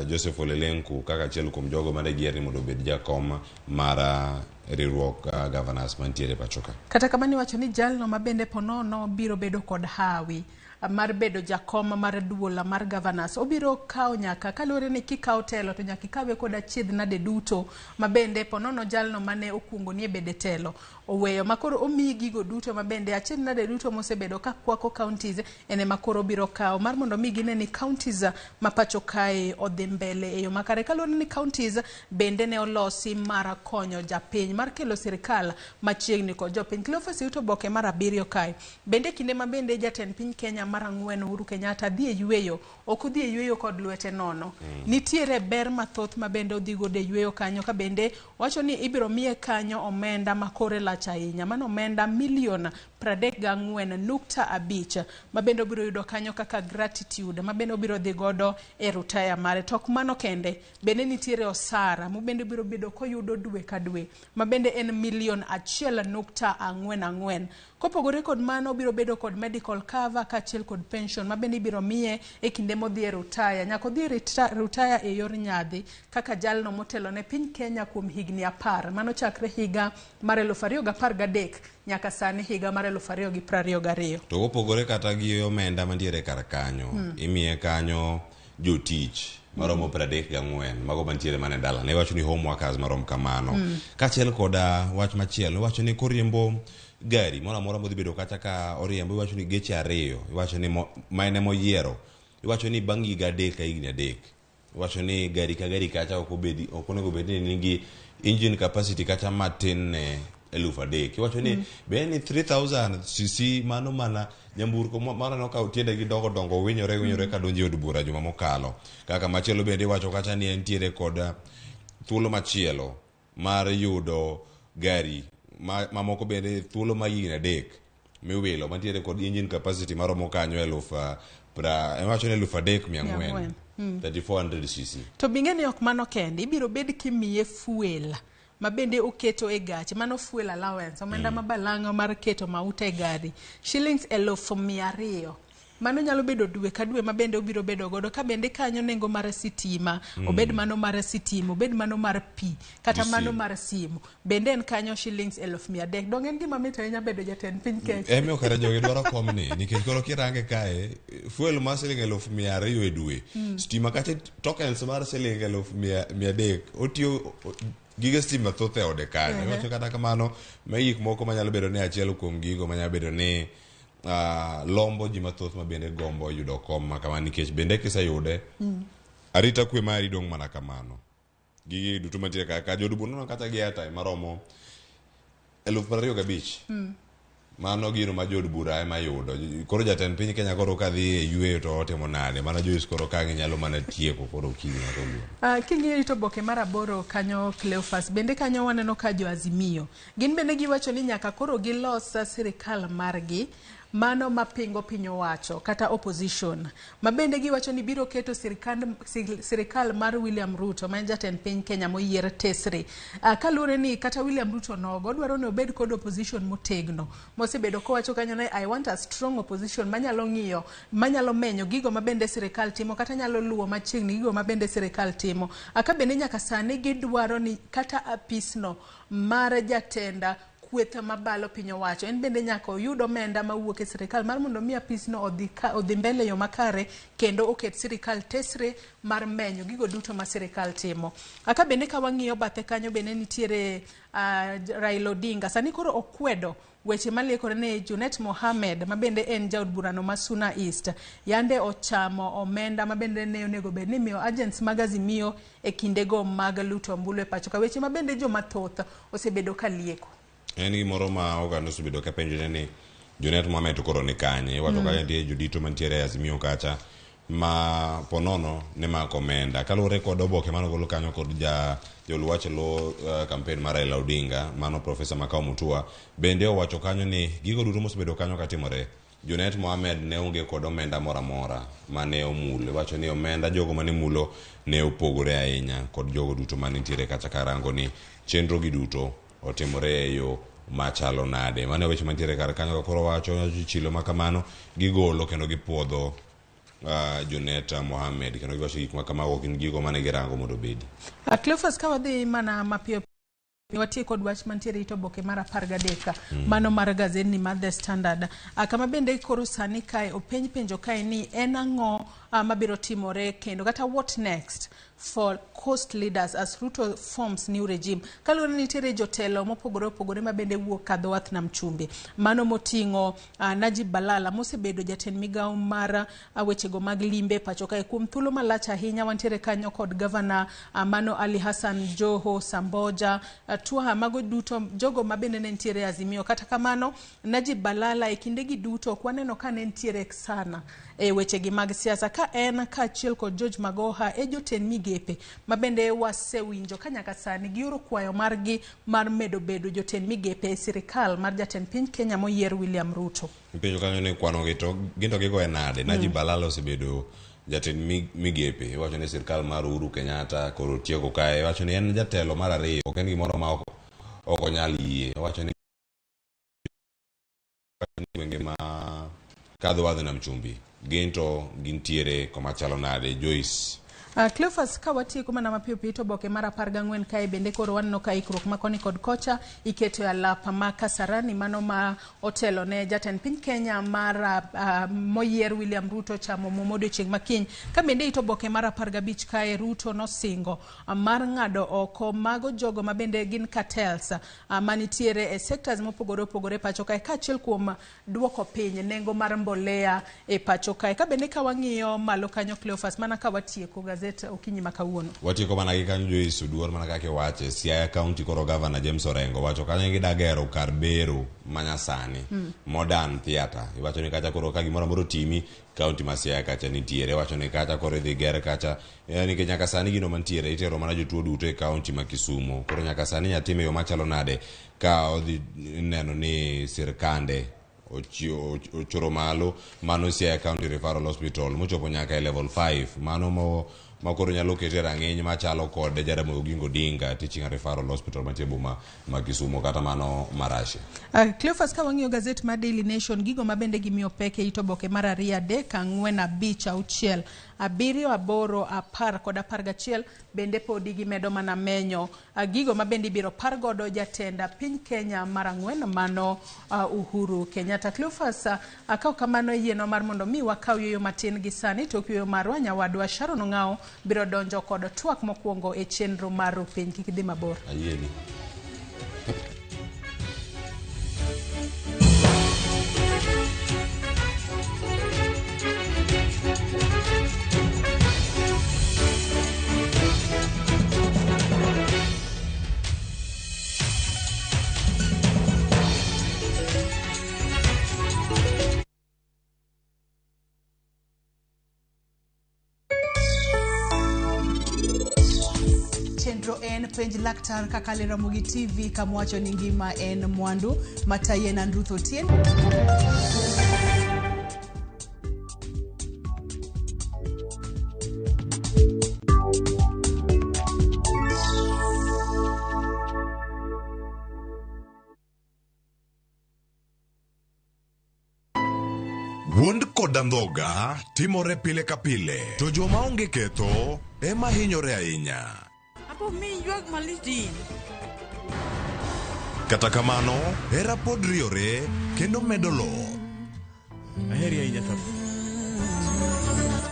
Joseph Ole Lenku kaka achiel kuom jogo mane giyier ni mondo obed jakom mar riwruok governors mantiere pacho ka. Kata kamano iwacho ni jalno ma bende ponono biro bedo kod hawi mar bedo jakom mar duol mar governors obiro kawo nyaka kaluwore ni kikawo telo to nyaka ikawe kod achiedh nade duto ma bende ponono jalno mane okuongo nie bede telo oweyo ma koro omiyi gigo duto ma bende achiedh nade duto mosebedo ka kwako counties en ema koro obiro kawo mar mondo mi gine ni counties ma pacho kae odhi mbele e yo makare kaluwore ni counties bende ne olosi mar konyo japiny mar kelo sirikal machiegni kod jopiny. Cleophas yuto oboke mar 7 kae bende kinde ma bende jatend piny Kenya mar 4 Uhuru Kenyatta dhi e yweyo, ok odhi e yweyo kod lwete nono. Nitiere ber mathoth ma bende odhi godo e yweyo kanyo ka bende wacho ni ibiro miye kanyo omenda ma kore lach ahinya, mano omenda milion 34.5 ma bende obiro yudo kanyo kaka gratitude ma bende obiro dhi godo e rutaya mare. To ok mano kende, bende nitiere osara ma bende obiro bedo koyudo dwe ka dwe ma bende en milion 1.44. Kopogore kod mano obiro bedo kod medical cover kaachiel kod pension ma bende ibiro miye e kinde modhi e rutaya. Nyaka odhi e rutaya e yor nyadhi kaka jalno motelo ne piny Kenya kuom higni 10 mano chakre higa mar 2013 nyaka sani higa mar 2022. To kopogore kata gi omenda mantiere kar kanyo, imiye kanyo jotich maromo 34 mago mantiere mana e dalane. Iwacho ni home workers marom kamano. Kaachiel kod wach machielo, iwacho ni koriembo gari moro amora modhi bedo kacha ka oriembo, iwacho ni geche 2, iwacho ni ma en emoyiero, iwacho ni bang' higa 3 ka higni 3, iwacho ni gari ka gari kacha ok onego bed ni nigi engine capacity kacha matin ne 3000. Iwacho ni be ni 3000 cc mano mana nyamburko mano ka tiende gi dongo dongo winyore ka donjo e od bura juma mokalo. Kaka machielo bende iwacho kacha ni entiere kod thuolo machielo mar yudo gari mamoko bende thuolo ma higni 3 miwilo mantiere kod engine capacity maromo kanyo 3400 3400 cc. To bing'e ni ok mano kende, ibiro bed kimiye fuel ma bende oketo e gache, mano fuel allowance, omenda ma balang'o mar keto mauta e gari shillings 200,000. Mano nyalo bedo dwe ka dwe ma bende obiro bedo godo ka bende kanyo nengo mar sitima, obed mano mar sitima, obed mano mar pi, kata mano mar simu, bende en kanyo shillings 300,000. Dong' en gima mit ahinya bedo jatend piny Kenya. Emiyo kare jogi dwaro komni, nikech koro kirange kae, fuel mar siling 200,000 e dwe, stima kacha tokens mar siling 300,000, otiyo gige stima thoth e ode kanyo. Iwacho kata kamano, ma gik moko manyalo bedo ni achiel kuom gigo manyalo bedo ni lombo ji mathoth ma bende gombo yudo kom ma kama, nikech bende kiseyude arita kwe mari dong' mana kamano. Gigi duto mantiere ka jood bura nono kata gi airtime maromo 25,000. Mano gino ma jood bura ema yudo. Koro jatend piny Kenya koro kadhi e yweyo to otimo nade? Mano Joyce koro ka ginyalo mana tieko koro okinyi ma kawuono. King'iyo to oboke mar 8 kanyo Cleophas, bende kanyo waneno ka jo Azimio gin bende giwacho ni nyaka koro gilos sirikal margi mano mapingo piny owacho kata opposition ma bende giwacho ni biro keto sirikal mar William Ruto ma en jatend piny Kenya moyier tesre. Kaluwore ni kata William Ruto nogo odwaro ni obed kod opposition motegno mosebedo kowacho kanyo ni I want a strong opposition manyalo ng'iyo, manyalo menyo gigo ma bende sirikal timo kata nyalo luwo machiegni gigo ma bende sirikal timo. Ka bende nyaka sani gidwaro ni kata apisno mar jatenda kweth mabalo piny owacho en bende nyaka oyud omenda mawuok e sirikal mar mondo mi apisno odhi mbele yo makare kendo oket sirikal tesre mar menyo gigo duto ma sirikal timo. Aka bende ka wang'iyo bathe kanyo bende nitiere Raila Odinga sani koro okwedo weche maliekore ne Junet Mohamed ma bende en jaod burano ma Suna East yande ochamo omenda ma bende ne onego bed ni miyo agents mag Azimio e kindego mag luto ombulu e pacho ka, weche ma bende joma thoth osebedo ka lieko. En gimoro ma oganda osebedo ka penjore ni Junet Mohamed to koro ni kanye. Iwacho kanya nitie jodito mantiere e Azimio kacha ma ponono ne mako omenda. Kaluwore kod oboke mane ogol kanyo kod joluwach lo campaign mar Raila Odinga, mano Professor Makau Mutua, bende owacho kanyo ni gigo duto mosebedo kanyo katimore, Junet Mohamed ne onge kod omenda moro amora mane omulo. Iwacho ni omenda jogo mane mulo ne opogore ahinya kod jogo duto mane nitiere kacha karango ni chenro gi duto otimore e yo machalo nade. Mano weche mantiere kar kanyo ka koro wacho chilo makamano gigolo kendo gipuodho Junet Mohamed kendo giwacho gik makamago ok gin gigo mane girango mondo obedi. Cleophas, ka wadhi mana mapiyo watie kod wach mantiere it oboke mar 13 mano mar gazetni mar The Standard, kama bende koro sani kae openj penjo kae ni en ang'o mabiro timore kendo kata what next for coast leaders as Ruto forms new regime. Kaluwore ni nitiere jotelo mopogore opogore ma bende wuok kadho wath nam chumbi, mano moting'o Najib Balala mosebedo jatend migawo mar wechego mag limbe pacho kae kuom thuolo malach ahinya. Wantiere kanyo kod gavana mano Ali Hassan Joho, Samboja, Twaha, mago duto jogo ma bende ne nitiere Azimio. Kata kamano Najib Balala e kindegi duto ok waneno ka ne nitiere sana e wechegi mag siasa, ka en kaachiel kod George Magoha e jotend migepe ma bende wasewinjo ka nyaka sani gioro kwayo margi mar medo bedo jotend migepe e sirikal mar jatend piny Kenya moyier William Ruto. Ipenjo kanyo ni kwano gi to gin to gigoye nade. Najib Balala osebedo jatend migepe, iwacho ni sirikal mar Uhuru Kenyatta koro tieko kae, iwacho ni en jatelo mar ariyo, ok en gimoro ma ok onyal yie. Iwacho ni gwenge ma kadho wadhi nam chumbi gin to gintiere koma chalo nade. Joyce. Cleophas, ka watieko mana mapiyo piyo to oboke mar 14 kae bende koro waneno ka ikruok ma koni kod kocha iketo e alap ma Kasarani, mano ma otelo ne jatend piny Kenya mar moyier William Ruto chamo muma odiochieng' makiny. Ka bende ito oboke mar 15 kae Ruto nosingo mar ng'ado oko mago jogo ma bende gin cartels manitiere e sectors mopogore opogore pacho kae, kaachiel kuom duoko piny nengo mar mbolea e pacho kae. Ka bende ka wang'iyo malo kanyo Cleophas, mana ka watieko gazet okinyi ma kawuono. Watieko mana gi kanyo Joyce Oduor, mana kaka iwache, Siaya County koro Governor James Orengo wacho kanyo gida gero kar bero manyasani, modern theatre. Iwacho ni kacha koro ka gimoro amora otimi, county ma Siaya kacha nitiere. Iwacho ni kacha koro idhi ger kacha, nikech nyaka sani gino mantiere itero mana jotuo duto e county ma Kisumu. Koro nyaka sani nyatime yo machalo nade ka odhi neno ni sirkande ochoro malo mano Siaya County Referral Hospital mochopo nyaka e level 5, mano ma koro nyalo kete rang'iny machalo kod Jaramogi Oginga Odinga Teaching and Referral Hospital mantie boma ma Kisumu kata mano Marashi. Cleophas, ka wang'iyo gazet mar Daily Nation, gigo ma bende gimiyo pek e it oboke mar 2, 3, 4, 5, 6, 7, 8, 10 kod 11 bende podi gimedo mana menyo gigo ma bende ibiro par godo jatend piny Kenya mar 4 mano Uhuru Kenyatta. Cleophas, kaw kamano yienwa mar mondo mi wakaw yueyo matin gi sani, tok yueyo marwa nyawadwa Sharon Ong'ao biro donjo kod twak mokwongo e chenro mar Rupiny. Kik idhi mabor. Ayieni. Chenro en penj laktar kaka le Ramogi TV kama wacho ni ngima en mwandu. Matayi en an Ruth Otieno. Wuond kod andhoga timore pile ka pile, to joma onge ketho ema hinyore ahinya. Apo mi ywak malich din. Kata kamano, hera pod riyore kendo medo loth. Aheri ahinya tap.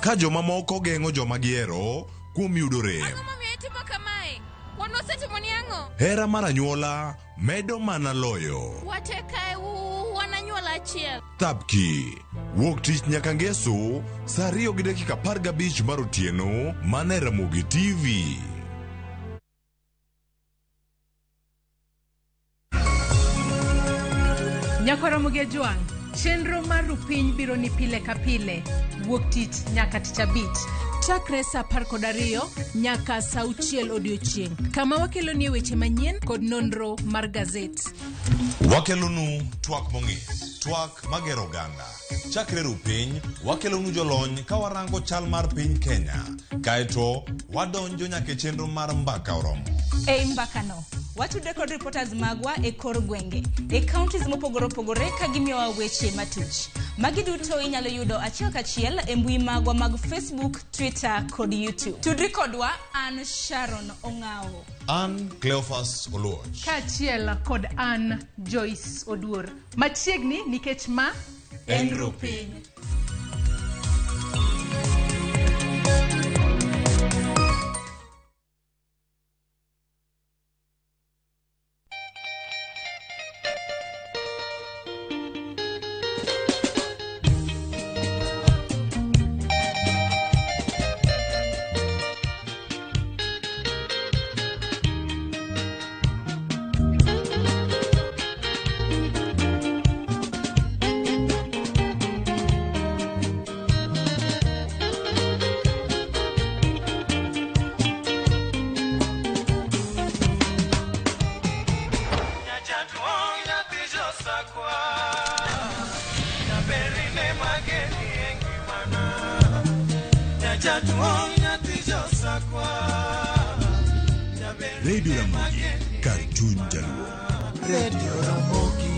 Ka jomamoko geng'o joma gihero kuom yudo rem. Momiyo itimo kamae? Wan wasetimoni ang'o? Hera mar anyuola medo mana loyo. Wate kae wan anyuola achiel. Thapki. Wuok tich nyaka ngeso, saa 2:15 mar otieno, mana e Ramogi TV. Nyakwa Ramogi Ajwang', chenro mar Rupiny biro ni pile ka pile, wuok tich nyaka tich abich. Chakre saa 12 nyaka saa 6 odiochieng', kama wakelonie weche manyien kod nonro mar gazet. Wakelonu twak mong'ith, twak magero oganda. Chakre rupiny, wakelonu jolony ka warango chal mar piny Kenya. Kaeto, wadonjo nyaka e chenro mar mbaka oromo. Ei mbakano, watudre kod reporters magwa e kor gwenge, e counties mopogore opogore ka gimiyowa weche matuch. Magi duto inyalo yudo achiel kachiel e mbui magwa mag Facebook, Twitter kod YouTube. Tudri kodwa, an Sharon Ong'awo. An Cleophas Oluoch. Kaachiel kod an Joyce Oduor. Machiegni nikech ma En Rupiny. Radio Ramogi, kar chuny jaluo. Radio Ramogi.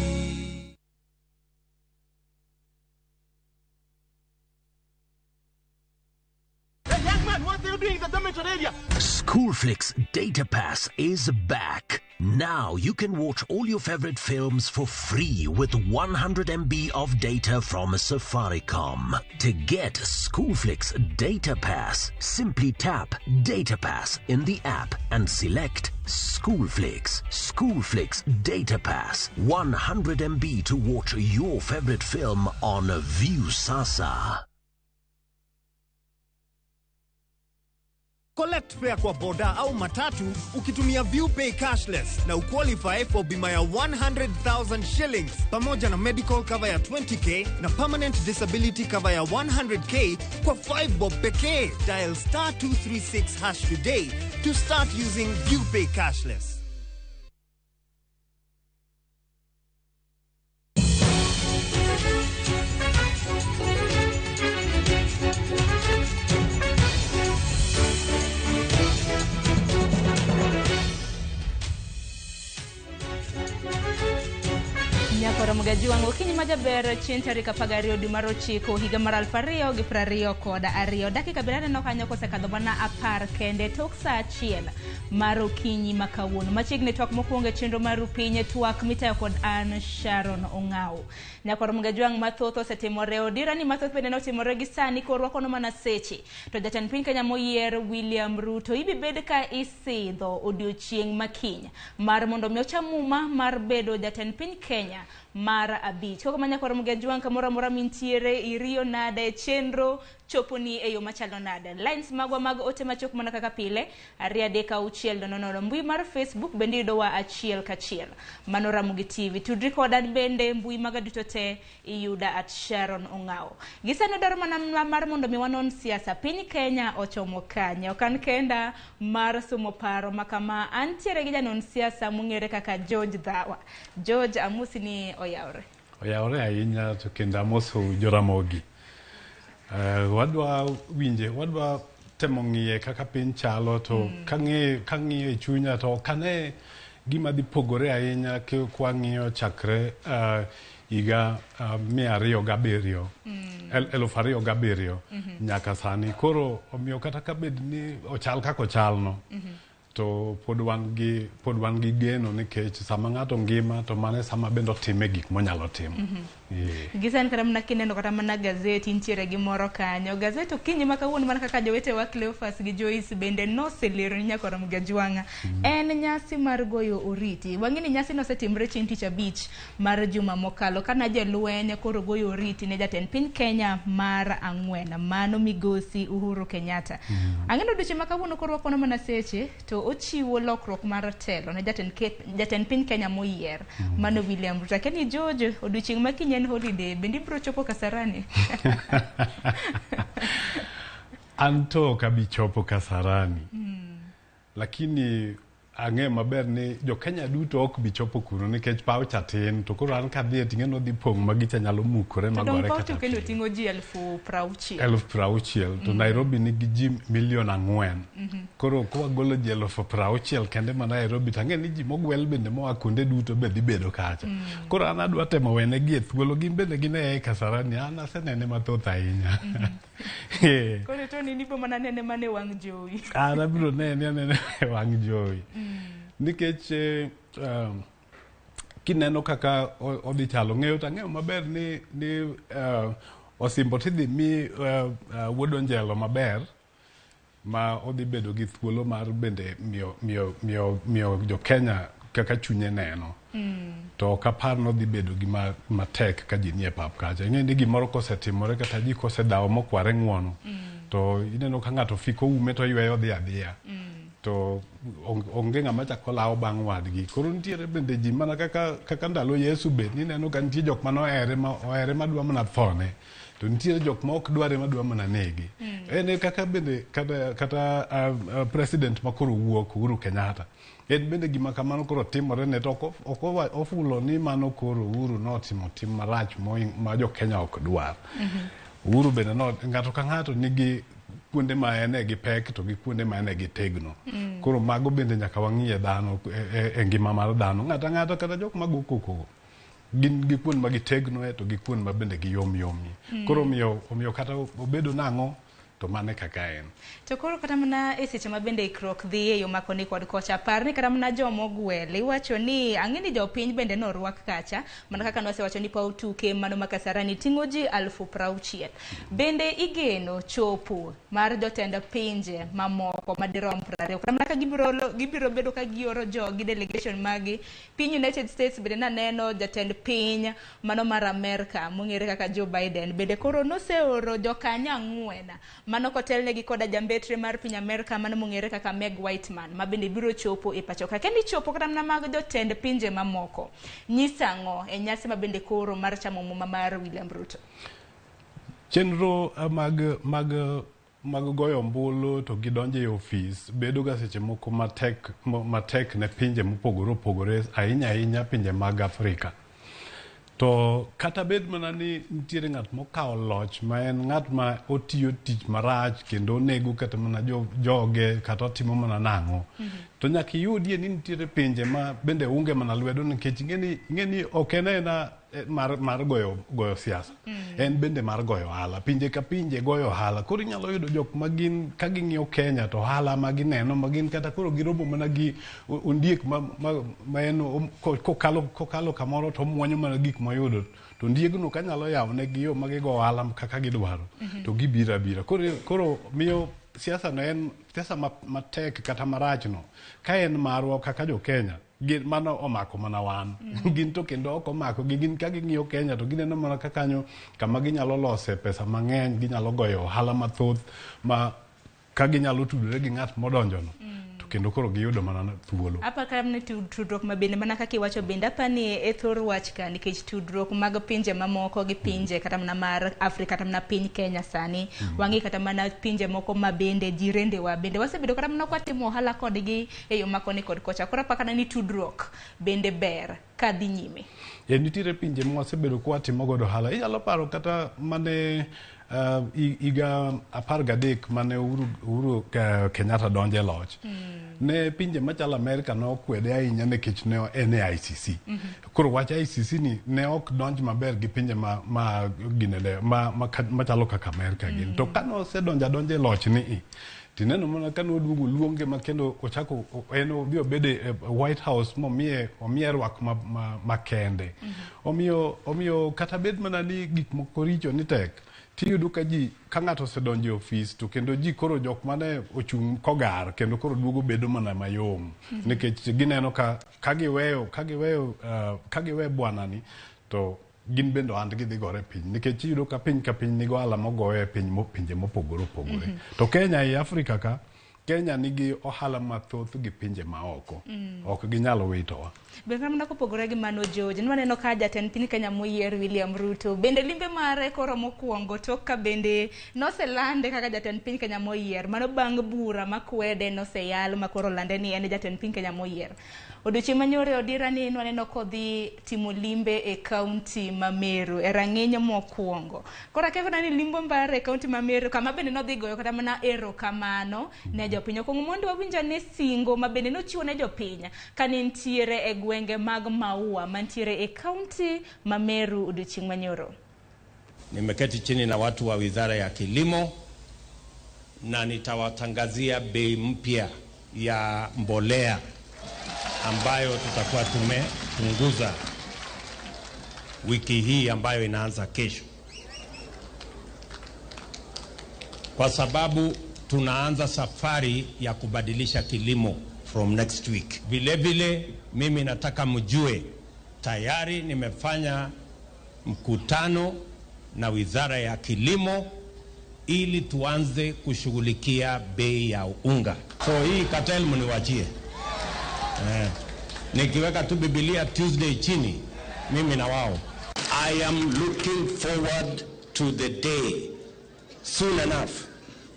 Hey, young man, what are you doing in the dormitory area? Schoolflix Data Pass is back. Now you can watch all your favorite films for free with 100 MB of data from Safaricom. To get Schoolflix Data Pass, simply tap Data Pass in the app and select Schoolflix. Schoolflix Data Pass, 100 MB to watch your favorite film on Viusasa. Collect fare kwa boda au matatu ukitumia ViewPay cashless na uqualify for bima ya 100,000 shillings pamoja na medical cover ya 20k na permanent disability cover ya 100k kwa 5 bob pekee. Dial star 236 hash today to start using ViewPay cashless. Nyakoro Mugajuang' okinyi ma jaber chieng' tarik 12 dwe mar 9 higa mar 2022 dakika bende aneno kanyo kosekadho mana 10 kende tok saa 1 mar okinyi ma kawuono. Machiegni twak mokwongo e chenro mar Rupiny, twak mitayo kod an Sharon Ong'awo. Nyakoro Mugajuang' mathoth osetimore, odira ni mathoth bende notimore gi sani korwakono mana seche. To jatend piny Kenya moyier William Ruto ibibed ka isidho odiochieng' makiny mar mondo mi ocham muma mar bedo jatend piny Kenya mar 5. Koko ma Nyakwar Mugajuang' kamoro amora mintiere iriyo nade chenro choponi e yo machalo nade. Lines magwa mag ote machok mana kaka pile, 2 3 6 0 0. Mbui mar Facebook bende yudowa achiel kachiel. Mano Ramogi TV. Tudri koda bende mbui maga duto te iyuda at Sharon Ong'awo. Gisani dwaro mana mar mondo mi wanon siasa. Piny Kenya ochomo kanye? Ok an kenda mar somo paro makama. Antiere gi janon siasa mong'ere kaka George Dhawa. George, amosi ni oyawre. Oyawre ahinya to kendo amoso Joramogi. Wadwa winje, wadwa temo ng'iye kaka piny chalo to kang'iyo e chunya to ok ane gima dhi pogore ahinya kwang'iyo chakre higa 207 2007 nyaka sani. Koro omiyo kata ka bed ni ochal kaka ochalno, to pod wan gi geno nikech sama ng'ato ngima to mano e sama bende otime gik monyalo timo. Gisani kata mana kineno kata mana gazeti nitiere gi moro kanyo. Gazeti okinyi ma kawuono mana kaka jowetewa Cleophas gi Joyce bende noselero ni nyaka Ramogi Ajwang'a. En nyasi mar goyo oriti. Wang'e ni nyasi nosetimre chieng' tich abich mar juma mokalo kana jolweny koro goyo oriti ne jatend piny Kenya mar ang'wen mano migosi Uhuru Kenyatta. Ang'e ni odiochieng' ma kawuono koro wakono mana seche to ochiwo lokruok mar telo ne jatend piny Kenya moyier mano William Ruto. Akia ni George odiochieng' ma kiny en holiday bende ibiro chopo Kasarani? An to ok abi chopo Kasarani. Lakini ang'eyo maber ni jo Kenya duto ok bi chopo kuno nikech paw cha tin to koro an kadhiye to ing'e ni odhi pong' ma gicha nyalo mukore To dong magore paw kata to kendo ting'o ji 60,000. 60,000 to Nairobi nigi ji milion 4. Koro kwagolo ji 60,000 kende ma Nairobi to ang'e ni ji mogwel bende moa kuonde duto be dhi bedo kacha. Koro an adwa temo wenegi e thuolo gin bende gineye Kasarani an asenene mathoth ahinya. Koro to ni nibo mana nene mana e wang' jowi. An abiro nene anene e wang' jowi. Nikech kineno kaka odhi chalo ng'eyo to ang'eyo maber ni osimbo tidhi mi wuod Onjelo maber ma odhi bedo gi thuolo mar bende miyo jo Kenya kaka chunye neno. To ok apar ni odhi bedo gima matek ka ji nie pap kacha. Ing'e ni gimoro kosetimore kata ji kosedawo mokware ng'uono to ineno ka ng'ato fiko ume to yweyo dhi adhiya. To onge ng'ama chako lawo bang' wadgi. Koro nitiere bende ji mana kaka ndalo Yesu be nineno ka nitie jok mane ohere madwa mana thone. To nitiere jok ma ok dware madwa mana nege. En kaka bende kata president ma koro wuok Uhuru Kenyatta. En bende gima kamano koro timore ne to ok ofulo ni mano koro Uhuru notimo tim marach ma jo Kenya ok dwar. Uhuru bende no ng'ato ka ng'ato nigi kuonde ma ene gi pek to gi kuonde ma ene gi tegno. Koro mago bende nyaka wang'iye dhano e ngima mar dhano. Ng'ato ang'ata kata jok ma go koko gin gi kuonde ma gitegnoe to gi kuonde ma bende giyom yomie. Koro omiyo kata obedo nang'o to mane kaka en. To koro kata mana e seche ma bende ikruok dhi e yo makoni kod kocha, par ni kata mana jomogwel iwacho ni ang'e ni jopiny bende norwak kacha mana kaka nwasewacho ni paw tuke mano ma Kasarani ting'o ji 60,000. Bende igeno chopo mar jotend pinje mamoko madirom 20 kata mana ka gibiro bedo ka gioro jogi delegation magi. Piny United States bende naneno jatend piny mano mar Amerka mong'ere kaka Joe Biden bende koro noseoro jokanyo 4 mano kotelnegi koda jambetre mar piny Amerka mano mong'ere kaka Meg Whitman ma bende biro chopo e pacho ka. Kendo ichopo kata mana mag jotend pinje mamoko. Nyisa ang'o e nyasi ma bende koro mar chamo muma mar William Ruto? Chenro mag goyo ombulu to gidonjo e ofis bedo ga seche moko matek ne pinje mopogore opogore ahinya ahinya pinje mag Afrika. To kata bed mana ni nitiere ng'at mokawo loch ma en ng'at ma otiyo tich marach kendo onego kata mana joge kata otimo mana nang'o. To nyaka iyudie ni nitiere pinje ma bende unge mana lwedo nikech ing'e ni ok en aena mar goyo siasa. En bende mar goyo ohala. Pinje ka pinje goyo ohala. Koro inyalo yudo jok ma gin ka ging'iyo Kenya to ohala ma gineno ma gin kata koro giromo mana gi ondiek ma en kokalo kamoro to omuonyo mana gik moyudo. To ondiegno ka nyalo yawo negi yo ma gigo ohala kaka gidwaro to gibiro abira. Koro miyo siasa no en siasa matek kata marach no ka en marwa kaka jo Kenya gin mano omako mana wan. Gin to kendo ok omako gi gin ka ging'iyo Kenya to gineno mana ka kanyo kama ginyalo lose pesa mang'eny, ginyalo goyo ohala mathoth ma ka ginyalo tudore gi ng'at modonjono to kendo koro giyudo mana thuolo. Apaka ni tudruok ma bende mana kaka iwacho bende apa ni e thor wach ka nikech tudruok mag pinje mamoko gi pinje kata mana mar Afrika kata mana piny Kenya sani wang'i kata mana pinje moko ma bende jirendewa bende wasebedo kata mana kwatimo ohala kodgi e yo ma koni kod kocha. Koro apaka ni tudruok bende ber ka dhi nyime. E nitiere pinje ma wasebedo kwatimo godo ohala. Inyalo paro kata mane higa 13 mane Uhuru Kenyatta donje loch. Ne pinje machalo Amerika ne okwede ahinya nikech ne en e ICC. Koro wach ICC ni ne ok donj maber gi pinje ma ginene ma machalo kaka Amerika gin. To kane osedonjo adonja e loch ni tineno mana kane oduogo luonge ma kendo ochako en odhi obede e White House momiye omiye rwak makende. Omiyo kata bed mana ni gik moko richo ni tek, tiyudo ka ji ka ng'ato osedonjo e ofis to kendo ji koro jok mane ochung' kogar kendo koro duogo bedo mana mayom. Nikech gineno ka giweyo bwana ni to gin bende ohandgi dhi gore piny nikech iyudo ka piny nigi ohala mogoyo e piny pinje mopogore opogore. To Kenya e Afrika ka Kenya nigi ohala mathoth gi pinje maoko. Ok ginyal witowa. Bende mana kopogore gi mano George, nwaneno ka jatend piny Kenya moyier William Ruto bende limbe mare koro mokwongo tok ka bende noselande kaka jatend piny Kenya moyier. Mano bang' bura makwede noseyal ma koro lande ni en jatend piny Kenya moyier. Odiochieng' manyore odira ni nwaneno kodhi timo limbe e kaunti ma Meru e rang'iny mokwongo. Koro akia ni limbo mare e kaunti ma Meru kama bende nodhi goyo kata mana erokamano ne jopiny. Okwongo mondo wawinj ane singo ma bende nochiwo ne jopiny kane nitiere e gwenge mag Maua mantiere e kaunti ma Meru odiochieng' manyoro. Nimeketi chini na watu wa Wizara ya Kilimo na nitawatangazia bei mpya ya mbolea ambayo tutakuwa tumepunguza wiki hii ambayo inaanza kesho. Kwa sababu tunaanza safari ya kubadilisha kilimo from next week. Vile vile mimi nataka mjue tayari nimefanya mkutano na Wizara ya Kilimo ili tuanze kushughulikia bei ya unga. So hii cartel mniwachie. Nikiweka tu Biblia Tuesday chini, mimi na wao. I am looking forward to the day soon enough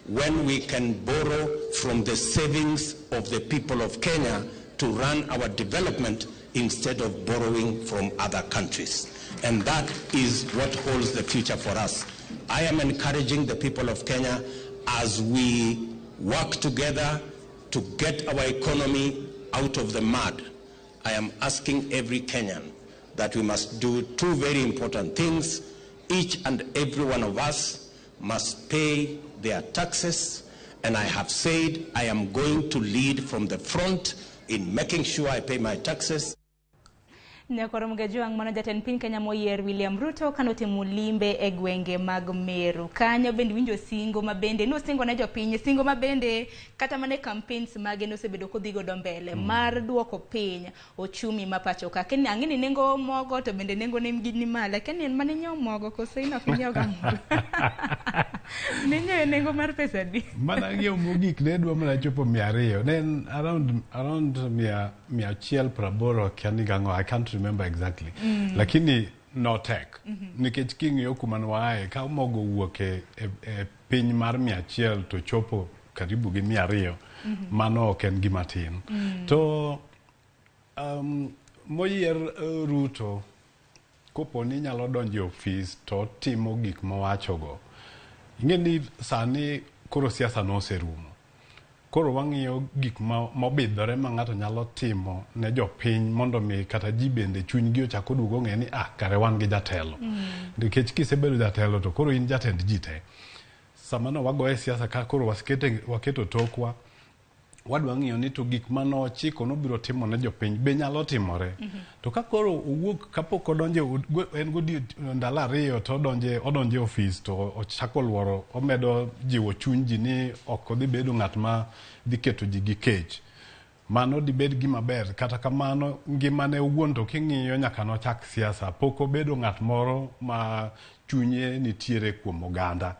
when we can borrow from the savings of the people of Kenya to run our development instead of borrowing from other countries. And that is what holds the future for us. I am encouraging the people of Kenya as we work together to get our economy out of the mud. I am asking every Kenyan that we must do two very important things. Each and every one of us must pay their taxes, and I have said I am going to lead from the front in making sure I pay my taxes. Nyakoro Mgajuang' mano jatend piny Kenya moyier William Ruto kanotimo limbe e gwenge mag Meru. Kanyo bende winjo singo ma bende nosingo ne jopiny, singo ma bende kata mana campaigns mage nosebedo kodhi godo mbele mar duoko piny ochumi ma pacho ka. Keni ang'e ni nengo mogo to bende nengo ne ni malo. Keni en mane nyiewo mogo koso in ok inyiew ga mogo? Ninyiewe nengo mar pesa adi? Mana ng'iewo mogik ne dwa mana chopo 200. Ne en around 180 kia ni gang'o, I can't remember exactly. Lakini no tek. Nikech king'iyo kuma nwaaye, ka mogo wuok e piny mar 100 to chopo karibu gi 200, mano ok en gima tin. To moyier Ruto kopo ni nyalo donjo e ofis to timo gik mowachogo. Ing'e ni sani koro siasa noserumo. Koro wang'iyo gik mobidhore ma ng'ato nyalo timo ne jopiny mondo mi kata ji bende chunygi ochak oduog ong'e ni kare wan gi jatelo. Nikech kisebedo jatelo to koro in jatend ji te. Sama no wagoye siasa ka koro waketo tokwa, Wadwa ng'iyo ni to gik mane ochiko nobiro timo ne jopiny be nyalo timore. To ka koro owuok kapok odonjo en godie ndalo 2 to odonje ofis to ochako luoro, omedo jiwo chuny ji ni ok odhi bedo ng'at ma dhi keto ji gi kech. Mano dibed gima ber. Kata kamano ngimane owuon to king'iyo nyaka nochak siasa pok obedo ng'at moro ma chunye nitiere kuom oganda.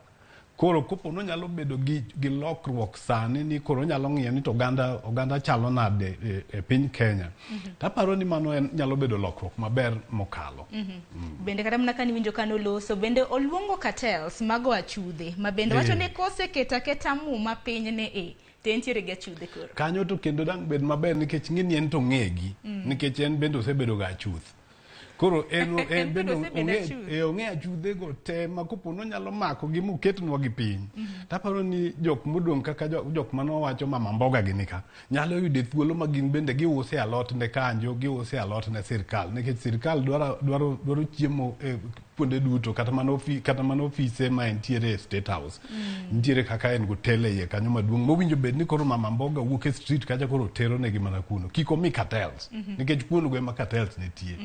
Koro kopo nonyalo bedo gi lokruok sani ni koro onyalo ng'iyo ni to oganda chalo nade e piny Kenya. Taparo ni mano en nyalo bedo lokruok maber mokalo. Bende kata mana kaniwinjo kanoloso bende oluongo cartels mago achudhe ma bende wacho ni koseketa keta muma piny ne to entiere gi achudhe koro. Kanyo to kendo dang' bed maber nikech ng'eni en to ong'egi nikech en bende osebedo ga achuth. Koro en bende ong'e achudhe go te ma kopo nonyalo mako gi moketnwa gi piny. Taparo ni jok modong' kaka jok manowacho mama mboga gini ka nyalo yude thuolo ma gin bende giuse alot ne kanjo, giuse alot ne sirkal nikech sirkal dwaro chiemo kuonde duto kata mana ofise ma entiere e State House. Nitiere kaka en go tele iye kanyo maduong' mowinjo bed ni koro mama mboga wuok e street kacha koro tero negi mana kuno. Kik omi cartels nikech kuono go ema cartels nitie.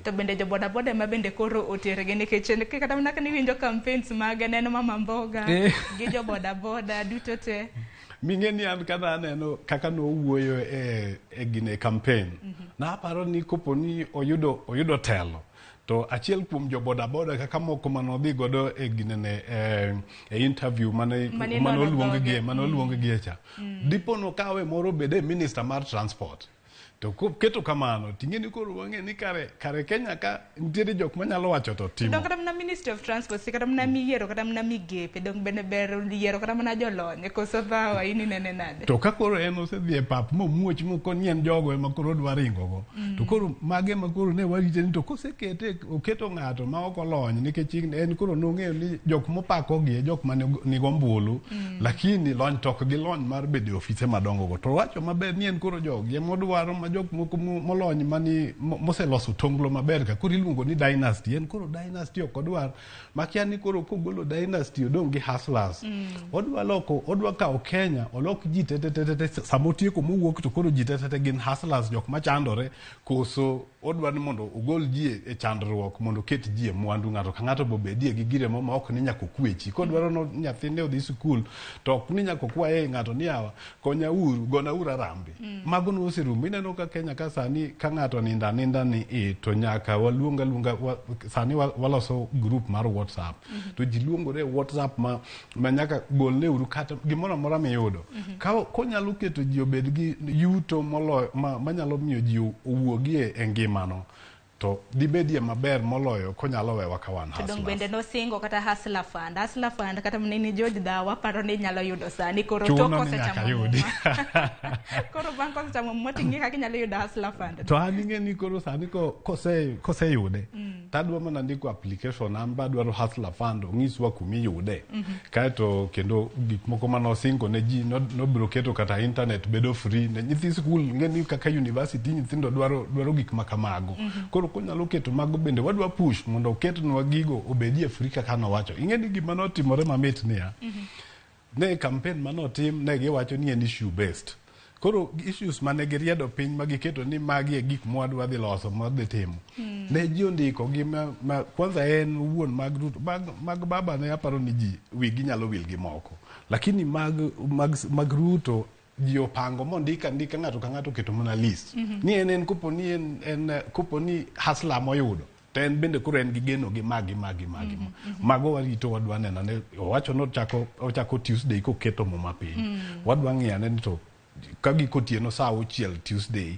To bende jo boda boda ema bende koro otergi nikech kata mana kaniwinjo campaigns mage neno mama mboga gi jo boda boda duto te. Ming'e ni an kata aneno kaka nowuoyo e gine campaign. Naparo ni kopo ni oyudo telo to achiel kuom jo boda boda kaka moko manodhi godo e ginene e interview mane oluong gi cha. Dipo no kawe moro bede minister mar transport. To keto kamano ting'e ni koro wang'e ni kare Kenya ka nitiere jok manyalo wacho to timo. Dong kata mana Ministry of Transport kata mana miyiero kata mana migepe dong bende ber yiero kata mana jolony koso dhawa in inene nade. To ka koro en osedhi e pap momuoch moko ni en jogo ema koro odwa ringo go. To koro mage ma koro ne warite ni to kosekete oketo ng'ato ma ok olony nikech en koro nong'eyo ni jok mopako gi e jok mane nigo ombulu lakini lony to ok gi lony mar bedo e ofise madongo go. To wacho maber ni en koro jogi ema odwaro ma jok moko molony mani moseloso tonglo maber ka koro iluongo ni dynasty. En koro dynasty ok odwar makia ni koro kogolo dynasty odong' gi hustlers. Odwa kawo Kenya olok ji te sama otieko mowuok to koro ji te gin hustlers jok machandore koso odwa ni mondo ogol ji e chandruok mondo oket ji e mwandu ng'ato ka ng'ato bobedie gi gire mo ma ok ni nyaka okwechi. Kodwaro no nyathine odhi sikul to ok ni nyaka okwaye ng'ato ni yawa konya uru gona uru arambe. Mago noserumo. Ineno ka Kenya ka sani ka ng'ato ninda ninda ni to nyaka waluonga sani waloso group mar WhatsApp. To ji luongore WhatsApp ma nyaka golne uru kata gimoro amora miyudo. Ka konyalo keto ji obed gi yuto moloyo manyalo miyo ji owuogie e ngimano to dibedie maber moloyo konyalo wewa ka wan hustlers. To dong bende nosingo kata hustler fund. Hustler fund kata mana ni George Dhawa paro ni nyalo yudo sani koro tok osechamo muma. Koro bang' kosechamo muma ting'e kaka inyalo yudo hustler fund. To an ing'e ni koro sani koseyude tadwa mana ndiko application an ba adwaro hustler fund onyiswa kumiyude. Kaeto kendo gik moko manosingo ne ji nobiro keto kata internet bedo free ne nyithi skul ng'e ni kaka university nyithindo dwaro gik ma kamago. Koro konyalo keto mago bende wadwa push mondo oketnwa gigo obedie free kaka nowacho. Ing'e ni gima notimore mamit niya. Ne campaign manotim ne giwacho ni en issue based. Koro issues mane giriedo piny ma giketo ni magi e gik mwadwa dhi loso mwadhi timo. Ne ji ondiko gi ma kwanza en wuon mag Ruto mag baba ne aparo ni ji wigi nyalo wil gi moko. Lakini mag Ruto ji opango mondika ndika ng'ato ka ng'ato oketo mana list. Ni en kopo ni en kopo ni hustler moyudo to en bende koro en gi geno gi magi. Mago warito wadwa neno ne owacho no ochako Tuesday koketo muma piny. Wadwa ng'iyo ane ni to ka giko otieno saa 6 Tuesday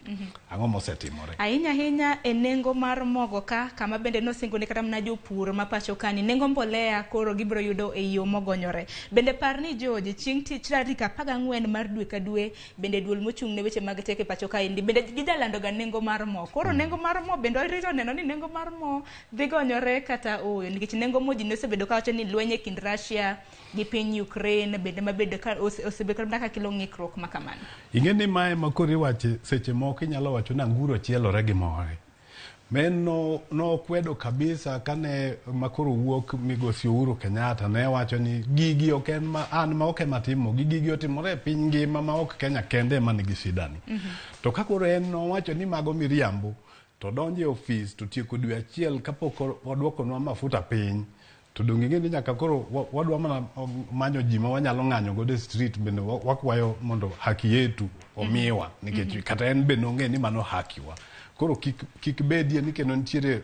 ang'o mosetimore. Ahinya ahinya e nengo mar mogo ka kama bende nosingo ni kata mana jopur ma pacho ka ni nengo mbolea koro gibiro yudo e yo mogonyore. Bende par ni George chieng' tich tarik 14 mar dwe ka dwe bende duol mochung' ne weche mag teke pacho ka endi bende gijalando ga nengo mar mo. Koro nengo mar mo bende orito neno ni nengo mar mo dhi gonyore kata ooyo nikech nengo mo ji nosebedo kawacho ni lweny e kind Russia gi piny Ukraine bende mabedo ka osebedo kaka kelo ng'ikruok ma kamano. Ing'e ni mae ma koro iwache seche moko inyalo wacho ni anguro chielore gi more. Men no kwedo kabisa kane makoro wuok migosi Uhuru Kenyatta ne wacho ni gigi ok en ma an ma ok ema timo gigi otimore e piny ngima ma ok Kenya kende ema nigi shida ni. To ka koro en nowacho ni mago miriambo to donjo e ofis to tieko dwe achiel kapok odwokonwa mafuta piny to donge ing'e ni nyaka koro wadwa mana manyo ji ma wanyalo ng'anyo godo e street bende wakwayo mondo haki yetu omiwa nikech kata en be nong'e ni mano hakiwa. Koro kik bedie ni kendo nitiere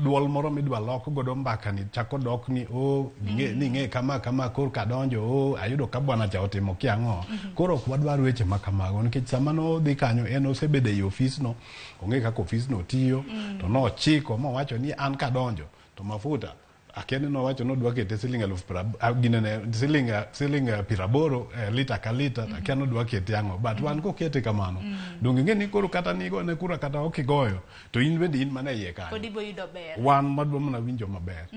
duol moro midwa lok godo mbaka ni chako dok ni o ni ng'e kama kama koro kadonjo o ayudo ka bwana cha otimo kiang'o. Koro ok wadwar weche ma kamago nikech sama nodhi kanyo en osebedo ei ofisno, ong'e kaka ofisno tiyo, to nochiko mowacho ni an kadonjo to mafuta akia ni nowacho nodwa kete siling 80,000 siling 80 lita ka lita, akia nodwa kete ang'o, but wan kokete kamano donge ing'e ni koro kata nigone kura kata ok igoyo to in bende in mana iye kanyo pod ibo yudo ber, wan wadwa mana winjo maber.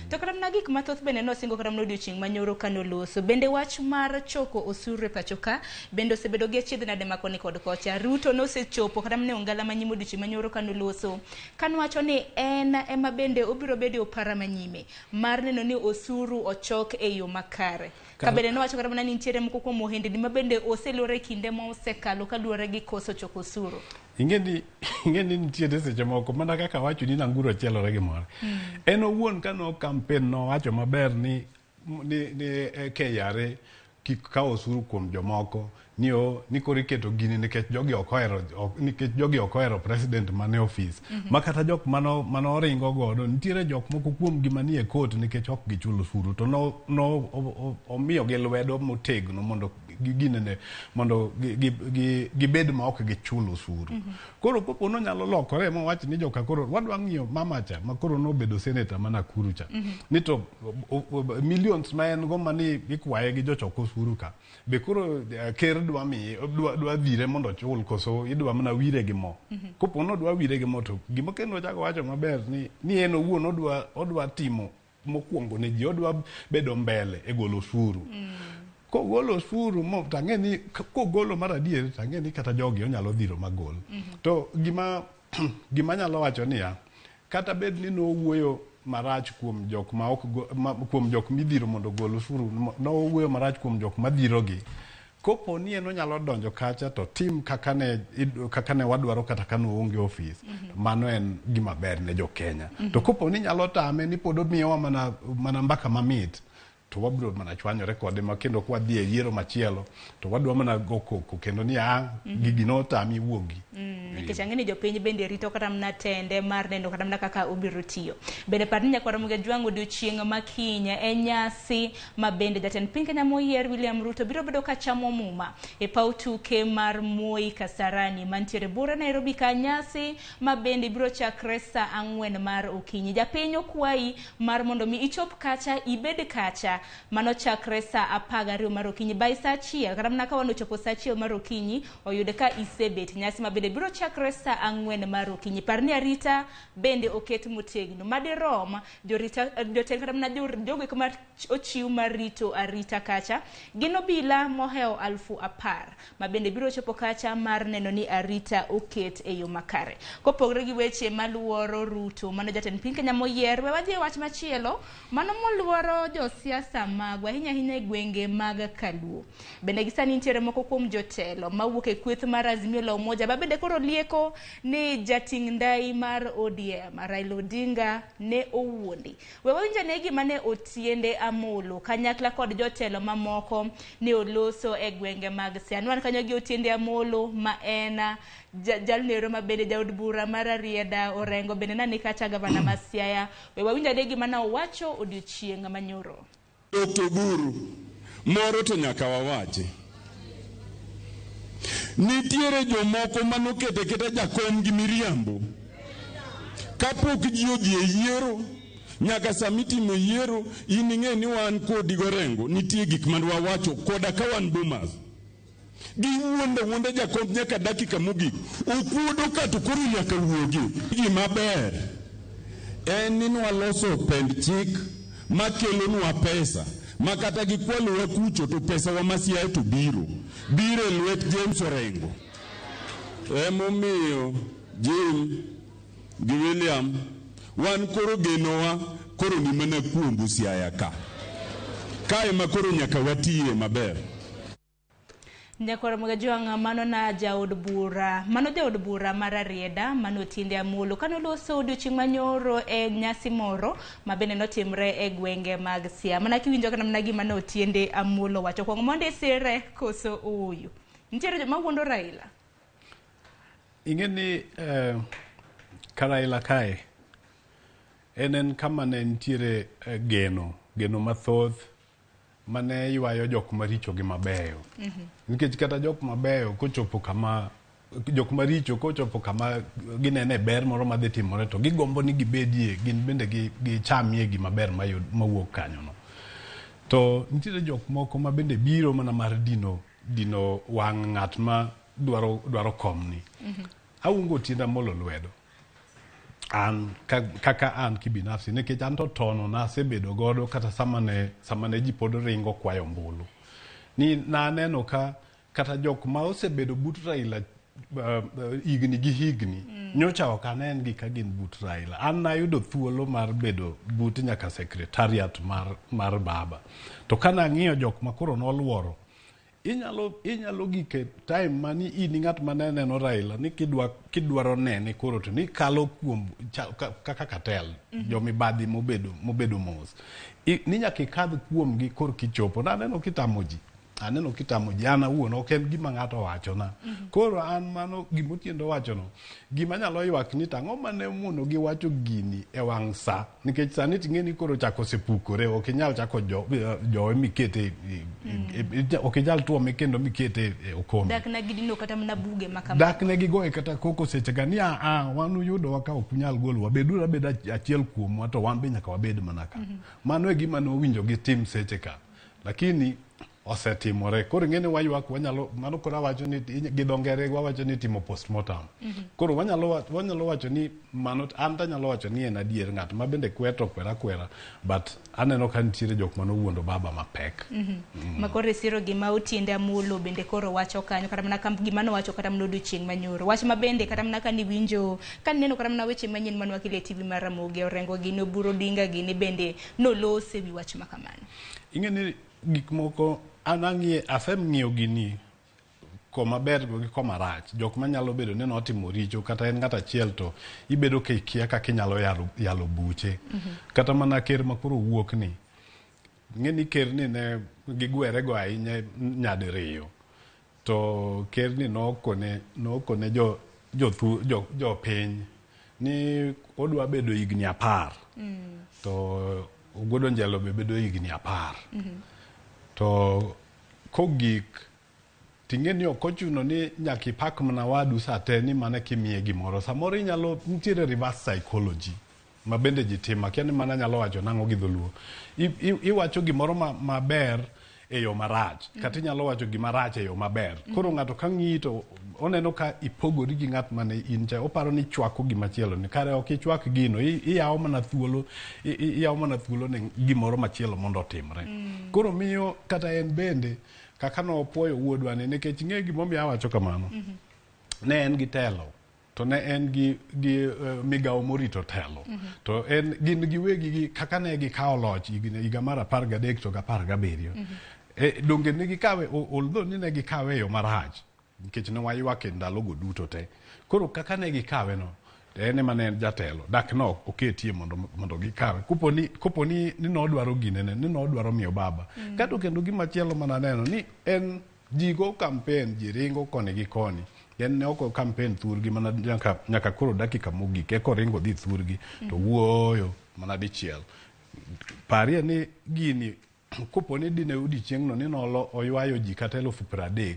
To kata mana gik mathoth bende nosingo kata mana odiochieng' manyoro kanoloso. Bende wach mar choko osuru e pacho ka bende osebedo gi achiedh nade ma koni kod kocha. Ruto nosechopo kata mana e ongala manyime odiochieng' manyoro kanoloso kanowacho ni en ema bende obiro bedo e opara manyime mar neno ni osuru ochok e yo makare. Ka bende nowacho kata mana ni nitiere moko kuom ohendni ma bende oselor e kinde ma osekalo kaluwore gi koso choko osuru. Ing'e ni nitiere seche moko mana kaka wacho ni Nanguro chielore gi moro. En owuon kano campaign nowacho maber ni KRA kik kaw osuru kuom jomoko ni o ni koro iketo gini nikech jogi ok ohero nikech jogi ok ohero president mane ofis. Ma kata jok mano oringo godo nitiere jok moko kuom gi manie court nikech ok gichul osuru to no omiyo gi lwedo motegno mondo ginene mondo gibed ma ok gichul osuru. Koro kopo nonyalo lokore mowach ni joka koro wadwa ng'iyo mama cha ma koro nobedo senator ma Nakuru cha ni to millions ma en go mani ikwaye gi jochok osuru ka be koro ker dwa miye dwa dhire mondo ochul koso idwa mana wire gi mo. Kopo nodwa wire gi mo to gima kendo chako wacho maber ni en owuon odwa timo mokwongo ne ji odwa bedo mbele e golo osuru. Kogolo osuru mo tang'e ni kogolo mar adier tang'e ni kata jogi onyalo dhiro magol. To gima nyalo wacho niya kata bed ni nowuoyo marach kuom jok ma ok kuom jok midhiro mondo ogol osuru, nowuoyo marach kuom jok madhirogi. Kopo ni en onyalo donjo kacha to tim kaka ne wadwaro kata ka noonge ofis, mano en gima ber ne jo Kenya. To kopo ni nyalo tame ni pod omiyowa mana mbaka mamit to wabiro mana chwanyore kode ma kendo kwa dhi e yiero machielo to wadwa mana go koko kendo ni gigi notami wuogi. Nikech ang'e ni jopiny bende rito kata mana tende mar neno kata mana kaka obiro tiyo. Bende par ni nyakwar Ramogi Ajwang' odiochieng' ma kiny e nyasi ma bende jatend piny Kenya moyier William Ruto biro bedo ka chamo muma e paw tuke mar Moi Kasarani mantiere bura Nairobi ka nyasi ma bende biro chakre saa 4 mar okinyi. Japiny okwayi mar mondo mi ichop kacha ibed kacha mano chakre saa 12 mar okinyi by saa 1 kata mana ka wan ochopo saa 1 mar okinyi oyud ka isebet. Nyasi ma bende biro chakre saa 4 mar okinyi. Par ni arita bende oket motegno madirom jorita jotend kata mana jogo eko mar ochiw mar rito arita kacha gin obila mohewo 10,000 ma bende biro chopo kacha mar neno ni arita oket e yo makare. Kopogore gi weche maluoro Ruto mano jatend piny Kenya moyier, we wadhi e wach machielo mano moluoro josiasa magwa ahinya ahinya e gwenge mag Kaluo. Bende gi sani nitiere moko kuom jotelo mawuok e kweth mar Azimio la Umoja ma bende koro lieko ni jating' ndai mar ODM Raila Odinga ne owuondi. We wawinj ane gima ne Otiende Amolo kanyakla kod jotelo mamoko ne oloso e gwenge mag Siaya. Wan kanyo gi Otiende Amolo ma en jalnero ma bende jaod bura mar Rarieda Orengo bende nani kacha gavana ma Siaya. We wawinj ane gima ne owacho odiochieng' manyoro. Dr. Oburu, moro to nyaka wawachi. Nitiere jomoko manokete keta jakom gi miriambo. Kapok ji odhi e yiero, nyaka sama itimo yiero, in ing'e ni wan kodi Gorengo, nitie gik mane wawacho koda ka wan Bomas. Giwuondo wuonda jakom nyaka dakika mogik. Okuodo ka to koro nyaka wuogi. Gima ber en ni nwaloso pend chik makelonwa pesa ma kata gikwalowa kucho to pesa wa ma Siaya to biro e lwet James Orengo. Emomiyo Jim gi William, wan koro genowa koro ni mana kuom Siaya ka. Kae ma koro nyaka watiye maber. Nyakwar Ramogi mano na jaod bura mano jaod bura mar Rarieda mano Otiende Amolo kanoloso odiochieng' manyoro e nyasi moro ma bende notimre e gwenge mag Siaya. Mana kiwinjo kata mana gima ne Otiende Amolo wacho kuong mondo isire koso ooyo. Nitiere joma wuondo Raila. Ing'e ni ka Raila kae en kama ne nitiere geno mathoth mane ywayo jok maricho gi mabeyo. Nikech kata jok mabeyo kochopo kama jok maricho kochopo kama ginene ber moro madhi timore to gigombo ni gibedie gin bende gichamie gima ber mawuok kanyono. To nitiere jok moko ma bende biro mana mar dino wang' ng'at ma dwaro komni. Aungo Otiende Amolo lwedo. An kaka an kibinafsi nikech an to tono nasebedo godo kata sama ne ji pod ringo kwayo ombulu. Ni naneno ka kata jok ma osebedo but Raila higni gi higni nyocha ok anen gi ka gin but Raila. An nayudo thuolo mar bedo but nyaka secretariat mar baba. To kana ng'iyo jok ma koro noluoro, inyalo gike time mani in ng'at mane neno Raila ni kidwaro nene koro to ni kalo kuom kaka katel jomibadhi mobedo mos ni nyaka ikadh kuom gi kor kichopo. Naneno kitamo ji an awuon ok en gima ng'ato owachona. Koro an mano gima Otiende owachono gima nyalo ywak ni tang'o mane mono gi wacho gini e wang' sa nikech sani ting'e ni koro chako osepukore ok inyal chako jowe mikete ok inyal tuome kendo mikete e okombe. Dak na gidino kata mana buge makama. Dak ne gigoye kata koko seche ga ni wan uyudowa ka ok unyal golowa beduru abeda achiel kuomwa to wan be nyaka wabed mana ka. Mano e gima nowinjo gi tim seche ka. Lakini osetimore. Koro ing'e ni waywak wanyalo mano koro awacho ni gi dho ngere wawacho ni timo postmortem. Koro wanyalo wacho ni mano an tanyalo wacho ni en adier ng'at ma bende kwer to kwer akwera but aneno ka nitiere jok manowuondo baba mapek. Ma koro isiro gima Otiende Amolo bende koro wacho kanyo kata mana gima nowacho kata mana odiochieng' manyoro. Wach ma bende kata mana kaniwinjo kanineno kata mana weche manyien manwakile e TV mar Ramogi Orengo gini Oburu Odinga gini bende nolose wi wach ma kamano. Ing'e ni gik moko an aseng'iyo gini koma ber gi koma rach. Jok manyalo bedo ni notimo richo kata en ng'at achiel to ibedo ka ikia kaka inyalo yalo buche. Kata mana ker ma koro wuok ni ng'e ni ker ni ne gigwere go ahinya nyadiriyo. To ker ni nokone jo piny ni odwa bedo higni 10. To Oguodo Njelo be bedo higni 10. To kogik ting'e ni ok ochuno ni nyaka ipak mana wadu sate ni mana kimiye gimoro. Samoro inyalo nitiere reverse psychology ma bende ji timo. Akia ni mana nyalo wacho nang'o gi dholuo. Iwacho gimoro maber e yo marach kata inyalo wacho gima rach e yo maber. Koro ng'ato ka ng'iyi to oneno ka ipogori gi ng'at mane in cha, oparo ni chwako gima chielo ni kare ok ichwak gino, iyawo mana thuolo iyawo mana thuolo ne gimoro machielo mondo otimre. Koro miyo kata en bende kaka nopuoyo wuodwa ni nikech ing'e gimomiyo awacho kamano. Ne en gi telo to ne en gi migawo morito telo. To en gin giwegi kaka ne gikawo loch higa mar 13 to 17. Donge ne gikawe although ni ne gikawe e yo marach nikech ne waywak e ndalogo duto te. Koro kaka ne gikawe no to en ema ne en jatelo dak no oketie mondo gikawe koponi ni nodwaro ginene ni nodwaro miyo baba. Kato kendo gima chielo mananeno ni en ji go campaign ji ringo koni gi koni. En ne ok campaign thurgi mana nyaka koro dakika mogik eka oringo dhi thurgi to wuoyo mana dichiel. Parie ni gini koponi dine odiochieng'no ni nolo oywayo ji kata 30,000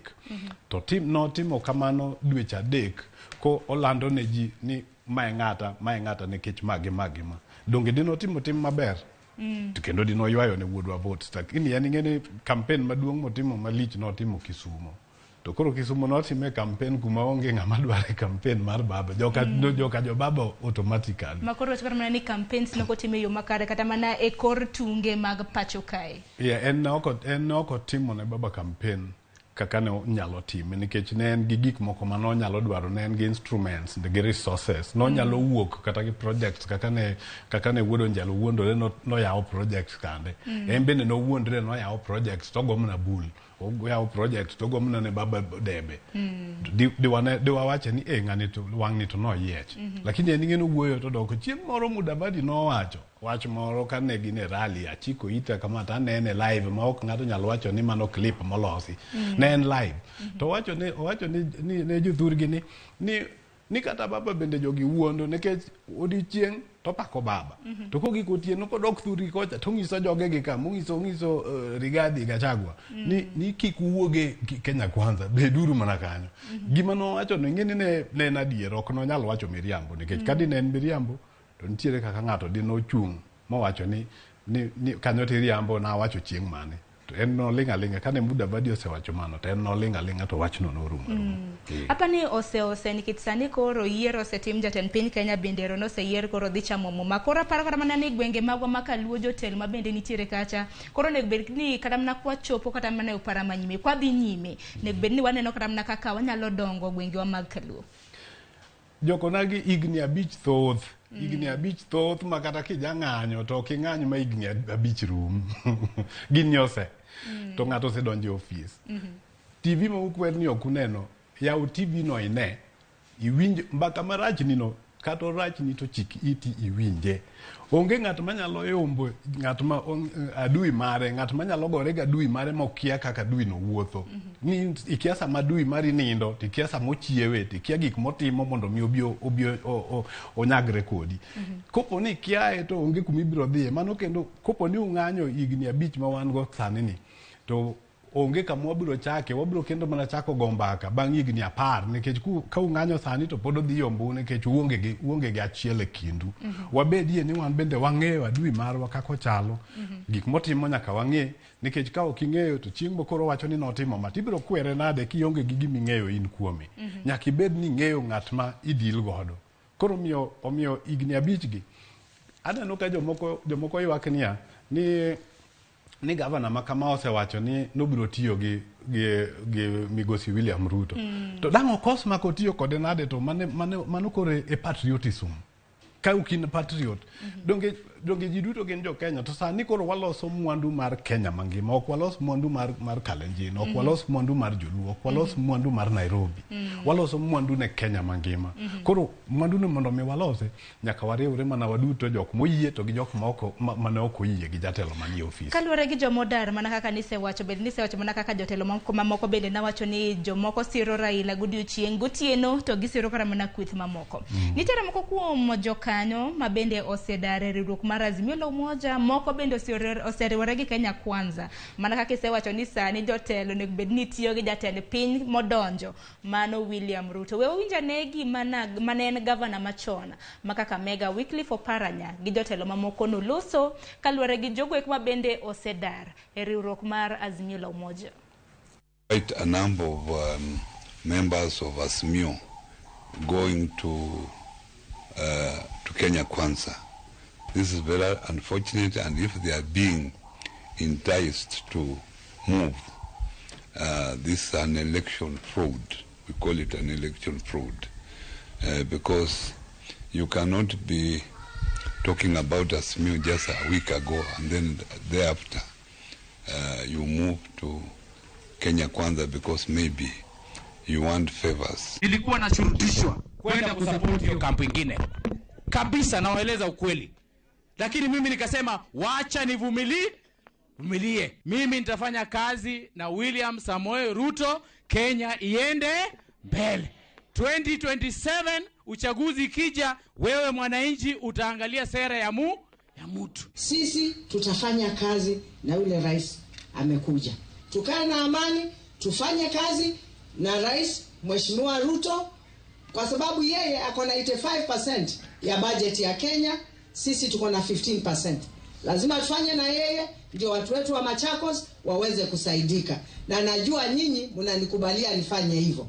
to notimo kamano dweche 3 ko olando ne ji ni mae ng'ata nikech magi ma. Donge dinotimo tim maber? To kendo dinoywayo ne wuodwa votes. Lakini en ing'e ni campaign maduong' motimo malich notimo Kisumo. To koro Kisumo notime campaign kuma onge ng'ama dware campaign mar baba. Joka jo baba automatically. Ma koro wacho kata mana ni campaigns nokotime yo makare kata mana e kor tunge mag pacho kae. Yeah, en ne ok otimo ne baba campaign kaka ne onyalo time nikech ne en gi gik moko mane onyalo dwaro, ne en gi instruments gi resources, nonyalo wuok kata gi projects kaka ne Wuod Onjalo wuondore noyawo projects kande. En bende nowuondre noyawo projects to ogo mana bul, oyawo project to ogo mana ne baba debe. Diwawache ni ng'ani to wang'ni to noyiech. Lakini en ing'e nowuoyo to dok chieng' moro Mudavadi nowacho wach moro kane gin e rally, achiko ita kama to anene live ma ok ng'ato nyalo wacho ni mano clip molosi. Ne en live. To owacho ni ne jothurgi ni kata baba bende jogi wuondo nikech odiochieng' to pako baba. To kogik otieno kodok thurgi kocha to ng'iso jogegi ka mong'iso Rigathi Gachagua ni kik uwuoge Kenya Kwanza, beduru mana kanyo. Gima nowacho no ing'e ni ne en adier, ok nonyal wacho miriambo nikech ka dine en miriambo to nitiere kaka ng'ato dinochung' mowacho ni kanyo tiriambo nawacho chieng' mane. To en noling' aling'a kane Mudavadi osewacho mano to en noling' aling'a to wachno norumo. Apa ni ose nikech sani koro yiero osetim jatend piny Kenya bende ero noseyier koro dhi chamo muma. Koro aparo kata mana ni gwenge magwa ma Kaluo jotelo ma bende nitiere kacha koro onego bed ni kata mana kwachopo kata mana e opara manyime kwadhi nyime onego bed ni waneno kata mana kaka wanyalo dongo gwengewa mag Kaluo. Jokonagi higni 5 thoth. Higni 5 thoth ma kata kijang'anyo to ok ing'any ma higni 5 rum. Gin nyose. To ng'ato osedonjo e ofis. TV ma ukwer ni ok uneno, yaw TV no ine, iwinj mbaka marach ni no, kata orach ni to chik iti iwinje. Onge ng'at manyalo yombo ng'at ma adui mare, ng'at manyalo gore gi adui mare mokia kaka adui no wuotho. Ni ikia sama adui mari nindo, to ikia sama ochiewe, to ikia gik motimo mondo mi obi onyagre kodi. Kopo ni ikiaye to onge kuma ibiro dhiye. Mano kendo kopo ni ung'anyo higni 5 ma wan go sani ni, to onge kama wabiro chake, wabiro kendo mana chako go mbaka bang' higni 10 nikech ka ung'anyo sani to pod odhi yombo nikech uonge gi achiel e kindu. Wabedie ni wan bende wang'eyo adui marwa kaka ochalo, gik motimo nyaka wang'e nikech ka ok ing'eyo to chieng' mokoro wacho ni notimo ma tibiro kwere nade kionge gi gima ing'eyo in kuome. Nyaka ibed ni ing'eyo ng'at ma idil godo. Koro omiyo higni 5 gi aneno ka jomoko ywak niya ni gavana ma kama osewacho ni nobiro tiyo gi migosi William Ruto. To dang' okos ma kotiyo kode nade to mano koro e patriotism. Ka ok in patriot, donge ji duto gin jo Kenya to sani koro waloso mwandu mar Kenya mangima, ok walos mwandu mar Kalenjin, ok walos mwandu mar Joluo, ok walos mwandu mar Nairobi. Waloso mwandu ne Kenya mangima. Koro mwandu ni mondo mi walose nyaka wariwre mana waduto jok moyie to gi jok moko mane ok oyie gi jatelo manie ofis. Kaluwore gi jomodar mana kaka nisewacho bende nisewacho mana kaka jotelo mamoko bende nawacho ni jomoko siro Raila godiochieng' gotieno to gisiro kata mana kweth mamoko. Nitiere moko kuom jokanyo ma bende osedar e riwruok mar Azimio la Umoja, moko bende oseriwore gi Kenya Kwanza. Mana kaka isewacho ni sani jotelo onego bed ni tiyo gi jatend piny modonjo mano William Ruto. We uwinj ane gima mane en gavana machon ma Kakamega Wycliffe Oparanya gi jotelo mamoko noloso kaluwore gi jogo eko ma bende osedar e riwruok mar Azimio la Umoja. Quite a number of members of Azimio going to Kenya Kwanza. This is very unfortunate, and if they are being enticed to move, this is an election fraud. We call it an election fraud because you cannot be talking about Azimio just a week ago and then thereafter you move to Kenya Kwanza because maybe you want favors. Nilikuwa nashurutishwa kwenda kusupport hiyo kampu ingine kabisa, nawaeleza ukweli, lakini mimi nikasema wacha nivumilie. Mimi nitafanya kazi na William Samoei Ruto, Kenya iende mbele. 2027 uchaguzi ikija, wewe mwananchi utaangalia sera ya mutu. Sisi tutafanya kazi na yule rais amekuja. Tukae na amani, tufanye kazi na rais Mheshimiwa Ruto kwa sababu yeye ako na 85% ya budget ya Kenya, sisi tuko na 15%. Lazima tufanye na yeye ndio watu wetu wa Machakos waweze kusaidika. Na najua nyinyi mnanikubalia nifanye hivyo.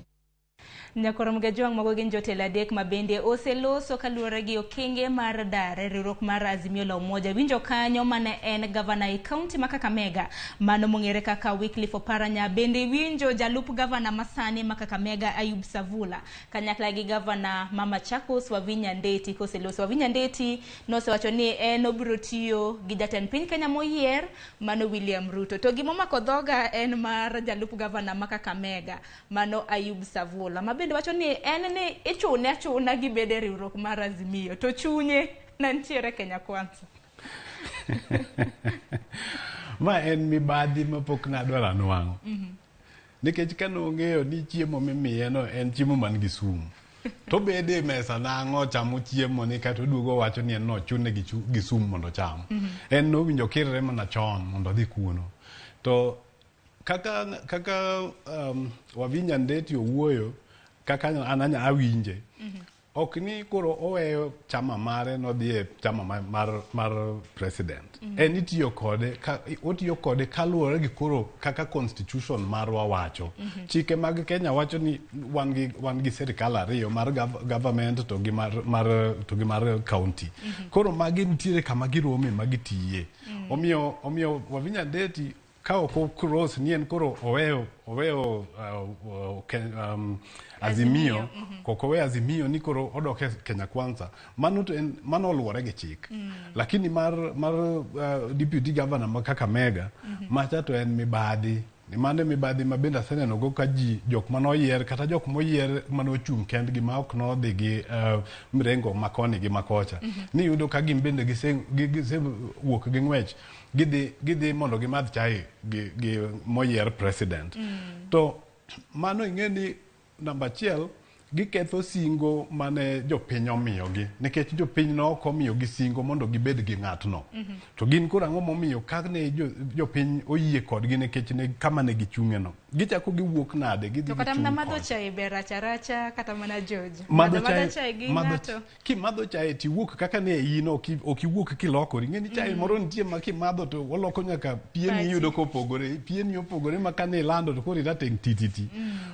Nyakoro Mgajwang' mago gin jotelo adek ma bende oseloso kaluwore gi okenge mar dar e riwruok mar Azimio la Umoja. Winjo kanyo mane en gavana e kaunti ma Kakamega, mano mong'ere kaka Wycliffe Oparanya. Bende winjo jalup gavana masani ma Kakamega Ayub Savula kanyakla gi gavana ma Machakos Wavinya Ndeti koseloso. Wavinya Ndeti nosewacho ni en obiro tiyo gi jatend piny Kenya moyier mano William Ruto. To gimomako dhoga en mar jalup gavana ma Kakamega mano Ayub Savula ma bende wacho ni en ni ichune achuna gi bede riwruok mar Azimio to chunye nantiere Kenya Kwanza. Ma en mibadhi mapok nadwaro anwang'o. Nikech ka nong'eyo ni chiemo mimiye no en chiemo man gi sum. To bede e mesa nang'o chamo chiemo ni kata oduogo wacho ni en nochune gi sum mondo ocham. En nowinjo kirre mana chon mondo odhi kuno. To kaka Wavinya Ndeti owuoyo, kaka an anya awinje, ok ni koro oweyo chama mare nodhi e chama mar president. En itiyo kode otiyo kode kaluwore gi koro kaka constitution marwa wacho. Chike mag Kenya wacho ni wan gi sirikal ariyo mar government to gi mar county. Koro magi nitiere kama girome ma gitiye. Omiyo Wavinya Ndeti ka ok cross ni en koro oweyo Azimio, kok oweyo Azimio ni koro odok e Kenya Kwanza, mano to en mano oluwore gi chik. Lakini mar deputy governor ma Kakamega, macha to en mibadhi. Mano mibadhi ma bende aseneno go ka ji jok manoyier kata jok moyier manochung' kendgi ma ok nodhi gi mrengo makoni gi makocha. Ni yudo ka gin bende gisewuok gi ng'wech gidhi mondo gimadh chai gi moyier president. To mano ing'e ni namba achiel giketho singo mane jopiny omiyogi, nikech jopiny no ok omiyogi singo mondo gibed gi ng'atno. To gin koro ang'o momiyo ka ne jopiny oyie kodgi nikech ne kama ne gichung'e no. Gichako giwuok nade gidhi To kata mana gichung' madho koni. chai ber racha racha kata mana George. Madho Madho chai gi ng'ato. Kimadho chai tiwuok kaka ne in ok iwuok kilokori. Ing'e ni chai moro nitie ma kimadho to oloko nyaka pieni iyudo kopogore. Pieni opogore ma kane ilando to koro irateng' tititi.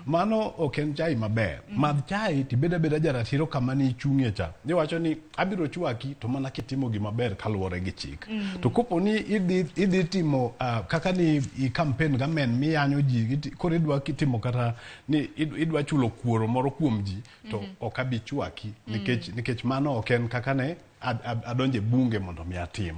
Mano ok en chai maber. Madh chai tibed abeda jaratiro kama ne ichung'ie cha. Iwacho ni abiro chwaki to mana kitimo gima ber kaluwore gi chik. To kopo ni idhi timo kaka ni i campaign gamen miyanyo ji koro idwa kitimo kata ni idwa chulo kuoro moro kuom ji to ok abi chwaki nikech mano ok en kaka ne adonje bunge mondo mi atim.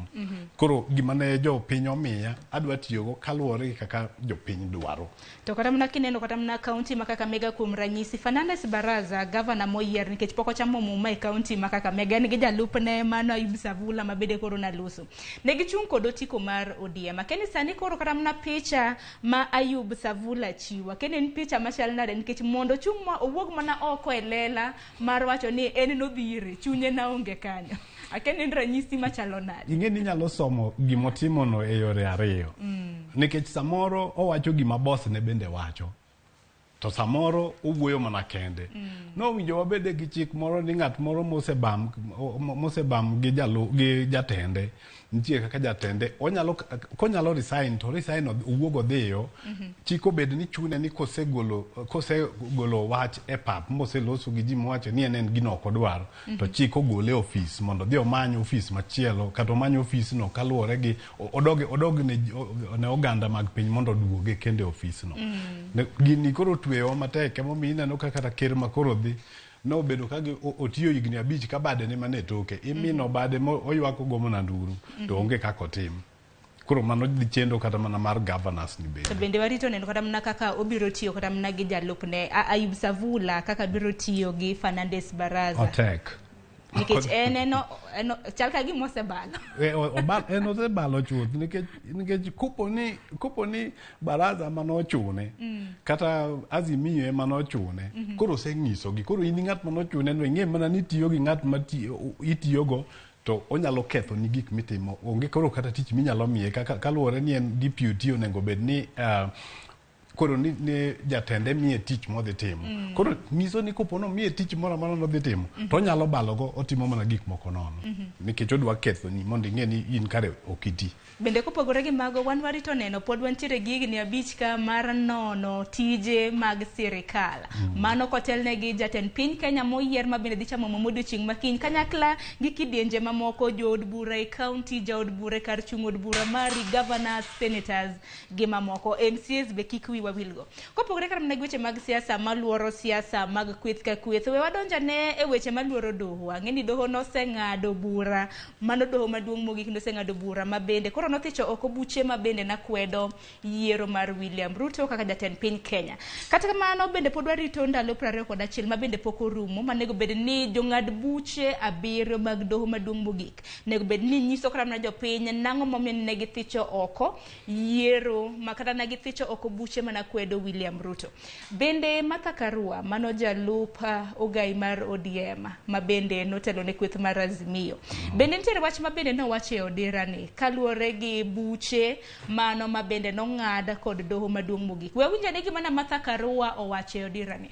Koro gima ne jopiny omiya adwa tiyogo kaluwore gi kaka jopiny dwaro. To kata mana kineno kata mana kaunti ma Kakamega kuom ranyisi, Fernandes Baraza, gavana moyier nikech pok ochamo muma e kaunti ma Kakamega, en gi jalupne mano Ayub Savula ma bende koro naloso. Ne gichung' kod otiko mar ODM. Akeni sani koro kata mana picha ma Ayub Savula chiwo, akeni en picha machal nade nikech mondo ochung' ma owuog mana oko e lela mar wacho ni en nodhire, chunye naonge kanyo. Akeni en ranyisi machalo nade? Ing'e ni inyalo somo gimotimono e yore ariyo. Nikech samoro owacho gima boss ne bende wacho. To samoro owuoyo mana kende. Nowinjo wabede gi chik moro ni ng'at moro mosebam gi jatende, nitie kaka jatende onyalo konyalo resign to resign owuog odhiyo. Chik obed ni chune ni kosegolo wach e pap moseloso gi ji mowacho ni en gino ok odwar, to chik ogole e ofis mondo odhi omany ofis machielo kata omany ofis no kaluwore gi odog ne oganda mag piny mondo oduoge kendo e ofis no. Gini koro tweyowa matek emomiyo ineno ka kata ker ma koro dhi nobedo ka otiyo higni 5 ka bade ne mane toke imino bade oywako go mana nduru to onge kaka otim. Koro mano dhi chendo kata mana mar governors ni bende. To bende warito neno kata mana kaka obiro tiyo kata mana gi jalupne Ayub Savula kaka biro tiyo gi Fernandes Baraza. Otek. Nikech en chal ka gima osebalo. En osebalo chuth nikech kopo ni Baraza manochune kata Azimio ema nochune, koro oseng'isogi. Koro in ng'at manochune no ing'e mana ni tiyo gi ng'at ma itiyogo to onyalo ketho ni gik mitimo. Onge koro kata tich minyalo miye kaka kaluwore ni en deputy onego bed ni Koro ni, ni jatende miye tich modhi timo. Koro nyiso ni kopo nomiye tich moro amora modhi timo, to onyalo balogo otimo mana gik moko nono. Nikech odwa kethoni mondo ing'e ni in kare ok iti. Bende kopogore gi mago, wan warito neno pod wantiere gi higni 5 ka mar nono tije mag sirikal. Mano kotelne gi jatend piny Kenya moyier ma bende dhi chamo muma odiochieng' makiny kanyakla gi kidienje mamoko, jood bura e county, jaod bura e kar chung' od bura mari, governors, senators gi mamoko. MCAs be kik wiwa wilgo. Kopogore kata mana gi weche mag siasa maluoro siasa mag kweth ka kweth, we wadonj ane e weche maluoro doho. Ang'e ni doho noseng'ado bura, mano doho maduong' mogik noseng'ado bura ma bende koro nothicho oko buche ma bende nakwedo yiero mar William Ruto kaka jatend piny Kenya. Kata kamano bende pod warito ndalo 21 ma bende pok orumo, manego bed ni jong'ad buche 7 mag doho maduong' mogik nego bed ni nyiso kata mana jopiny nang'o momiyo ne githicho oko yiero ma kata ne githicho oko buche mana kwedo William Ruto. Bende Martha Karua mano jalup ogai mar ODM ma bende notelo ne kweth mar Azimio. Bende nitiere wach ma bende nowacho e odira ni kaluwore gi buche mano ma bende nong'ad kod doho maduong' mogik. We winj ane gima na Martha Karua owacho e odira ni.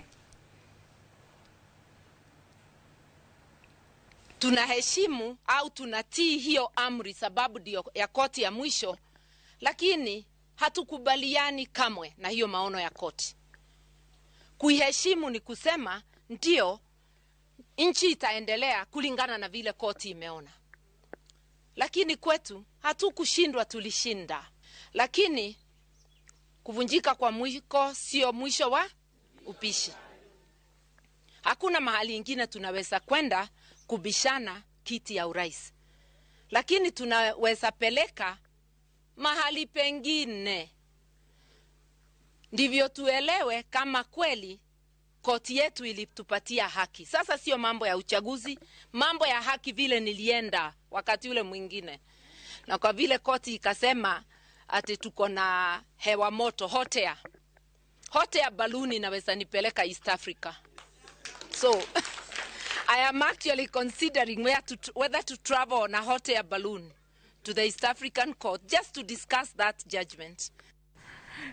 Tunaheshimu au tunatii hiyo amri sababu ndio ya koti ya mwisho, lakini hatukubaliani kamwe na hiyo maono ya koti. Kuiheshimu ni kusema ndio nchi itaendelea kulingana na vile koti imeona. Lakini kwetu hatukushindwa, tulishinda. Lakini kuvunjika kwa mwiko sio mwisho wa upishi. Hakuna mahali ingine tunaweza kwenda kubishana kiti ya urais. Lakini tunaweza peleka mahali pengine. Ndivyo tuelewe kama kweli koti yetu ilitupatia haki. Sasa sio mambo ya uchaguzi, mambo ya haki vile nilienda wakati ule mwingine. Na kwa vile koti ikasema ati tuko na hewa moto, hot air. Hot air balloon inaweza nipeleka East Africa. So I am actually considering whether to travel on a hot air balloon to the East African Court just to discuss that judgment.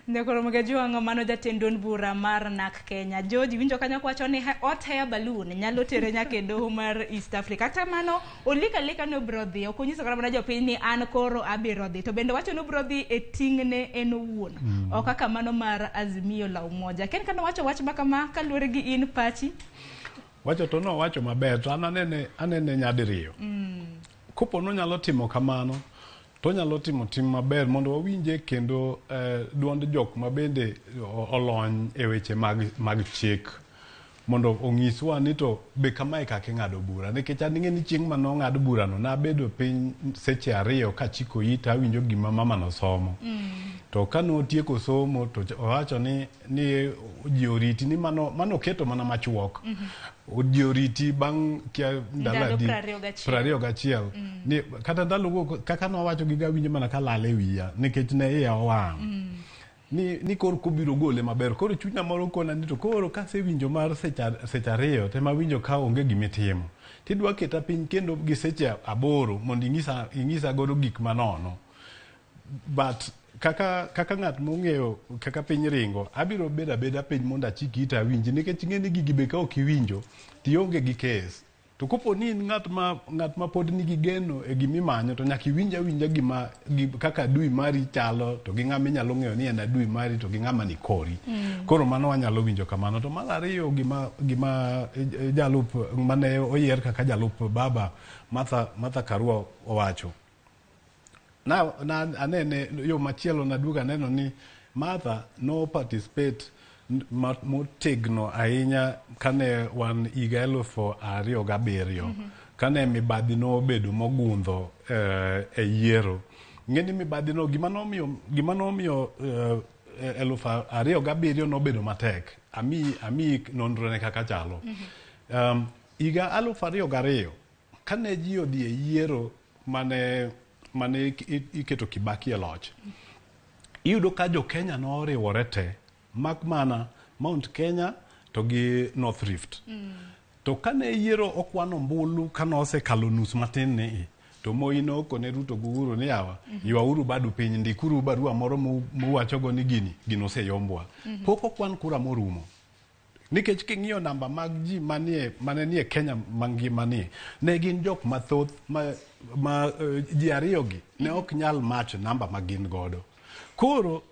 Nyakoro Magajuang' mano jatend duond bura mar NARC Kenya. George winjo kanyo kwacho ni hot air balloon nyalo tere nyaka e doho mar East Africa. Kata mano olika lika ni obiro dhi, ok onyiso kata mana jopiny ni an koro abiro dhi. To bende wacho ni obiro dhi e ting'ne en owuon. Ok kaka mano mar Azimio la Umoja. Ken kano wacho wach ma kama kaluwore gi in pachi? Wacho to nowacho maber to an anene nyadiriyo. Kopo nonyalo timo kamano, to onyalo timo tim maber mondo wawinje kendo duond jok mabende olony e weche mag chik mondo onyiswa ni to be kamae kaka ing'ado bura. Nikech an ing'e ni chieng' mane ong'ad burano nabedo piny seche 2 kachiko ita awinjo gima mama nosomo. To kane otieko somo to owacho ni ji oriti ni mano keto mana machuok. Ji oriti bang' kia ndalo adi? 21. Ni kata ndalogo kaka nowacho gigo awinjo mana kalal e wiya nikech ne iya owang'. Ni koro kobiro gole maber. Koro chunya moro kona ni to koro kasewinjo mar seche 2 tema winjo ka onge gimitimo. Tidwa keta piny kendo gi seche 8 mondo ing'isa godo gik manono. But kaka ng'at mong'eyo kaka piny ringo, abiro bedo abeda piny mondo achik ita awinji nikech ing'e ni gigi be ka ok iwinjo tionge gi kes. To kopo ni in ng'at ma pod nigi geno e gimimanyo to nyaka iwinj awinja gima kaka adui mari chalo to gi ng'ama inyalo ng'eyo ni en adui mari to gi ng'ama ni kori. Koro mano wanyalo winjo kamano. To mar ariyo gima jalup mane oyier kaka jalup baba Martha Karua owacho. Na anene yo machielo naduogo aneno ni Martha no participate motegno ahinya kane wan higa 2007 kane mibadhi nobedo mogundho e yiero. Ng'eni mibadhi no gima nomiyo 2007 nobedo matek. Ami nonro ne kaka chalo. Higa 2002 kane ji odhi e yiero mane iketo Kibaki e loch. Iyudo ka jo Kenya noriwore te mak mana Mount Kenya to gi North Rift. To kane yiero okwano ombulu kane osekalo nus matin ni To Moi nokone Ruto gi Uhuru ni yawa, ywauru badu piny, ndikuru barua moro muwachogo ni gini, gino oseyombwa. Pok okwan kura morumo. Nikech king'iyo namba mag ji manie mane nie Kenya mangima ni, ne gin jok mathoth ma ji ariyogi ne ok nyal match namba ma gin godo. Koro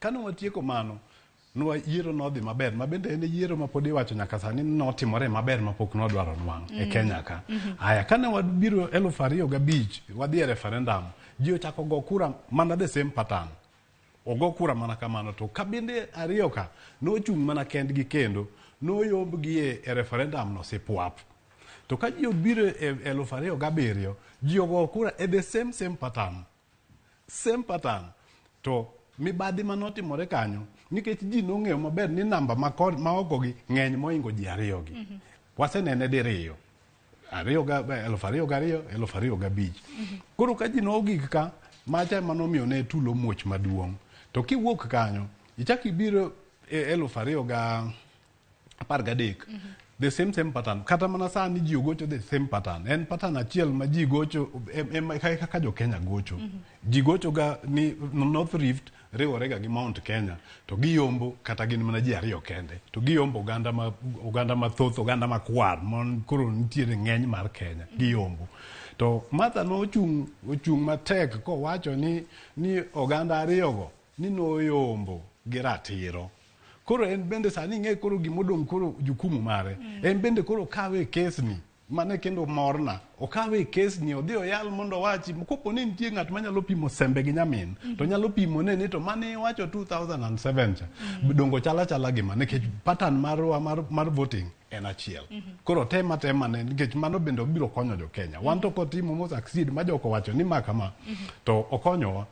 kane watieko mano, nwa yiero nodhi maber, ma bende en yiero ma pod iwacho nyaka sani ni notimore maber ma pok nodwaro nwang' e Kenya ka. Aya, kane wabiro 2005, wadhi e referendum, ji ochako go kura mana the same pattern. Ogo kura mana kamano to kabinde ariyo ka nochung' mana kendgi kendo noyombgi e referendum no sipwap. To ka ji obiro e 2007, ji ogo kura e the same pattern. Same pattern. To mibadhi manotimore kanyo, nikech ji nong'eyo maber ni namba maoko gi ng'eny moingo ji ariyo gi. Wasenene diriyo. 2002, 2005. Koro ka ji nogik ka, macha ema nomiyo ne tulo muoch maduong'. To kiwuok kanyo, ichak ibiro e 2013. The same pattern. Kata mana sani ji ogocho the same pattern. En pattern achiel ma ji gocho, kaka jo Kenya gocho. Ji gocho ga ni North Rift riwore ga gi Mount Kenya, to giyombo kata gin mana ji ariyo kende. To giyombo oganda mathoth, oganda makwar, mon koro nitiere ng'eny mar Kenya, giyombo. To Martha nochung' ochung' matek kowacho ni oganda ariyogo ni noyombo gi ratiro. Koro en bende sani ing'e koro gimodong' koro jukumu mare. En bende koro okawe e kesni, mane kendo morna. Okawe e kesni, odhi oyal mondo owachi, kopo ni nitie ng'at manyalo pimo sembe gi nyamin, to nyalo pimo ne ni to mane iwacho 2007 cha. Dongo chala chala gima, nikech pattern marwa mar voting en achiel. Koro tema tema ne, nikech mano bende obiro konyo jo Kenya. Wan to kotimo mo succeed ma joko wacho ni ma kama, to okonyowa.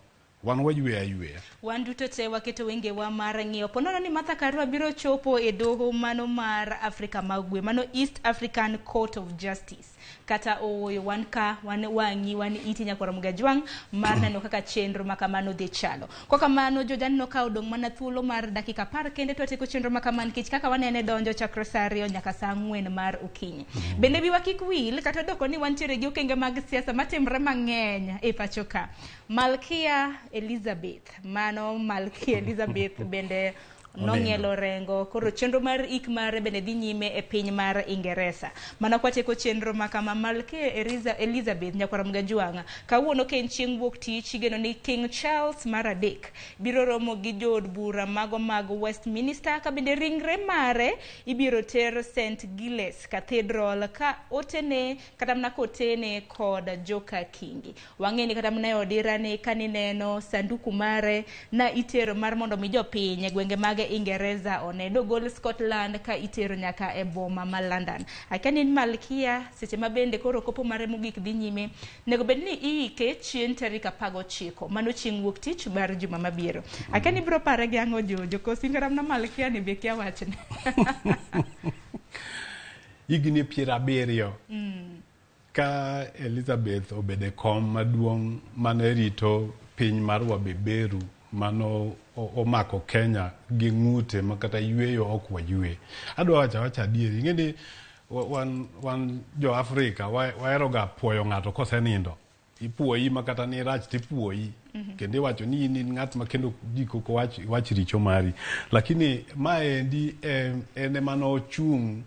Wan wayweyo ayweya. Wan duto te waketo wengewa mar ng'iyo. Ponono ni Martha Karua biro chopo e doho mano mar Afrika ma Ugwe, mano East African Court of Justice. Kata ooyo, wan ka, wan wang'i, wan iti nyakwar Mgajwang' mar neno kaka chenro ma kamano dhi chalo. Kwa kamano, jojaneno ka odong' mana thuolo mar dakika 10 kende to watieko chenro ma kama, nikech kaka wanene donjo chakre saa 2 nyaka saa 4 mar okinyi. Bende wiwa kik wil, kata odoko ni wantiere gi okenge mag siasa matimre mang'eny e pacho ka. Malkia Elizabeth, mano Malkia Elizabeth bende nong'ielo rengo, koro chenro mar ik mare bende dhi nyime e piny mar Ingeresa. Mano kwatieko chenro ma kama, Malkia Elizabeth nyakwar Mgajwang' kawuono ka en chieng' wuok tich, igeno ni King Charles mar 3 biro romo gi jood bura mago mag Westminster, ka bende ringre mare ibiro ter St Giles Cathedral ka otene kata mana kotene kod joka Kingi. Wang'e ni kata mana e odira ni kanineno sanduku mare na itero mar mondo mi jopiny e gwenge mag Ingereza one dogol Scotland ka itero nyaka e boma ma London. Akia ni Malkia seche ma bende koro kopo mare mogik dhi nyime, nego bed ni iike chieng' tarik 19, mano chieng' wuok tich mar juma mabiro. Akia ni biro pare gi ang'o Jojo, koso in kata mana Malkia ni be kia wachne. Higni 70 ka Elizabeth obedo e kom maduong' mane rito piny mar wabeberu mano omako Kenya gi ng'ute ma kata yweyo ok waywe. Adwa wacho awacha adieri, ing'e ni wan jo Afrika wahero ga puoyo ng'ato kosenindo. Ipuoyi ma kata ni rach tipuoyi. Kendo iwacho ni in ng'at ma kendo ji kok wach richo mari. Lakini maendi en ema nochung',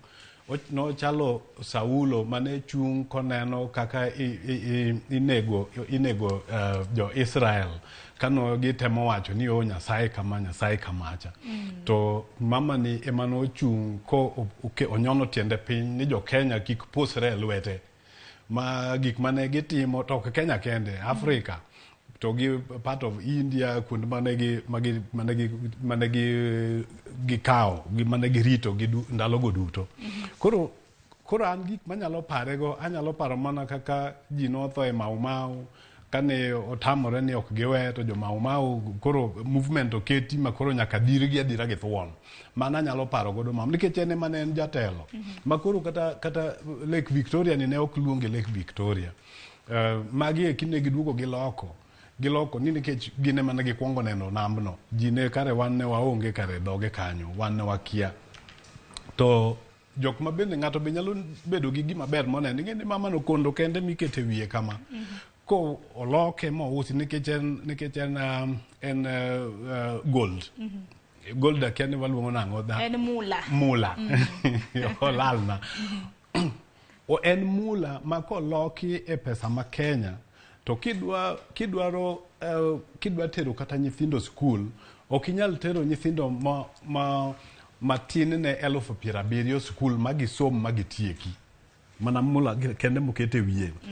nochalo Saulo mane chung' koneno kaka inego jo Israel kano gitemo wacho ni o Nyasaye kama, Nyasaye kamacha. To mama ni ema nochung' ko onyono tiende piny ni jo Kenya kik pusre e lwete. Ma gik mane gitimo to ok Kenya kende, Afrika to gi part of India, kuonde mane gi gikawo, gi mane girito gi ndalogo duto. Koro an gik manyalo parego, anyalo paro mana kaka ji notho e Mau Mau, kane otamore ni ok giwe to jo Mau Mau koro movement oketi ma koro nyaka dirgi adira gi thuon. Mano anyalo paro godo mama, nikech en ema ne en jatelo. Ma koro kata Lake Victoria ni ne ok luonge Lake Victoria. Magi eki ne giduogo giloko. Giloko ni nikech gin ema ne gikwongo neno nambno. Ji ne kare wan ne waonge kare dhoge kanyo, wan ne wakia. To jok ma bende ng'ato be nyalo bedo gi gima ber moneno. Ing'e ni mama no kondo kende mikete wiye kama. Ko oloke mousi nikech en en gold. Gold akia ni waluongo nang'o? En mula. Mula. Olalna. O en mula ma koloki e pesa ma Kenya to kidwaro kidwa tero kata nyithindo skul, ok inyal tero nyithindo ma matin ne 70,000 skul ma gisom ma gitieki. Mana mula kende mokete e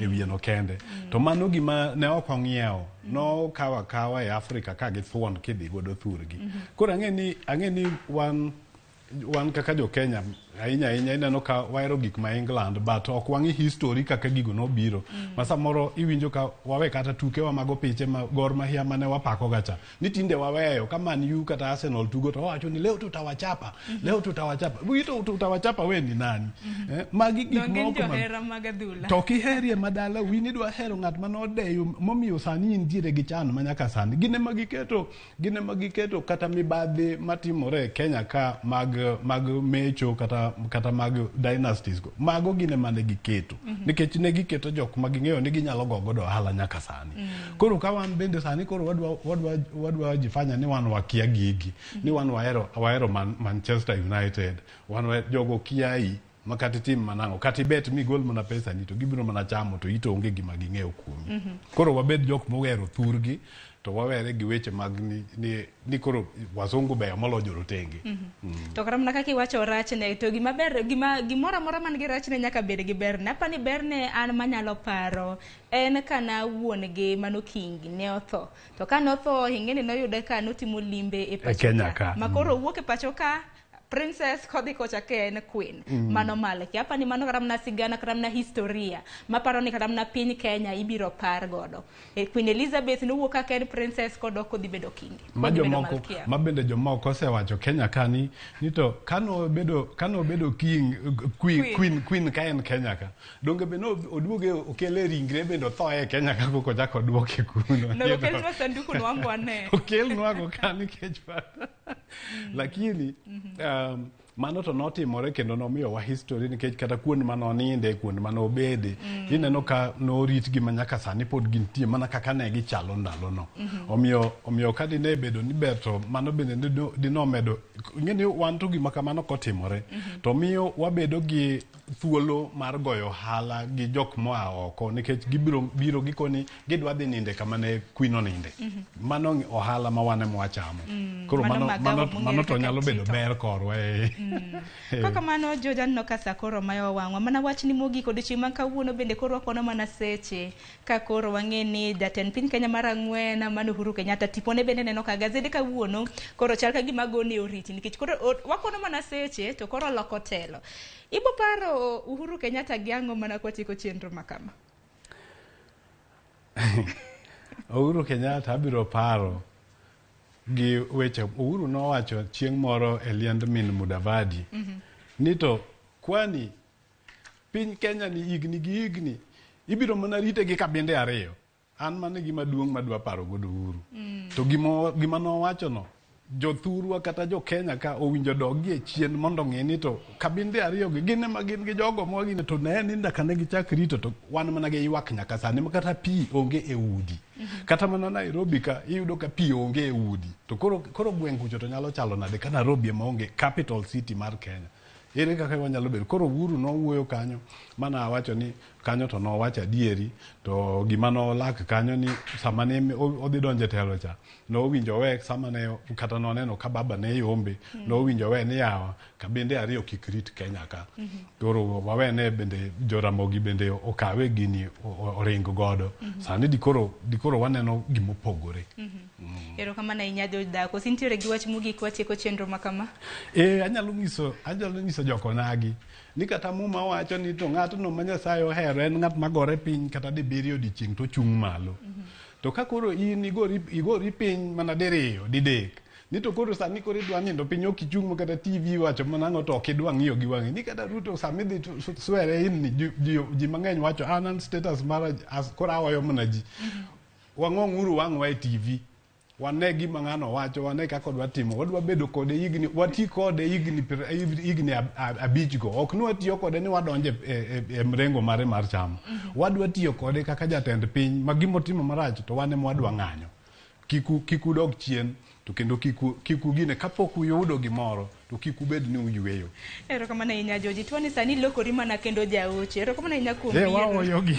wiye no kende. To mano gima ne ok ong'iewo, nokawo akawa e Afrika ka githuon kidhi godo thurgi. Koro ang'e ni wan kaka jo Kenya ahinya ahinya ineno ka wahero gik ma England, but ok wang'i history kaka gigo nobiro. Ma samoro iwinjo ka wawe kata tukewa mago piche ma Gor Mahia mane wapako gacha ni tinde waweyo ka Man U kata Arsenal tugo to wawacho ni leo tutawachapa, leo tutawachapa. Wito tutawachapa we ni nani? Magi gik moko ma to kiherie madala wini dwa hero ng'at manodeyo momiyo sani intiere gi chan manyaka sani. Gin ema giketo kata mibadhi matimore e Kenya ka mag mecho kata mag dynasties go. Mago gin ema ne giketo. Nikech ne giketo jok ma ging'eyo ni ginyalo go godo ohala nyaka sani. Koro ka wan bende sani koro wadwa jifanya ni wan wakia gigi, ni wan wahero Manchester United, wan jogo kiai makati tim manang'o, kata ibet mi gol mana pesa ni to gibiro mana chamo to ito onge gima ging'eyo kuomi. Koro wabed jok mohero thurgi to wawere gi weche mag ni koro wazungu beyo moloyo jorotenge. To kata mana kaka iwacho rachne to gima ber gimoro amora man gi rachne nyaka bed gi berne. Apa ni berne an manyalo paro en kana wuon gi mano Kingi ne otho. To ka notho ing'eni noyude ka notimo limbe e pacho ka. Ma koro owuok e pacho ka princess kodhi kocha ke en queen. Mano malkia. Apa ni mano kata mana sigana kata mana historia maparo ni kata mana piny Kenya ibiro par godo. Queen Elizabeth nowuok kaka en princess kodok kodhi bedo king. Ma jomoko ma bende jomoko osewacho Kenya ka ni to kano bedo king queen ka en Kenya ka. Donge be no oduoge okele ringre bende otho e Kenya ka koko chako oduoke kuno. No okelnwa sanduku nwang'o ane. Okelnwago ka nikech lakini mano to notimore kendo nomiyowa history nikech kata kuond manoninde, kuond manobede, ineno ka noritgi ma nyaka sani pod gintie mana kaka ne gichalo ndalono. Omiyo ka dine bedo ni ber to mano bende dinomedo. Ing'eni wan to gima kamano kotimore to miyo wabedo gi thuolo mar goyo ohala gi jok moa oko nikech gibiro biro gikoni gidwa dhi ninde kama ne queen oninde. Mano ohala ma wan ema wachamo. Koro mano to nyalo bedo ber korwa. Kaka mano George aneno ka sa koro mayo wang'wa mana wach ni mogik odiochieng' ma kawuono bende koro wakwano mana seche ka koro wang'e ni jatend piny Kenya mar ang'wen mano Uhuru Kenyatta tipone bende neno ka gazede kawuono koro chal ka gima gone oriti nikech koro wakwano mana seche to koro loko telo. Ibo paro Uhuru Kenyatta gi ang'o mana kwatieko chenro makama? Uhuru Kenyatta abiro paro gi weche. Uhuru nowacho chieng' moro e liend min Mudavadi ni to kwani piny Kenya ni higni gi higni ibiro mana rite gi kabinde ariyo. An mano e gima duong' madwa paro godo Uhuru. To gima nowacho no jothurwa kata jo Kenya ka owinjo dogie chien mondo ng'e ni to kabinde ariyo gi gin ema gin gi jogo mwagine to ne ni nyaka ne gichak rito to wan mana gi ywak nyaka sani ma kata pi onge e udi. Kata mana Nairobi ka iyudo ka pi onge e udi. To koro gweng' kucho to nyalo chalo nade ka Nairobi ema onge capital city mar Kenya. Ere kaka wanyalo bedo? Koro Uhuru nowuoyo kanyo mana awacho ni kanyo to nowacho adieri to gima nolak kanyo ni sama ne odhi donjo e telo cha nowinjo we sama ne kata noneno ka baba ne yombe nowinjo we ni yawa kabinde ariyo kik rit Kenya ka. Koro wawene bende Joramogi bende okawe gini oring godo. Sani dikoro waneno gimopogore. Erokamano ahinya George Dhako. Sintiere gi wach mogik watieko chenro makama? Anyalo nyiso jokonagi ni kata Muma wacho ni to ng'atno ma Nyasaye ohero en ng'at magore piny kata dibiriyo odiochieng' to ochung' malo. To ka koro in igori piny mana diriyo didek ni to koro sani koro idwa nindo piny ok ichung' kata TV wacho mana ang'o to ok idwa ng'iyo gi wang'i ni kata Ruto sama idhi swere in ni ji mang'eny wacho an status mara koro awayo mana ji. Wang'ong uru wang'wa e TV. Wane gima ng'ano wacho, wane kaka odwa timo, wadwa bedo kode higni, wati kode higni 5 go. Ok ni watiyo kode ni wadonje e mrengo mare mar chama. Wadwa tiyo kode kaka jatend piny ma gimotimo marach to wan ema wadwa ng'anyo. Kik udog chien to kendo kik ugine kapok uyudo gimoro to kik ubed ni uyweyo. Erokamano ahinya George. Tuoni sani lokori mana kendo jaoche. Erokamano ahinya kuom biro. Waoyogi.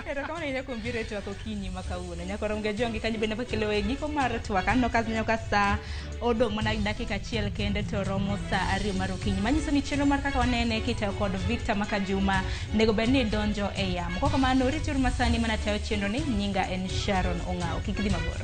Erokamano ahinya kuom biro e twak okinyi ma kawuono. Nyaka rom gi Ajuangi kanyo bende wakelo e giko mar twak. Aneno ka nyaka sa odong' mana dakika achiel kende to romo sa 2 mar okinyi. Manyiso ni chenro mar kaka wanene kitayo kod Victor Makajuma nego bed ni donjo e yamo. Kok kamano rituru masani mana tayo chenro ni nyinga en Sharon Ong'awo. Kik idhi mabor.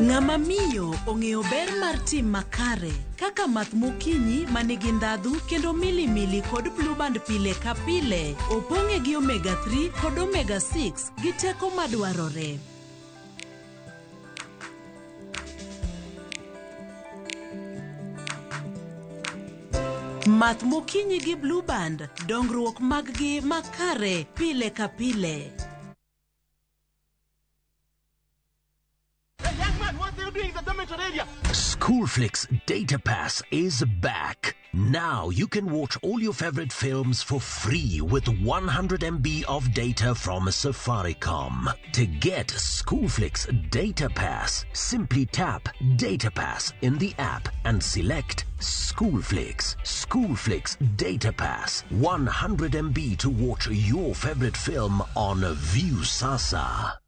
Ng'ama miyo ong'eyo ber mar tim makare kaka math mokinyi manigi ndhadhu kendo milimili kod Blue Band pile ka pile opong'e gi omega 3 kod omega 6 gi teko madwarore. Math mokinyi gi Blue Band, dongruok mag-gi makare pile ka pile. Schoolflix Data Pass is back. Now you can watch all your favorite films for free with 100 MB of data from Safaricom. To get Schoolflix Data Pass, simply tap Data Pass in the app and select Schoolflix. Schoolflix Data Pass, 100 MB to watch your favorite film on Viusasa.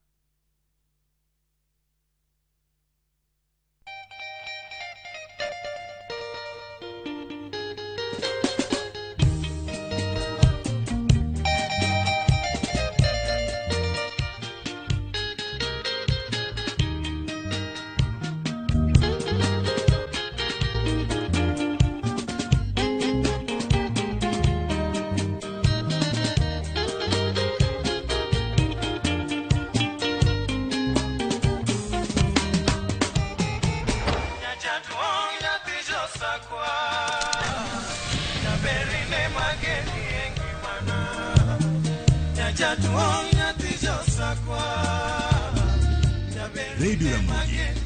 Radio Ramogi.